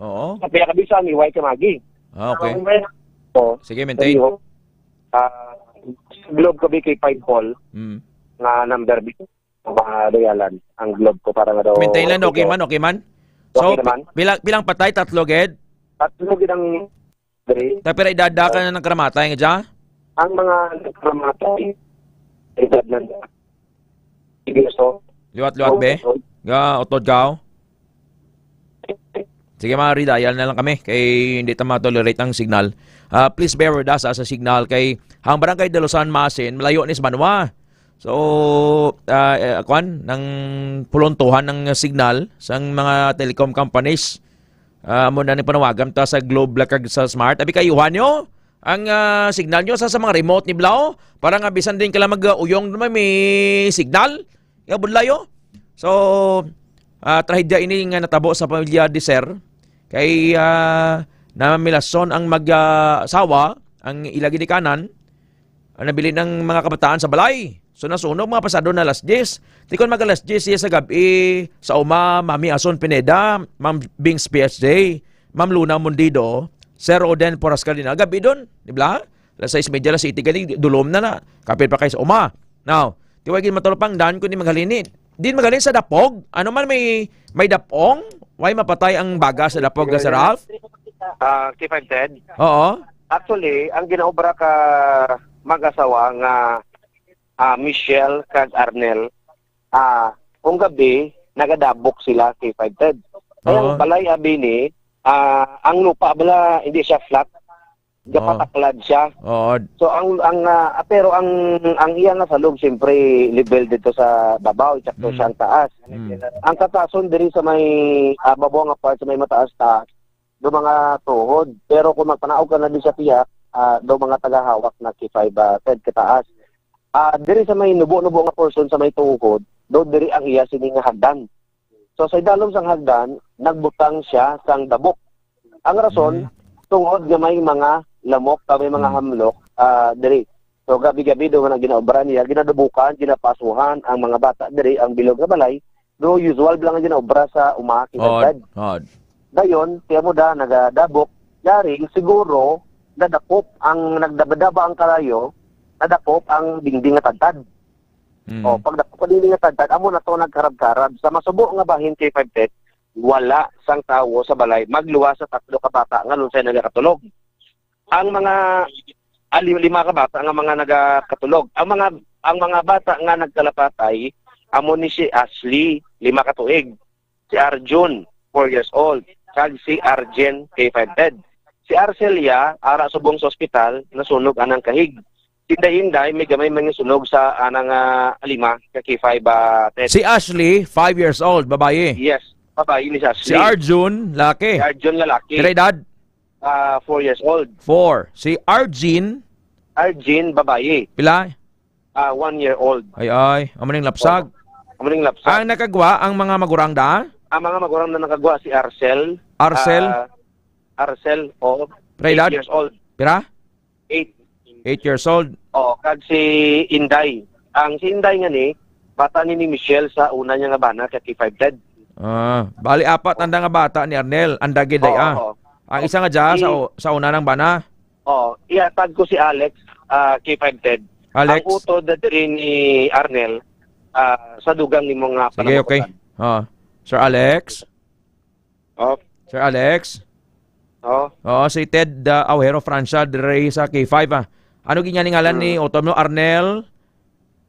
Oo. Sa pinakabisa ni White Kamagi. Ah, okay. Ang may-, oh, Sige, maintain. Sabi ko, ah, globe ko, B K five Paul, Mm. nga number B. Mga dayalan ang globe ko para nga daw Maintain lang, okay man, okay man. Okay So, naman. pi-, bilang, bilang patay, tatlo gid? Tatlo gid ang diri. Ta, pero idada ka na ng karamatay nga dyan? Ang mga nagkaramatay, edad na. Sige, so, Liwat-liwat, be? so, Ga, utod ka, oh. Sige, mga ridayan na lang kami kay hindi ta ma-tolerate ang signal. Ah, please bear with us, ah, sa signal kay ang Barangay Dalusan Masin, malayo ni sa banwa. So, ah, eh, kwan, nang puluntuhan ng signal sang mga telecom companies. Ah, amo na ni panawagan ta sa Globe la kag sa Smart. Abi, kaayuhan nyo ang, ah, signal nyo sa, sa mga remote ni Blau para nga bisan din kala mag-uyong naman may signal. Nga budlayo. So, ah, trahedya ini nga natabo sa pamilya Diser. Kay, ah, namilason ang mag, ah, asawa, ang ila ginikanan, ang nabilin ang mga kabataan sa balay. So, nasunog mga pasado na alas diyes. Ti kon mag alas diyes iya sa gab-i, sa uma, Mami Ason Pineda, Ma'am Bings P S J, Ma'am Luna Mundido, Sir Oden Porras Cardinal, gab-i don, di ba? Alas sais medya, alas siyete gani, dulom na na. Kapit pa kay sa uma. Now, ti way gid matalupangdan kundi maghalini. Din maghalin sa dapog, ano man may, may dapong, way mapatay ang baga sa dapog na sa Ralph? Ah, K five Ted? Oo. Actually, ang ginaobra ka mag-asawa nga, ah, Michelle kag Arnel, ah, kung gabi, nagadabok sila, K five Ted. Kaya Oo. ang balay, abi ni, ah, ang lupa bala, hindi siya flat. Oo. Gapataklad siya. Oo. So, ang, ang, ah, pero ang, ang iya nga salog, siyempre, level dito sa babaw, isakto Mm. siya ang taas. Mm. Ang katason diri sa may, ah, babaw nga part, sa may mataas-taas, do mga tuhod. Pero kung magpanaog ka na di sa pihak, ah, do mga tagahawak na K five, ah, Ted, kataas. Ah, diri sa may nubo-nubo nga portion sa may tuhod, do diri ang iya sini nga hagdan. So, sa idalom sang hagdan, nagbutang siya sang dabok. Ang rason, Mm. tungod nga may mga lamok, ah, may mga Mm. hamlok, ah, diri. So, gabi-gabi do nga ginaobra niya, ginadabukan, ginapasuhan ang mga bata diri, ang bilog nga balay. Do usual lang ang ginaobra sa uma, Odd, kinagad. Odd. Dayon, kaya mo da, nagadabok. Yari, siguro, nadakop ang, nagdabadaba ang kalayo, nadakop ang dingding nga tadtad. Mm. O, pag dakop ang dingding nga tadtad, amo na to nagkarab-karab. Sa masubo nga bahin, K five Ted, wala sang tawo sa balay, magluwas sa tatlo ka bata nga lunsay nagakatulog. Ang mga, ah, li-, lima ka bata nga mga nagakatulog. Ang mga, ang mga bata nga nagkalapatay, amo ni si Ashley, lima ka tuig, si Arjun, four years old, kag si Arjen, K five Ted. Si Arcelia, ara subong sa ospital, nasunog anang kahig. Hinday-hinday, may gamay man nga sunog sa anang, ah, lima ka K five, ah, Ted. Si Ashley, five years old, babayi. Yes, babayi ni si Ashley. Si Arjun, laki. Si Arjun, lalaki. Pila edad? Ah, four years old. Four. Si Arjin? Arjin, babayi. Pila? Ah, one year old. Ay, ay. Amo ning lapsag. Oo. Amo ning lapsag. Ang nakagwa, ang mga magurang da? Ang mga magurang na nakagwa, si Arcel. Arcel? Ah, Arcel, oo. Pila edad? Eight years old. Pira? Eight. Eight years old. Oo, kag si Inday. Ang si Inday nga ni, bata ni, ni Michelle sa una niya nga bana kay K five Ted. Ah, bali apat anda nga bata ni Arnel, anda gid ay, Oo, ah. Oo. Ang isa nga dya sa Si u-, sa una nang bana. Oo, ihatag ko si Alex, ah, K five Ted. Alex? Ang utod na diri ni Arnel, ah, sa dugang nimo nga Sige, okay. panangutan. Ah, Sir Alex? Oh. Sir Alex? Oh. Oo, si Ted, ah, Aujero Francia, diri sa K five, ah. Ano gid nga ni ngalan ni Mm. Otom, no? Arnel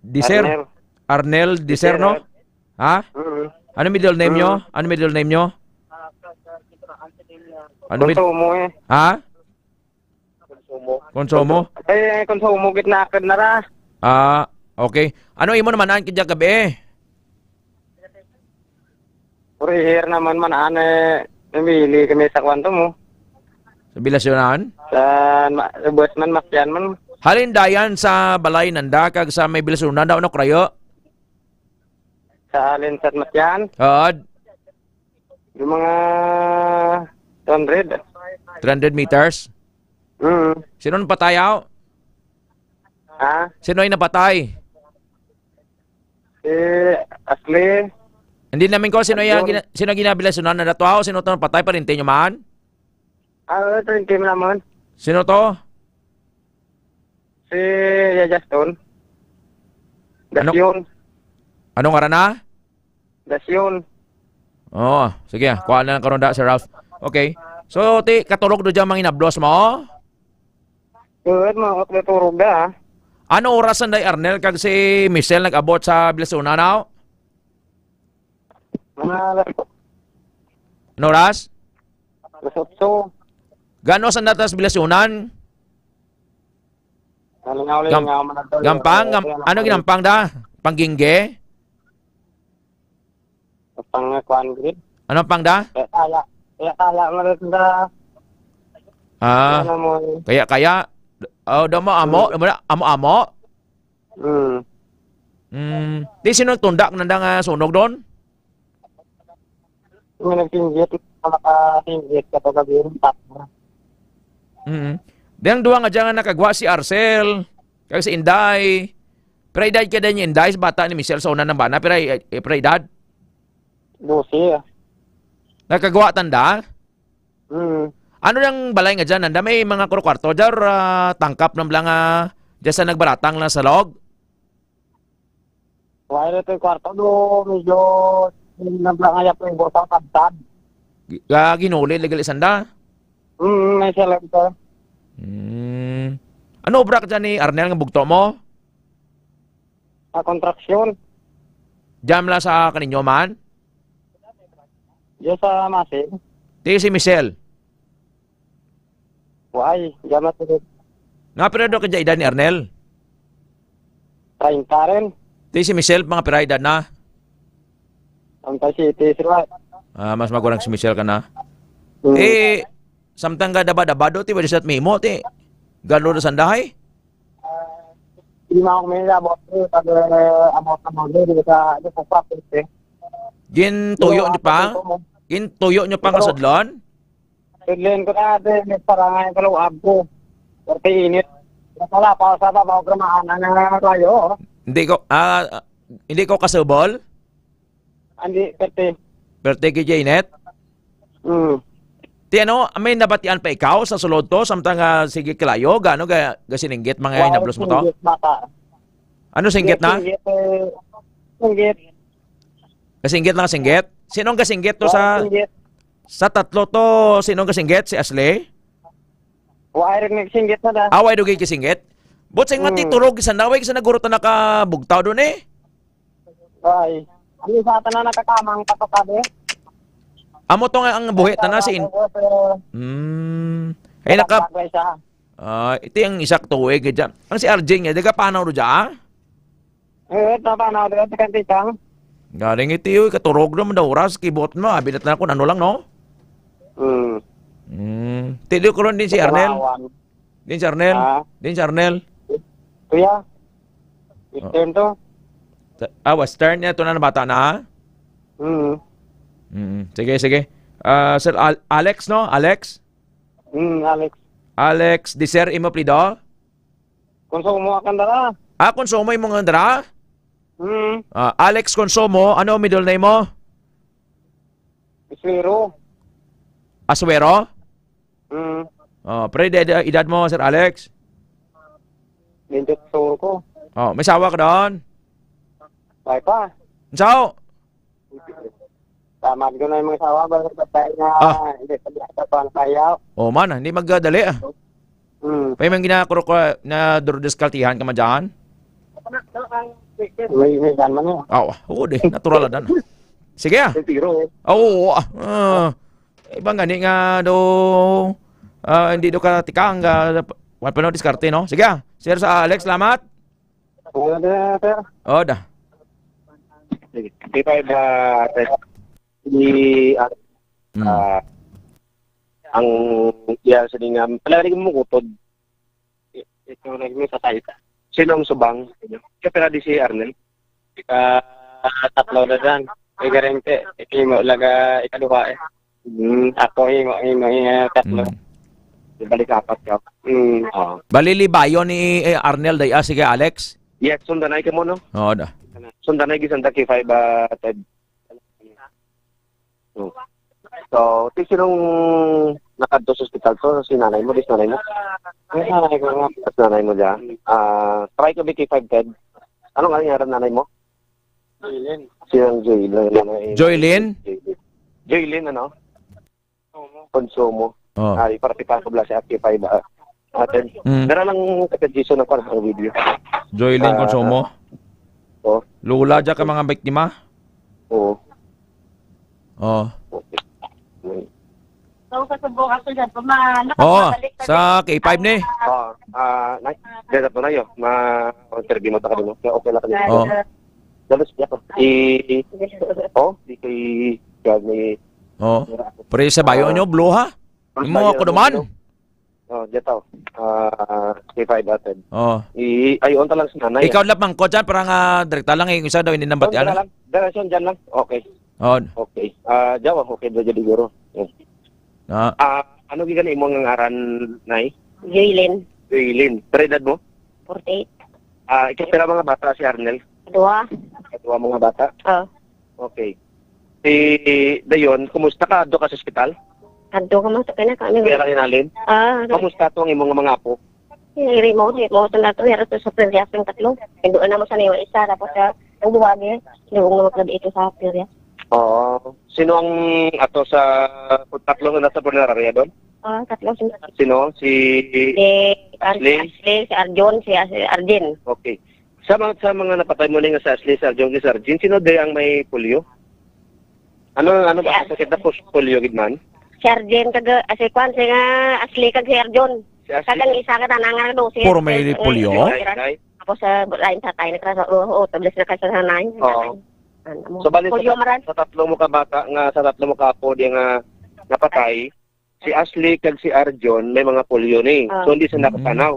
Dicer? Arnel. Arnel Dicer, Dicer, no? eh. Ha? Mm. Ano middle name nyo? Mm. Ano middle name nyo? Ano mid-, Konsumo, eh. Ha? Konsumo. Konsumo? Eh, Konsumo, gitna ka na ra. Ah, okay. Ano imo naman ang kidya gabi? Puriher naman man, ane, namili kami sa kwanto mo. Sa Bilasyonan? Sa ma-, sa buwet man, Masyan man. Halin dayan sa balay nanda, kag sa may Bilasyonan daw, ano, krayo? Sa halin sa Masyan? Oo. Yung mga two hundred. Three hundred meters? Mm. Sino ang patay, aw? Ha? Sino ay napatay? Si Ashley. Hindi namin ko, sino Ayun. yung gina-, sino ang ginabilasonan na dato, aw? Sino to patay, pariente nyo man? Ah, ito yung team naman. Sino to? Si Yaya Stone. Ano? Dasyon. Anong ngaran na? Dasyon. Oo, sige, kuha na lang karon da, Sir Ralph. Okay. So, ti, katulog do dyan mga inablos mo? Good, mga katulog da, ah. Ano oras ang day Arnel kag si Michelle nag-abot sa Bilasuna now? Mga alas Ano oras? Alas otso. Gano sa natas bilasyonan? Nalingaw-lingaw Gam-, man ang gampang? Gam-, ano ginampang da? Panggingge? Pang, kuan, grid. Ano pang da? Kaya kaya. Kaya kaya, malit na. Ah, Ano mo, eh? Kaya kaya. Oh, damo amo, Hmm. Damo na, amo-amo. Hmm. Mm. Di sino tunda nanda nga sunog doon? May nagsinggit, nakasinggit ka to gabi, tap. Mm. Di ang duha nga dyan nga nakagwa si Arcel, kag si Inday. Pira edad ka din yung Inday, sa bata ni Michelle sa una ng bana, pira, eh, pira edad? Dose, ah. Nakagwa tanda? Mm. Ano yung balay nga dyan? Nanda may mga kwarto dyan, or, ah, tangkap ng bala nga dyan sa nagbaratang lang sa log? Wala na ito yung kwarto, no, medyo nagla-, nga yapon yung botang kabtad. Gi-, ah, ginuli, legal isanda? Mm, may siya lang ito. Mm. Ano obra ka dyan ni Arnel nga bugto mo? Sa kontraksyon. Jam lang sa kaninyo man? Diyan sa Masin. Ti si Michelle. Why? Jam lang sa Nga, pero do ka dyan edad ni Arnel? Treinta rin. Ti si Michelle, mga pira edad na? Ang pa si Ate Israel. Ah, mas magulang si Michelle ka na. Hmm. Eh, samtang ka daba-daba do, ti, wala siya mimo, ti. Galo na sandahay? Hindi mo ako may abot, eh, pag, eh, abot na mo, hindi ka, hindi ko pa, eh. Gin tuyo Ano, niyo pa? Gin tuyo niyo pa nga Oo. Sudlon? Sudlon ko na, ate, may parangay ang kaluag ko. Pwerte init. Wala pa sa babaw, gramaan na nga tayo, oh. Hindi ko, ah, hindi ko kasubol? Hindi, pwerte. Pwerte, K J Net? Mm. Ti ano, may nabatian pa ikaw sa sulod to, samtang, ah, sige kalayo, gano ga, gasinggit mga Wow, hinablos mo to? Singgit bata. Ano singgit na? Singgit, eh, singgit. Gasinggit lang, singgit? Sinong gasinggit to Wow, sa, singgit. Sa tatlo to, sinong gasinggit? Si Ashley? Wa ay rin nagsinggit na da. Ah, wa ay dugay kasinggit? But sa nga Hmm. titurog, isa na, way, isa na guro to nakabugtaw doon eh. Ay. Ano sa ata na nakakamang pato ka, be? Amo to nga ang buhi, tana si in-, Pero, Hmm. Ay, naka-, Nagkakagway siya. Ah, ito yung isa ka tuig, eh, dyan. Ang si R J niya, di ka panaw ro dyan, ah? Eh, ito, panaw ro, ito, kantika. Galing ito, yung katurog naman daw oras, kibot mo, abi na tanan kung ano lang, no? Hmm. Hmm. Ti, di ko ron din si Arnel? Kawawan. Din si Arnel? Ah. Din si Arnel? Kuya, Oh. Western to. Ta-, ah, Western niya, ito na na bata na, ah? Hmm. Mm. Sige, sige. Ah, Sir Al-, Alex, no? Alex? Hmm, Alex. Alex, di Sir, imo plido? Konsumo akong dara. Ah, Konsumo imo nga dara? Hmm. Ah, Alex Konsumo, ano middle name mo? Asuero. Asuero? Hmm. Oh, pre, ed-, edad mo, Sir Alex? Twenty-two ko. Oh, may asawa ka doon? May pa. Sao? Tamad ko na yung mga asawa, basta patay nga, Ah. hindi pa niya sa pangkayaw. Oh, man, ah, hindi magdali, ah. Hmm. May mga ginakurok ko na durdiskaltihan ka man dyan? May, may ganun man yun. Aw, oo, di. Natural na dan. Sige, ah. Yung tiro, eh. Ah, oo, ah. Ah, ibang gani nga do, ah, hindi do ka tikang, ah, wala pa no diskarte, no? Sige, ah. Sir sa Alex, salamat. Wala na, sir. Oh, da. Sige. Di pa iba, sir. Di, ah, Hmm. ah, ang iya sining, um, palaring mo utod. I-, ito na yung sa tayo. Sino ang subang? Kapira di si Arnel? Ika tatlo na dan. Ika rin, te. Ika mo laga ikaduha, eh. Hmm, ako, imo, imo, imo, tatlo. Hmm. Di balik apat ka. Hmm, oo. Bali, libayon ni, eh, Arnel, day, ah, sige, Alex. Yes, sundanay ka mo, no? Oo, da. Sundanay, gisanda kay five, ah, Ted. Hmm. So, ti sinong nakadto sa ospital to? Si nanay mo, dis nanay mo? Ay, nanay ko nga. Dis nanay mo dyan. Ah, try ko B K five, Ted. Ano nga nangyari nanay mo? Joylin. Si ang Joylin, ano, eh, Joylin? Joylin, ano? Konsumo. Oh. Ay, para tipa ko bla si Aki five, ah. Atin. Mm. Dara lang kay Jason ako ang video. Joylin Ah, Konsumo? Oh. Lula dyan ka mga biktima? Oo. Oh. Okay. Ako sa subong ako dyan. Pama, Oo, nakabalik ka sa dyan. K five ni. Oh, ah, na, dito po na yun. Ma-interview mo ta ka dun, no? Kaya okay lang ka dun. Oo. Dalos niya po. I, oh, di kay, kaya may, Oh. Pero sa bayo Ah. nyo, blue ha? Mas Imo bayo ako ang naman. blue. Oh, dito. Ah, K five atin. Oh. I, ayon ta lang sa nanay. Ikaw lang mangkot dyan, para nga direkta lang, eh, yung isa daw, hindi nang Dito batian, lang. Dito lang, dyan lang. Okay. Oh. Okay. Ah, Jawa, okay na dyan siguro. Eh. Ah. Ah, ano gikan imo nga ngaran, Nay? Joylin. Joylin. Pero edad mo? Forty-eight. Ah, ikaw, pila mga bata si Arnel? Duha. Duha mga bata? Oh. Okay. Si Dayon, kumusta ka? Adto ka sa ospital? Adto ka man sa kanya, kami. Kaya lang hinalin? Ah, Kumusta to ang imong mga apo? Iri mo, iri mo, ito na to, iri to sa Prerias ng tatlo. Indo na mo sa niwa isa, tapos sa, ang duwa niya, yung mga maglabi ito sa Prerias. Oo. Sino ang ato sa tatlo na sa punerarya doon? Ah, tatlo sila. Sino? Si Si Ar-, Ashley? Ashley, si Arjun, si As-, Arjin. Okay. Sa mga, sa mga napatay mo ni nga si Ashley, si Arjun, si Arjin, sino di ang may polio? Ano, ano Si ba Ar- sakit na pus-, polio gid man? Si Arjin kag, ah, si Kwan, si nga Ashley kag si Arjun. Si Ashley. Kag ang isa ka tanang nga dosi. Puro may Arjun, polio? Arjun, Ay, ay. Tapos sa lain sa tayo, nagkasa-, oo, oo, tablis na ka sa nanay. Oo. Ano mo? So, bali sa Polio tat-, maran. sa tatlo mo ka bata nga, sa tatlo mo ka apo di nga napatay, si Ashley kag si Arjun may mga polio ni. Ah. So, hindi sila Mm. nakapanaw.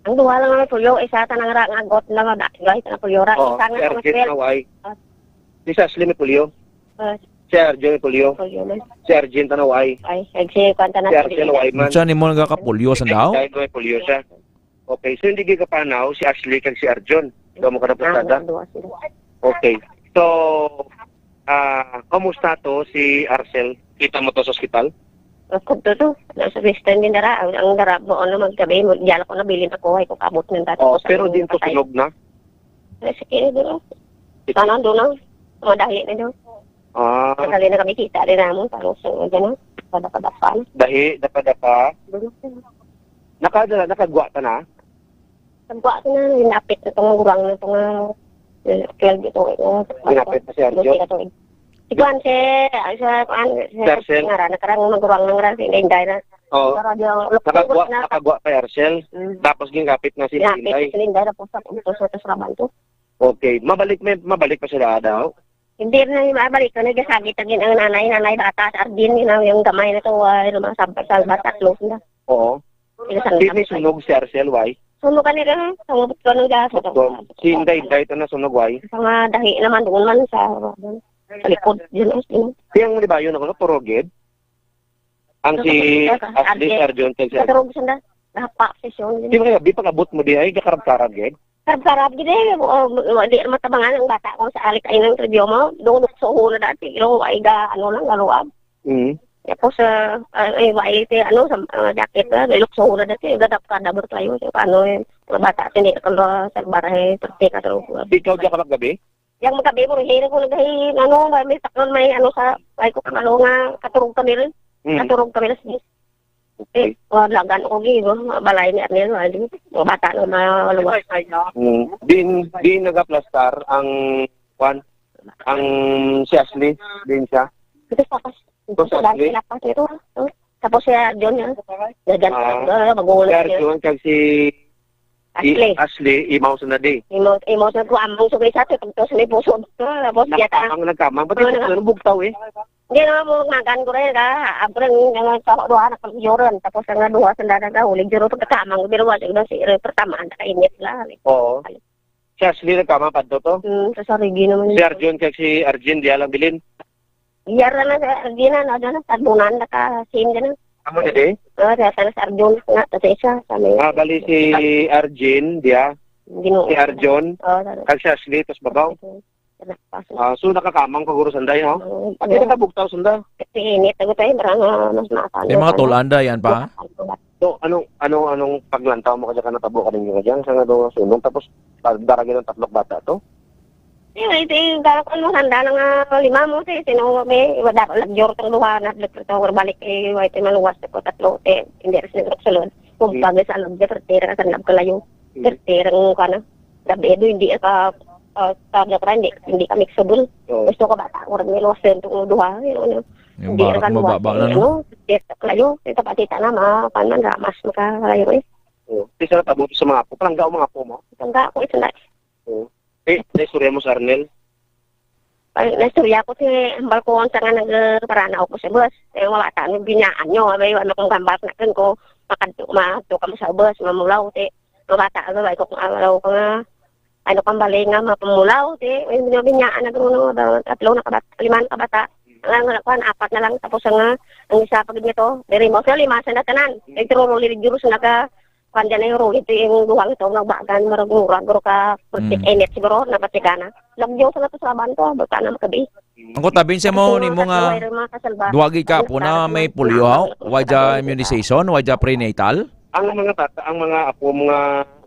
Ang duha lang ang polio, isa tanang ra nga got lang nga da-, guys, ang polio ra. Oo, Isa nga si ang Arjun swel. na way. Ah. Di si Ashley may polio. Ah. Si Arjun may polio. Polio man. Si Arjun tanang way. Ay, ay, si Kwan tanang Si Arjun way man. Unsa nimo nagakapolio sa daw? Dahil may polio siya. Okay, so hindi gyud kapanaw si Ashley kag si Arjun. Ikaw mo ka na Ah, pasada? Duha sila. Okay. So, ah, kamusta to si Arcel? Kita mo to sa ospital? Ako to to. Nasa Western din dara. Ang, ang dara mo, ano, magkabi mo. Diyan ako nabilin ako. Ay, kung kabot ng dati Oh, ko sa pero mga din to patay. Sunog na? Eh, sige, dito. Ito. Sana doon na. Madahi na doon. Ah. Madali na kami kita rin naman. Parang sa mga gano'n. Padapa-dapa na. Dahi, dapa-dapa. Doon. Nakadala, nakagwa ka na? Nagwa ko na, hinapit na itong gurang na itong, ah, twelve ito, eh, oh. Hinapit na si Arjo? Doon sila to, eh. Si Kwan, si, ah, si Kwan, si Si Arcel? Ngara, nakarang magurang na ngara, si Inday na. Oo. Pero di ako, lukso Nakagwa, na. Nakagwa kay Arcel. Mm. Tapos gingapit na si Hinapit Inday. Si Inday, tapos sa, ito sa, sa Saraban to. Okay. Mabalik, may, mabalik pa sila daw? Hindi na yung mabalik. Ano, gasagit na gin-, ang nanay, nanay bata, sa Arvin, yun ang, yung gamay na to, ah, yung mga sab-, salbat, tatlo sila. Oo. Sila sa Hindi may sunog si Arcel, why? Sunog ka nila, sumubot ko nung gas. Ito, si Inday, Inday, ito na sunog, why? Sa mga dahi naman, doon man sa, sa likod, yun, oh, yun. Siyang libayon ako, no? Purugid? Ang si Sa Ashley, Arvin. Sir John, kag si Arvin. Katurog sila. Nahapa, sesyon, yun. Di ba, di pag-abot mo di ay, kakarab-karab, gid? Karab-karab gid eh, o, o, di matabangan ang bata ko sa alik ay nang review mo. Doon sa uho na dati, pero ay ga, ano lang, galuab. Mm. Tapos, ah, ah, ay, wa, ay, ti, ano, sa, ah, jacket na, nilukso na dati, gadap ka, dabor kayo. So, ano, eh, mga bata, tini, ka lo, sa barahe, perte ka, so, Ikaw diya ka maggabi? Yang maggabi mo, hiri ko nagay, ano, may, may takon, may, ano, sa, ay, ko, ano, nga, katurog kami rin. Mm. Katurog kami rin, sige. Okay. Eh, wala gan ko gi, no? Balay ni Arnel, wala din. Mga bata na maluwas. Mm. Din, din nagaplastar ang, kwan, ang si Ashley, din siya. Ito sa pas. Ito sa Ashley? Lapas nito, ha? Oh. Tapos siya, John, ha? Dagan, Ah. ah, magulo Si siya. Arjun, kag si, si Ashley. Ashley, imaw sa nadi. Imaw, imaw sa ko, amang sa isa, sa pagtos ni puso. Ah, tapos siya ta. Nagkamang, nagkamang. Ba't Oo, yung naka- ano, bugtaw eh? Hindi naman mo magan ko rin, ka, abro yung, yung sa duha na pag-yuron, tapos ang duha sa dada ka, uling yuron, pagkakamang, pero wala, yung si, yung pertama, ang kainit lang. Oo. Si Ashley nagkamang pa to? Hmm, sa sarigi naman Si yun. Arjun kag si Arjun, diya lang bilin? Iyara na sa Arjun, ano, ano, tabunan, naka-same ka na. Amo na di? Oo, sa, sa Arjun, na, sa isa, sa may Ah, bali si Arjun, diya? Ginoo. Si Arjun, Oo, sa kag si Ashley, tas babaw? Sa, sa, Ah, so nakakamang ka guro sanday, no? Oo, Pati pag- nakabugtaw sanda. Kasi init, ako tayo, marang, ah, mas mata, May mga ano, tulan da yan pa? So, anong, anong, anong paglantaw mo kaya ka natabo ka ninyo dyan? Sa nga daw sunog, tapos pag daragin ng tatlong bata to? Yung, ito yung, kala ko, ano, handa na nga lima mo, te, sino, may, wala, wala, jor, tang duha, na, balik, balik, balik, eh, wait, maluwas ko, tatlo, te, hindi, rin, sulod. Kung Hmm. pag sa loob, te, pero tira, sa loob, kalayo. Hmm. Pero tira, ang, ano, gabi, do, hindi, ka, ah, ka, hindi, hindi kami, sabon. Oo. Gusto ko, bata, ko, rin, maluwas, yung, tong duha, yun, ano. Yung Hindi barok na mababa na, no? Ano, layo. Ito pa, tita na, ma-, kuwan man, ramas, makalayo, eh. Oo. Di sa natabo sa mga apo. Palangga ang mga apo mo? Palangga ako, ito na. Oo. Eh, naistorya mo sa Arnel? Ay, naistorya ko si hambal ko, ang sa nga nag-, parana ako sa bus. Eh, wala ta, ano, binyaan nyo, may, ano, kung gambas na kun ko, makadto, makadto ka mo sa bus, mamulaw, ti, mabata, ano, ay, kung, ah, wala ko nga, ano, kang bali nga, mapamulaw, ti, may binabinyaan na gano'n, no, da-, tatlo na kabat-, lima na kabata. Ang, ang, kuwan, apat na lang, tapos ang, ah, ang isa pa gid nito, diri mo, sa lima, sa natanan, nagturo, liligurus na ka, kuwan dyan na yung rulit, yung duwang ito, nagbagan, marag mura, guro ka, plastic Mm. init siguro, napatikana. Lagyo sa nato sa laban to, baka na makabi. Ang kutabin sa mo, Kasi ni mga mo nga, katuway rin mga kasalba-, duwagi ka ang po na may nagkakaroon polio, ha? ng Wa dya immunization, wa dya prenatal? Ang mga tata, ang mga apo, mga,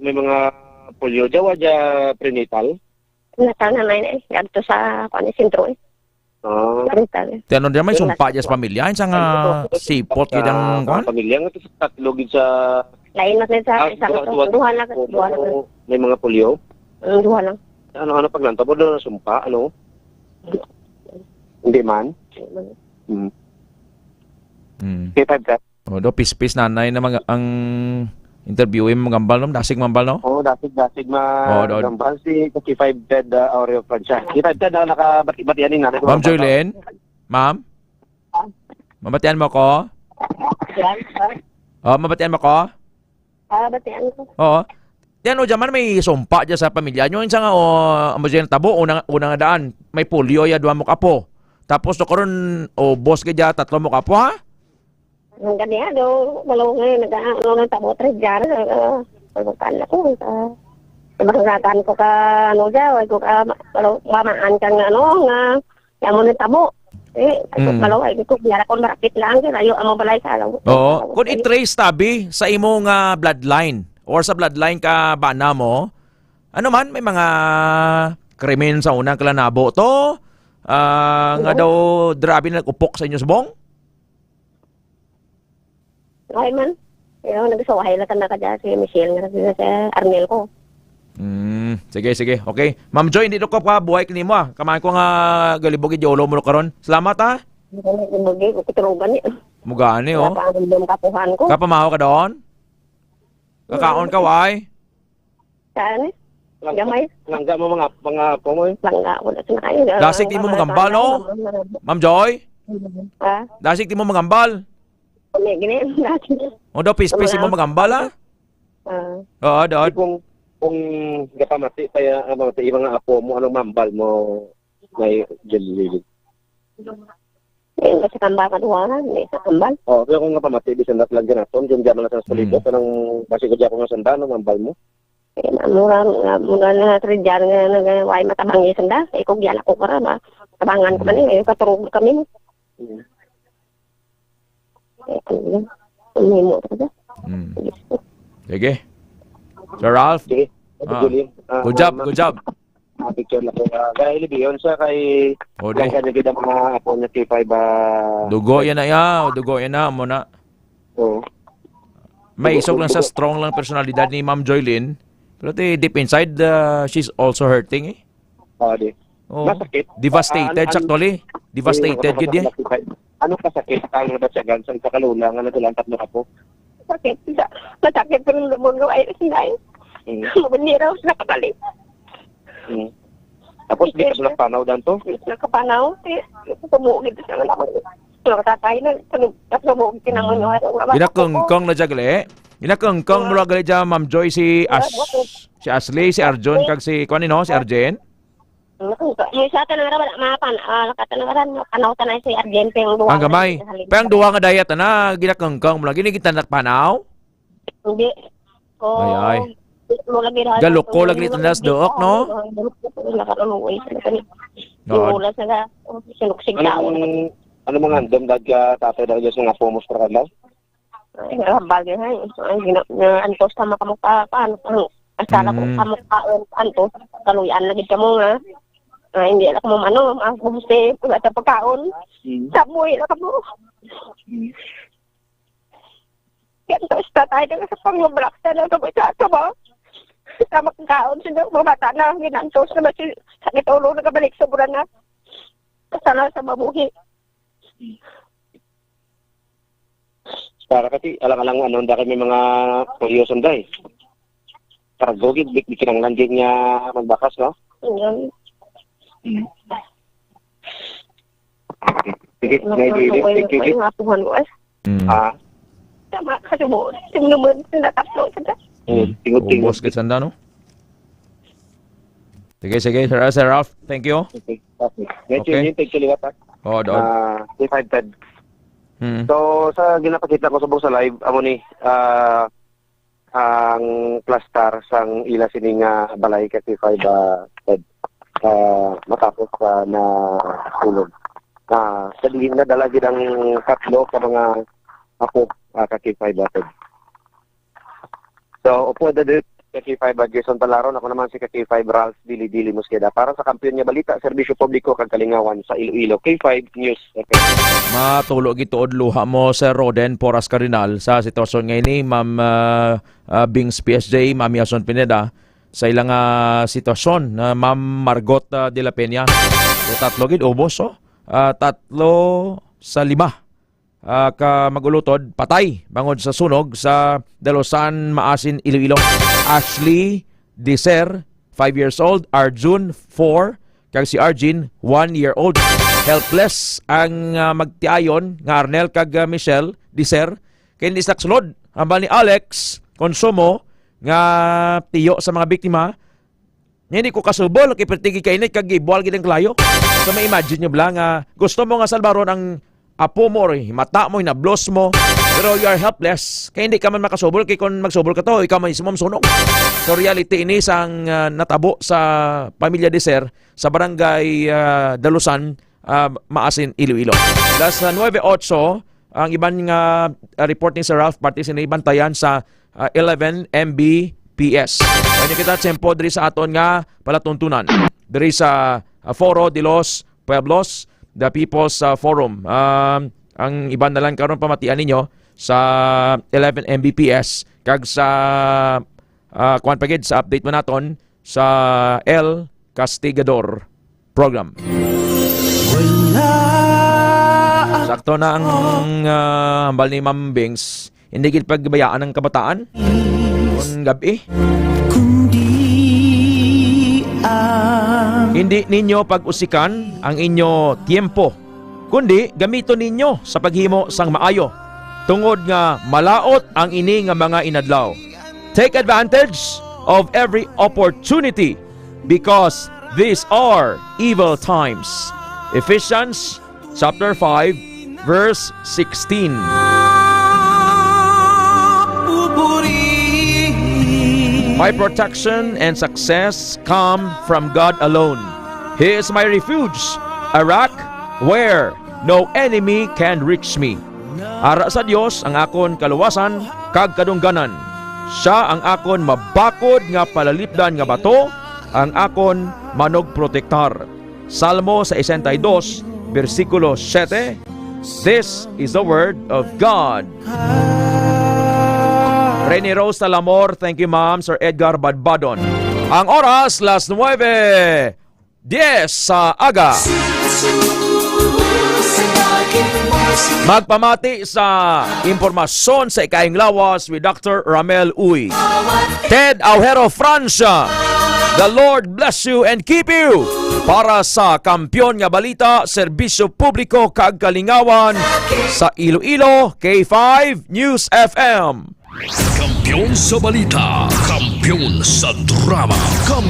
may mga polio, dya, wa dya prenatal? Natal na na yun eh, yadto sa, kuwan, eh, sentro eh. Ah. Prenatal eh. Ti ano dyan, may Yung sumpa nasa dyan sa pamilya, yun sa nga Ay, ito, ito, sipot, sa yun ang, kuwan? pamilya, nga ito sa tatlo, gid sa Lain mas sa Ah, isa duha, ka to. duha, Duha lang, duha lang. Duha lang. May mga polio? Mm, duha lang. Ano, ano, pag nantabod na sumpa, ano? Hindi man. Hindi man. Hmm. Hmm. K five ka? O, do, pispis nanay na mga, ang interview mo, magambal, no? Dasig mambal, no? Oo, dasig, dasig ma-, O, do. gambal si K five Ted, ah, Aureo Francia. K five Ted, ah, nakabati-batian ni nanay ko. Ma'am Joylen? Ma'am? Mabatian mo ko? Yan, sir. O, mabatian mo ko? Ah, batian ko. Oo. Yan, o, dyan man may sumpa dyan sa pamilya nyo. Yung sa nga, o, amo dyan tabo, una, una nga daan, may polio ya, duha mo kapo. Tapos, to karon, o, boss ka dyan, tatlo mo kapo, ha? Ang gani, ano, wala nga, nag-, ano, nagtabo, tres dyan, ah, pagbukan ako, ah, pagbukan ko ka, ano, dyan, ay ko ka, ma-, wala, mamaan ka nga, ano, nga, Kaya mo nitabo. Eh, ay, Mm. malo, ay, di ko, biyara ko, marapit lang, kaya layo ang balay sa alaw. Oo. Kung i-trace tabi sa imo nga bloodline or sa bloodline ka bana mo, ano man, may mga krimen sa unang kalanabo to, ah, nga Oo. daw grabe na nag-upok sa inyo subong? Ay man. Pero nagsawahay lang ka na ka dyan, si Michelle nga nag-, si Arnel ko. Mm, sige, sige. Okay. Ma'am Joy, hindi ko pa buhay kanimo, ah. Kaman ko nga galibog yung ulo mo karon. Salamat, ah. Hindi ko bugi, ko kiturugan niya. Mugani, Wala oh. pa ang kapuhan ko. Kapamahaw ka doon? Kakaon ka, why? Saan eh? Langga, Gamay. langga mo mga, mga apo mo eh. Langga, wala sa nakain. Dasig di mo Langga, magambal, langga, no? langga, langga. Ma'am Joy? Ah? Dasig di mo magambal? Kami, gini, dasig. O daw, pispis Wala. mo magambal, ah? Ah. Oo, daw. Di kung, kung gapamati pa ya, ang mga, yung mga apo mo, anong mambal mo, may Jelly? Eh, sa kambal ka duha na, may sa kambal. Oh, pero kung nga pamati, bisan na lang ganaton, yung jaman na sa palibot, Mm. anong basi ko dyan ko nga sanda, anong mambal mo? Eh, mura, mura, mura na nga, three jar nga, nga, nga, way matabang yung sanda. Eh, kung yan ako kara ba? Tabangan ko man eh, katurog kami. Mm. Eh, ano yun? Ang himo ko ba? Mm. Sige. Sir Ralph? Sige. Ah. Julie, ah, Good job, ah, good job. Ah, picture na po. Ah, kay Lebion siya, kay Oh, di. Kaya nagkita mga apo niya, K five, ah, Dugo yan na, ya. Dugo yan na, mo na. Oo. May Dugo, isog lang sa dugo. strong lang personalidad ni Ma'am Joylyn. Pero ti, deep inside, ah, she's also hurting, eh. Ah, di. Oh. Masakit. Devastated, Ah, an-, an-, actually. Devastated, Ayun, gid, eh. masakit. Ano kasakit ang nabatyagan sa isa ka lola nga nagkalain tatlo ka po? Sakit. Sa-, masakit, pero lumon ko, ay, sinay. Mm. Mabunyi raw, nakabalik. Mm. Tapos, di ka Yes, sir. nakapanaw dan to? Yes, nakapanaw. Eh, pumugit sa mga ako. Mga tatay na, tulog, tapos pumugit na mga Mm. mga bata ko. Ginakengkeng na dyan, gali. Ginakengkeng mo Oo. lang gali dyan, Ma'am Joy, si Wala, Ash-, wala. si Ashley, si Arjun, Wala. kag si, kuwan ni, no? Si Arjen? Yung sa atin nga wala mapan, ah, kata nga wala, panaw ta na si Arjen, pa yung duwa Ang nga gamay. sa halin. Pa ang duwa nga dayat na, ginakengkeng mo lang. Gini kita nakpanaw? Hindi. Ko, Ay, ay. Mo lagi na, Galok ko lagi mo na lagi sa dook, no? Nakaluloy sa kani. Oo. Yung ulas na, oh, sinuksig Ano na ako. ang, ano mga handom dad ka tatay dad sa mga pumos para kadlaw? Ay, hambal niya, ay. Ay, gina-, na, antos, tama ka mo pa, paano, paano? Ang sala ko, Mm. kamo ka, um, antos, kaluyan na gid kamo nga. Ay, hindi na kamo, ano, ang gusto, wala sa pagkaon. Mm. Sa buhay na kamo. Mm. Yan, tapos tatay na sa pangmabrak, sa lang kamo, sa, sa mo. Sa makakaon, sa mga bata na, ginantos na, mas sakit ulo, nakabalik sa bulan na. Sana sa mabuhi. Para kasi alang-alang ano, dahil may mga kuryoso, day. Para gugid, di, di kinahanglan gid nga magbakas, no? Yan. Sige, Ano may ko, David, okay, thank you, okay, David. Nga apuhan ko, eh. Mm. Ah, Tama ka, Jabo. Yung naman, natatlo sila. Mm, Mm. Tingog-tingog. Ubos ka sanda, no? Sige, sige, Sir, Sir Ralph. Thank you. Okay. Okay. Medyo Okay. yun, thank you, liwat, ah. Oh, doon. Ah, K five, Ted. Mm. So, sa ginapakita ko subong sa live, amo ni, ah, ang plastar sang ila sini nga balay ka K five, ah, Ted. Ah, matapos, ah, na tulog. Ah, sa diin na dala gid ang tatlo ka mga apo, ah, ka K five, ah, Ted. So, upo da dit, ka K five, ah, Jason Palaron. Ako naman si ka K five, Ralph Dili Dili Mosqueda. Para sa Kampiyon nga Balita, Serbisyo Publiko kag Kalingawan sa Iloilo, K five News F M. Matulo gid tuod luha mo, Sir Roden Porras Cardinal, sa sitwasyon nga ini, Ma'am, ah, ah, Bings P S J, Ma'am Yason Pineda, sa ilang, ah, sitwasyon, na Ma'am Margot, ah, de la Peña. So, tatlo gid, ubos, oh. Ah, tatlo sa lima, ah, ka mag-ulutod patay bangod sa sunog sa Dalusan, Maasin, Iloilo. Ashley Dicer, five years old, Arjun, four, kag si Arjin, one year old. Helpless ang, ah, magtiayon nga Arnel kag, ah, Michelle Dicer, kay hindi sila kasulod. Hambal ni Alex Consumo, nga tiyo sa mga biktima, nga hindi ko kasubol, kay perti gid kainit kag gibuwal gid ang kalayo. So, may imagine nyo bala nga gusto mo nga salbaron ang apo mo or himata mo, hinablos mo, pero you are helpless. Kay hindi ka man makasubol, kay kung magsubol ka to, ikaw man mismo masunog. So, reality ini sang, ah, natabo sa pamilya Dicer sa barangay, ah, Dalusan, ah, Maasin, Iloilo. Alas nuebe otso, ang iban nga, ah, report ni Sir Ralph, parte sini bantayan sa, ah, eleven M B P S. Pwede kita tiyempo diri sa aton nga palatuntunan. Diri sa, ah, Foro de los Pueblos, the People's, ah, Forum. Um, ang iban na lang karon pamatian ninyo sa eleven M B P S kag sa, ah, kuwan pa gid, sa update mo naton sa El Castigador program. Wala Sakto na ang, ah, hambal ni Ma'am Bings. Hindi gid pagbayaan ang kabataan. Kung gabi. Kundi ang Hindi ninyo pag-usikan ang inyo tiempo, kundi gamiton ninyo sa paghimo sang maayo, tungod nga malaut ang ini nga mga inadlaw. Take advantage of every opportunity because these are evil times. Ephesians chapter five, verse sixteen. My protection and success come from God alone. He is my refuge, a rock where no enemy can reach me. Ara sa Dios ang akon kaluwasan kag kadungganan. Sia ang akon mabakod nga palalipdan nga bato, ang akon manugprotektar. Salmo sesenta y dos, bersikulo siete. This is the word of God. Rene Rose Talamor, thank you, ma'am. Sir Edgar Badbadon. Ang oras, las nuebe diez sa aga. Magpamati sa impormasyon sa ikayong lawas with Doctor Ramel Uy. Ted Aujero Francia, the Lord bless you and keep you. Para sa Kampiyon nga Balita, Serbisyo Publiko kag Kalingawan sa Iloilo, K five News F M. Kampiyon sa balita, kampiyon sa drama, kampiyon